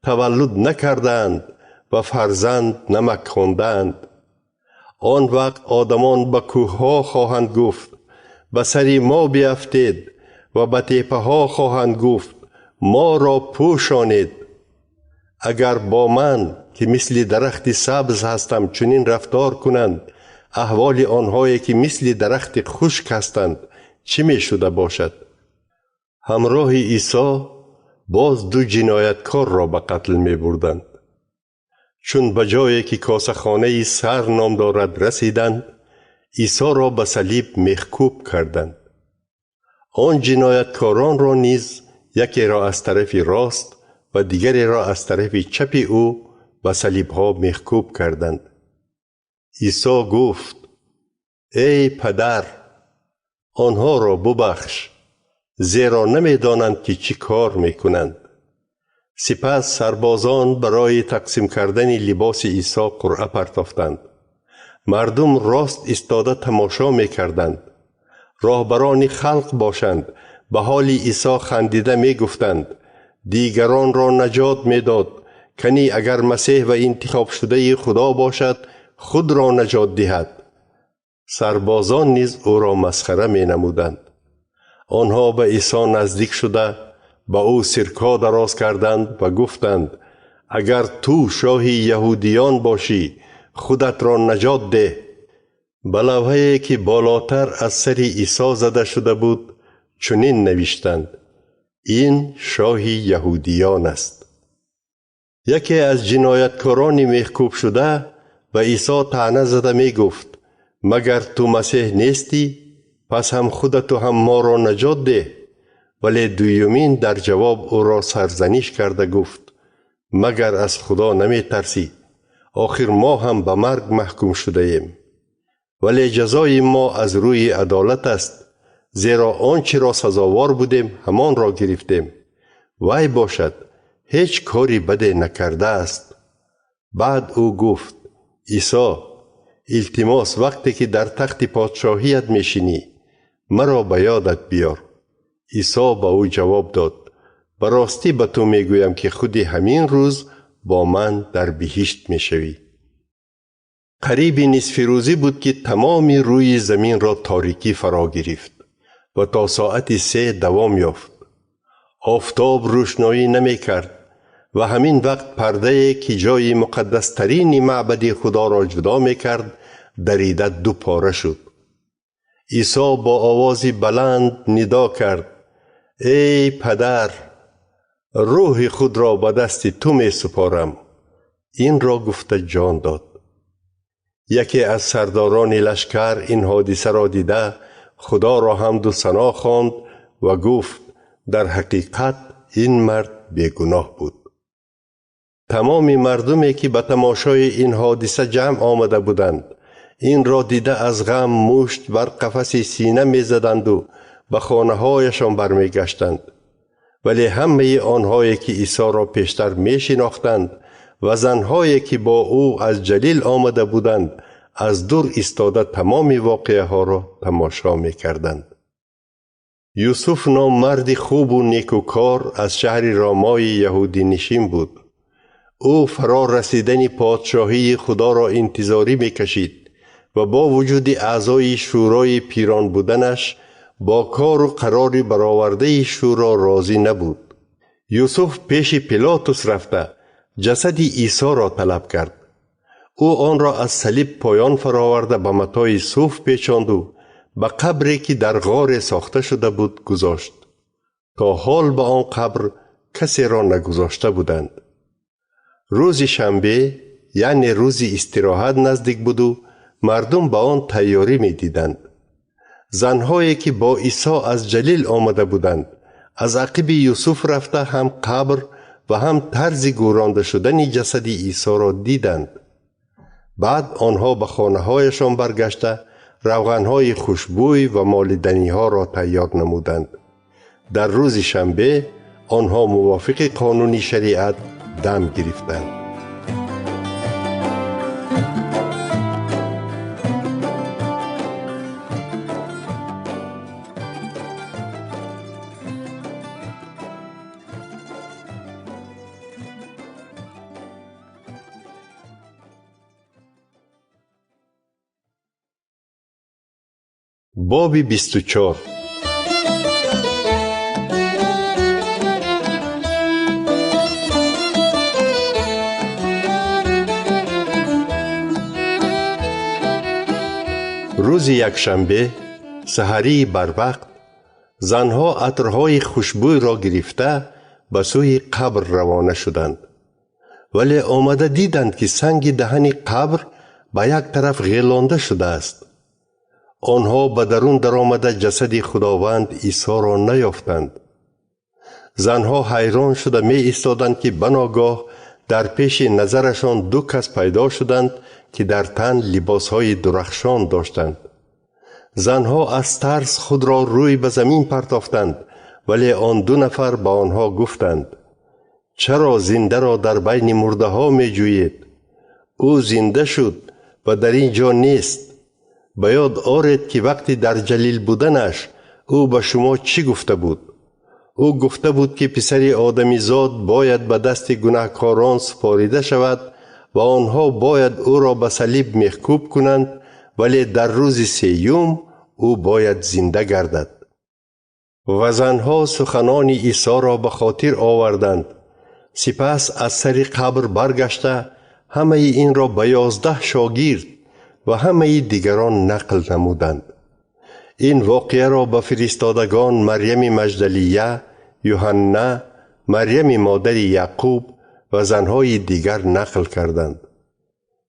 таваллуд накардаанд ва фарзанд намакондаанд. Он вақт одамон ба кӯҳҳо хоҳанд гуфт: ба сари мо биафтед, ва ба тепаҳо хоҳанд гуфт: моро пӯшонед. Агар бо ман, ки мисли дарахти сабз ҳастам, чунин рафтор кунанд, аҳволи онҳое, ки мисли дарахти хушк ҳастанд, чӣ мешуда бошад? Ҳамроҳи Исо боз ду ҷинояткорро ба қатл мебурданд. Чун ба ҷое, ки косахонаи сар ном дорад, расиданд, Исоро ба салиб мехкӯб карданд. Он ҷинояткоронро низ якеро аз тарафи рост ва дигареро аз тарафи чапи ӯ ба салибҳо мехкӯб карданд. Исо гуфт: эй падар, онҳоро бубахш, зеро намедонанд, ки чӣ кор мекунанд. Сипас сарбозон барои тақсим кардани либоси Исо қуръа партофтанд. Мардум рост истода тамошо мекарданд. Роҳбарони халқ бошанд, ба ҳоли Исо хандида мегуфтанд: дигаронро наҷот медод, кани агар Масеҳ ва интихобшудаи Худо бошад, худро наҷот диҳад. Сарбозон низ ӯро масхара менамуданд. Онҳо ба Исо наздик шуда, ба ӯ сирко дароз карданд ва гуфтанд: агар ту шоҳи яҳудиён бошӣ, худатро наҷот деҳ. Ба лавҳае, ки болотар аз сари Исо зада шуда буд, чунин навиштанд: ин шоҳи яҳудиён аст. Яке аз ҷинояткорони мехкӯбшуда ба Исо таъна зада мегуфт: магар ту Масеҳ нестӣ? Пас ҳам худату ҳам моро наҷот деҳ. Вале дуюмин дар ҷавоб ӯро сарзаниш карда гуфт: магар аз Худо наметарсӣ? Охир мо ҳам ба марг маҳкум шудаем. Вале ҷазои мо аз рӯи адолат аст, зеро он чиро сазовор будем, ҳамонро гирифтем. Вай бошад, ҳеҷ кори баде накардааст. Баъд ӯ гуфт: Исо, илтимос, вақте ки дар тахти подшоҳият мешинӣ, маро ба ёдат биёр. Исо ба ӯ ҷавоб дод: ба ростӣ ба ту мегӯям, ки худи ҳамин рӯз бо ман дар биҳишт мешавӣ. Қариби нисфирӯзӣ буд, ки тамоми рӯи заминро торикӣ фаро гирифт ва то соати 3 давом ёфт. Офтоб рӯшноӣ намекард ва ҳамин вақт пардае, ки ҷои муқаддастарини маъбади Худоро ҷудо мекард, дарида ду пора шуд. Исо бо овози баланд нидо кард: эй падар, рӯҳи худро ба дасти ту месупорам. Инро гуфта ҷон дод. Яке аз сардорони лашкар ин ҳодисаро дида, Худоро ҳамду сано хонд ва гуфт: дар ҳақиқат ин мард бегуноҳ буд. Тамоми мардуме ки ба тамошои ин ҳодиса ҷамъ омада буданд, инро дида аз ғам мушт бар қафаси сина мезаданду ба хонаҳояшон бармегаштанд. Вале ҳамаи онҳое ки Исоро пештар мешинохтанд ва занҳое ки бо ӯ аз Ҷалил омада буданд, аз дур истода тамоми воқеаҳоро тамошо мекарданд. Юсуф ном марди хубу некукор аз шаҳри Ромои яҳудинишин буд. Ӯ фаро расидани подшоҳии Худоро интизорӣ мекашид ва бо вуҷуди аъзои шӯрои пирон буданаш бо кору қарори баровардаи шӯро розӣ набуд. Юсуф пеши Пилотус рафта ҷасади Исоро талаб кард. Ӯ онро аз салиб поён фароварда ба матои суф печонду ба қабре ки дар ғоре сохта шуда буд гузошт. То ҳол ба он қабр касеро нагузошта буданд. Рӯзи шанбе, яъне рӯзи истироҳат наздик буду мардум ба он тайёрӣ медиданд. Занҳое ки бо Исо аз Ҷалил омада буданд, аз ақиби Юсуф рафта ҳам қабр ва ҳам тарзи гӯронда шудани ҷасади Исоро диданд. Баъд онҳо ба хонаҳояшон баргашта равғанҳои хушбӯй ва молиданиҳоро тайёр намуданд. Дар рӯзи шанбе онҳо мувофиқи қонуни шариат дам гирифтанд. Боби 24. Рӯзи якшанбе саҳарии барвақт занҳо атрҳои хушбӯйро гирифта ба сӯи қабр равона шуданд. Вале омада диданд, ки санги даҳани қабр ба як тараф ғелонда шудааст. Онҳо ба дарун даромада ҷасади Худованд Исоро наёфтанд. Занҳо ҳайрон шуда меистоданд, ки баногоҳ дар пеши назарашон ду кас пайдо шуданд, ки дар тан либосҳои дурахшон доштанд. Занҳо аз тарс худро рӯй ба замин партофтанд, вале он ду нафар ба онҳо гуфтанд: чаро зиндаро дар байни мурдаҳо меҷӯед? Ӯ зинда шуд ва дар ин ҷо нест. Ба ёд оред, ки вақти дар Ҷалил буданаш ӯ ба шумо чӣ гуфта буд? Ӯ гуфта буд, ки писари одамизод бояд ба дасти гунаҳкорон супорида шавад ва онҳо бояд ӯро ба салиб мехкӯб кунанд, вале дар рӯзи сеюм ӯ бояд зинда гардад. Ва занҳо суханони Исоро ба хотир оварданд. Сипас аз сари қабр баргашта ҳамаи инро ба 11 шогирд ва ҳамаи дигарон нақл намуданд. Ин воқеаро ба фиристодагон Марьями Маҷдалия, Юҳанна, Марьями модари Яъқуб ва занҳои дигар нақл карданд.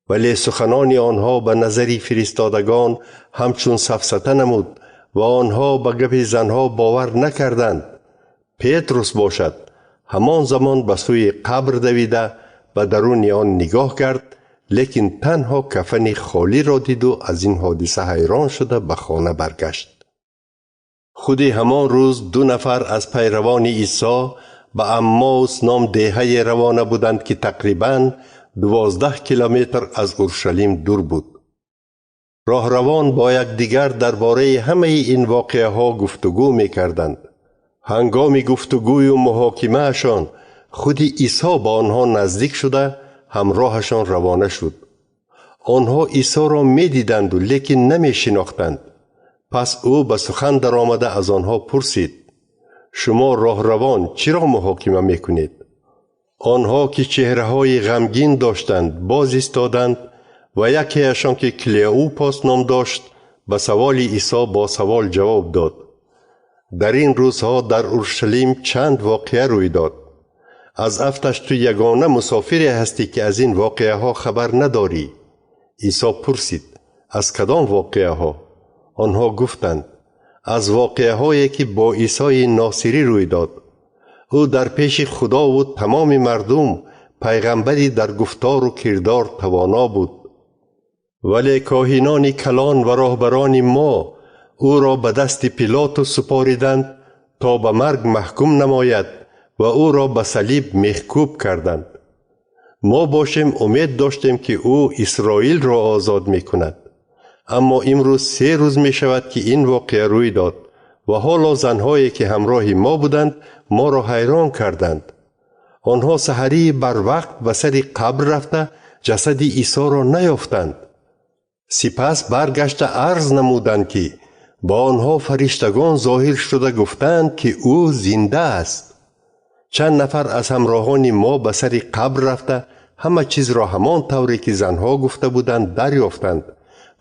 Вале суханони онҳо ба назари фиристодагон ҳамчун сафсата намуд ва онҳо ба гапи занҳо бовар накарданд. Петрус бошад, ҳамон замон ба сӯи қабр давида ба даруни он нигоҳ кард, лекин танҳо кафани холиро диду аз ин ҳодиса ҳайрон шуда ба хона баргашт. Худи ҳамон рӯз ду нафар аз пайравони Исо ба Аммаус ном деҳае равона буданд, ки тақрибан 12 километр аз Уршалим дур буд. Роҳравон бо якдигар дар бораи ҳамаи ин воқеаҳо гуфтугӯ мекарданд. Ҳангоми гуфтугӯю муҳокимаашон худи Исо ба онҳо наздик шуда ҳамроҳашон равона шуд. Онҳо Исоро медиданду, лекин намешинохтанд. Пас ӯ ба сухан даромада аз онҳо пурсид: шумо роҳравон чиро муҳокима мекунед? Онҳо ки чеҳраҳои ғамгин доштанд боз истоданд ва якеашон ки Клеопас ном дошт ба саволи Исо бо савол ҷавоб дод. Дар ин рӯзҳо дар Уршалим чанд воқеа рӯй дод. Аз афташ ту ягона мусофире ҳастӣ, ки аз ин воқеаҳо хабар надорӣ. Исо пурсид: аз кадом воқеаҳо? Онҳо гуфтанд: аз воқеаҳое, ки бо Исои Носирӣ рӯй дод. Ӯ дар пеши Худову тамоми мардум пайғамбари дар гуфтору кирдор тавоно буд. Вале коҳинони калон ва роҳбарони мо ӯро ба дасти Пилоту супориданд, то ба марг маҳкум намояд ва ӯро ба салиб мехкӯб карданд. Мо бошем умед доштем, ки ӯ Исроилро озод мекунад. Аммо имрӯз 3 рӯз мешавад, ки ин воқеа рӯй дод ва ҳоло занҳое, ки ҳамроҳи мо буданд, моро ҳайрон карданд. Онҳо саҳарии барвақт ба сари қабр рафта ҷасади Исоро наёфтанд. Сипас баргашта арз намуданд, ки ба онҳо фариштагон зоҳир шуда гуфтанд, ки ӯ зинда аст. Чанд нафар аз ҳамроҳони мо ба сари қабр рафта ҳама чизро ҳамон тавре, ки занҳо гуфта буданд, дарёфтанд,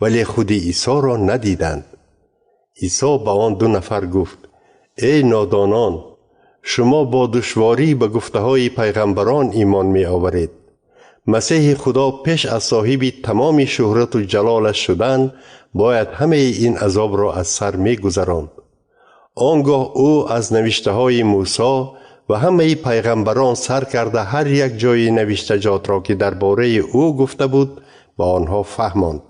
вале худи Исоро надиданд. Исо ба он 2 нафар гуфт: эй нодонон, шумо бо душворӣ ба гуфтаҳои пайғамбарон имон меоваред. Масеҳи Худо пеш аз соҳиби тамоми шӯҳрату ҷалолаш шудан бояд ҳамаи ин азобро аз сар мегузаронд. Он гоҳ ӯ аз навиштаҳои Мусо ва ҳамаи пайғамбарон сар карда ҳар як ҷои навиштаҷотро, ки дар бораи ӯ гуфта буд, ба онҳо фаҳмонд.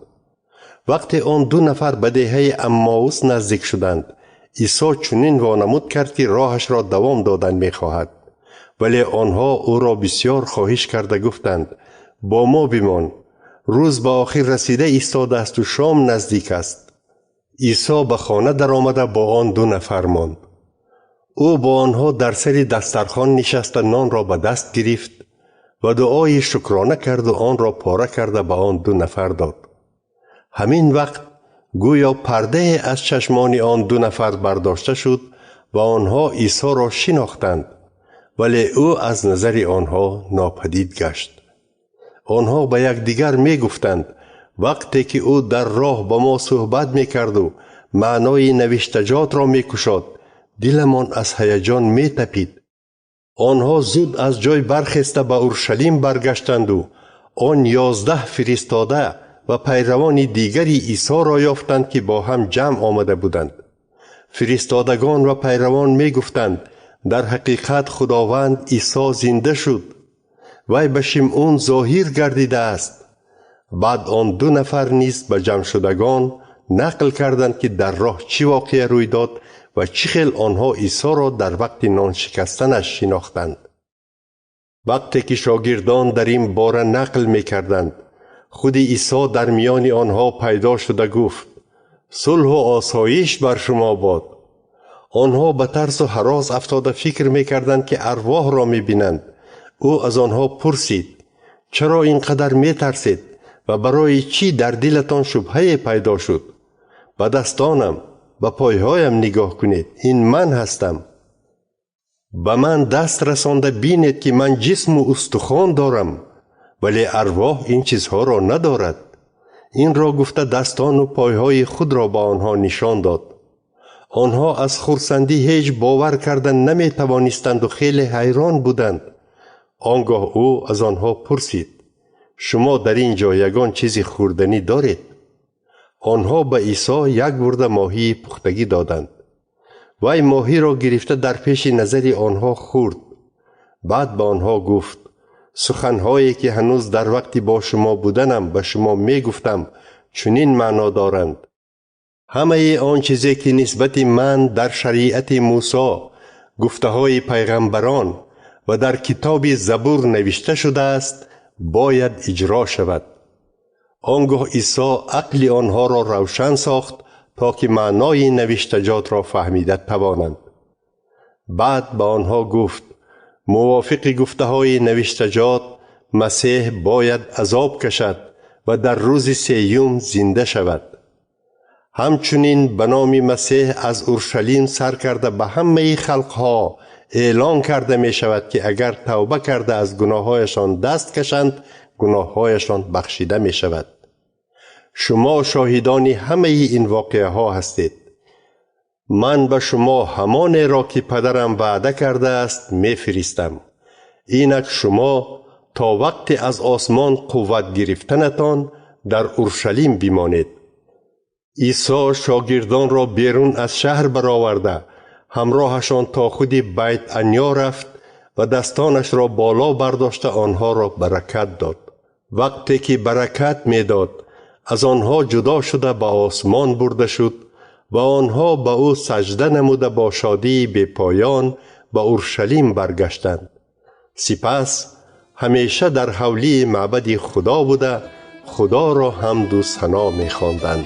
Вақте он 2 нафар ба деҳаи Аммаус наздик шуданд, Исо чунин вонамуд кард, ки роҳашро давом додан мехоҳад. Вале онҳо ӯро бисёр хоҳиш карда гуфтанд: бо мо бимон, рӯз ба охир расида истодаасту шом наздик аст. Исо ба хона даромада бо он 2 нафар монд. Ӯ бо онҳо дар сари дастархон нишаста нонро ба даст гирифт ва дуои шукрона карду онро пора карда ба он 2 нафар дод. Ҳамин вақт гӯё пардае аз чашмони он 2 нафар бардошта шуд ва онҳо Исоро шинохтанд, вале ӯ аз назари онҳо нопадид гашт. Онҳо ба якдигар мегуфтанд: вақте ки ӯ дар роҳ ба мо суҳбат мекарду маънои навиштаҷотро мекушод, диламон аз ҳаяҷон метапид. Онҳо зуд аз ҷой бархеста ба Уршалим баргаштанду он 11 фиристода ва пайравони дигари Исоро ёфтанд, ки бо ҳам ҷамъ омада буданд. Фиристодагон ва пайравон мегуфтанд: дар ҳақиқат Худованд Исо зинда шуд. Вай ба Шимъун зоҳир гардидааст. Баъд он 2 нафар низ ба ҷамъшудагон нақл карданд, ки дар роҳ чӣ воқеа рӯй дод ва чӣ хел онҳо Исоро дар вақти нон шикастанаш шинохтанд. Вақте ки шогирдон дар ин бора нақл мекарданд, худи Исо дар миёни онҳо пайдо шуда гуфт: сулҳу осоиш бар шумо бод. Онҳо ба тарсу ҳарос афтода фикр мекарданд, ки арвоҳро мебинанд. Ӯ аз онҳо пурсид: чаро ин қадар метарсед ва барои чӣ дар дилатон шубҳае пайдо шуд? Ба дастонам, ба пойҳоям нигоҳ кунед, ин ман ҳастам. Ба ман даст расонда бинед, ки ман ҷисму устухон дорам, вале арвоҳ ин чизҳоро надорад. Инро гуфта дастону пойҳои худро ба онҳо нишон дод. Онҳо аз хурсандӣ ҳеҷ бовар карда наметавонистанду хеле ҳайрон буданд. Он гоҳ ӯ аз онҳо пурсид: шумо дар ин ҷо ягон чизи хӯрданӣ доред? Онҳо ба Исо як бурда моҳии пухтагӣ доданд. Вай моҳиро гирифта дар пеши назари онҳо хӯрд. Баъд ба онҳо гуфт: суханҳое, ки ҳанӯз дар вақти бо шумо буданам ба шумо мегуфтам, чунин маъно доранд. Ҳамаи он чизе, ки нисбати ман дар шариати Мусо, гуфтаҳои пайғамбарон ва дар китоби Забур навишта шудааст, бояд иҷро шавад. Он гоҳ Исо ақли онҳоро равшан сохт, то ки маънои навиштаҷотро фаҳмида тавонанд. Баъд ба онҳо гуфт: мувофиқи гуфтаҳои навиштаҷот, Масеҳ бояд азоб кашад ва дар рӯзи сеюм зинда шавад. Ҳамчунин ба номи Масеҳ аз Уршалим сар карда ба ҳамаи халқҳо эълон карда мешавад, ки агар тавба карда аз гуноҳҳояшон даст кашанд, гуноҳҳояшон бахшида мешавад. Шумо шоҳидони ҳамаи ин воқеаҳо ҳастед. Ман ба шумо ҳамонеро, ки падарам ваъда кардааст, мефиристам. Инак шумо то вақте аз осмон қувват гирифтанатон дар Уршалим бимонед. Исо шогирдонро берун аз шаҳр бароварда, ҳамроҳашон то худи Байт-Анё рафт ва дастонашро боло бардошта онҳоро баракат дод. Вақте ки баракат медод, аз онҳо ҷудо шуда ба осмон бурда шуд ва онҳо ба ӯ саҷда намуда бо шодии бепоён ба Уршалим баргаштанд. Сипас ҳамеша дар ҳавлии маъбади Худо буда, Худоро ҳамду сано мехонданд.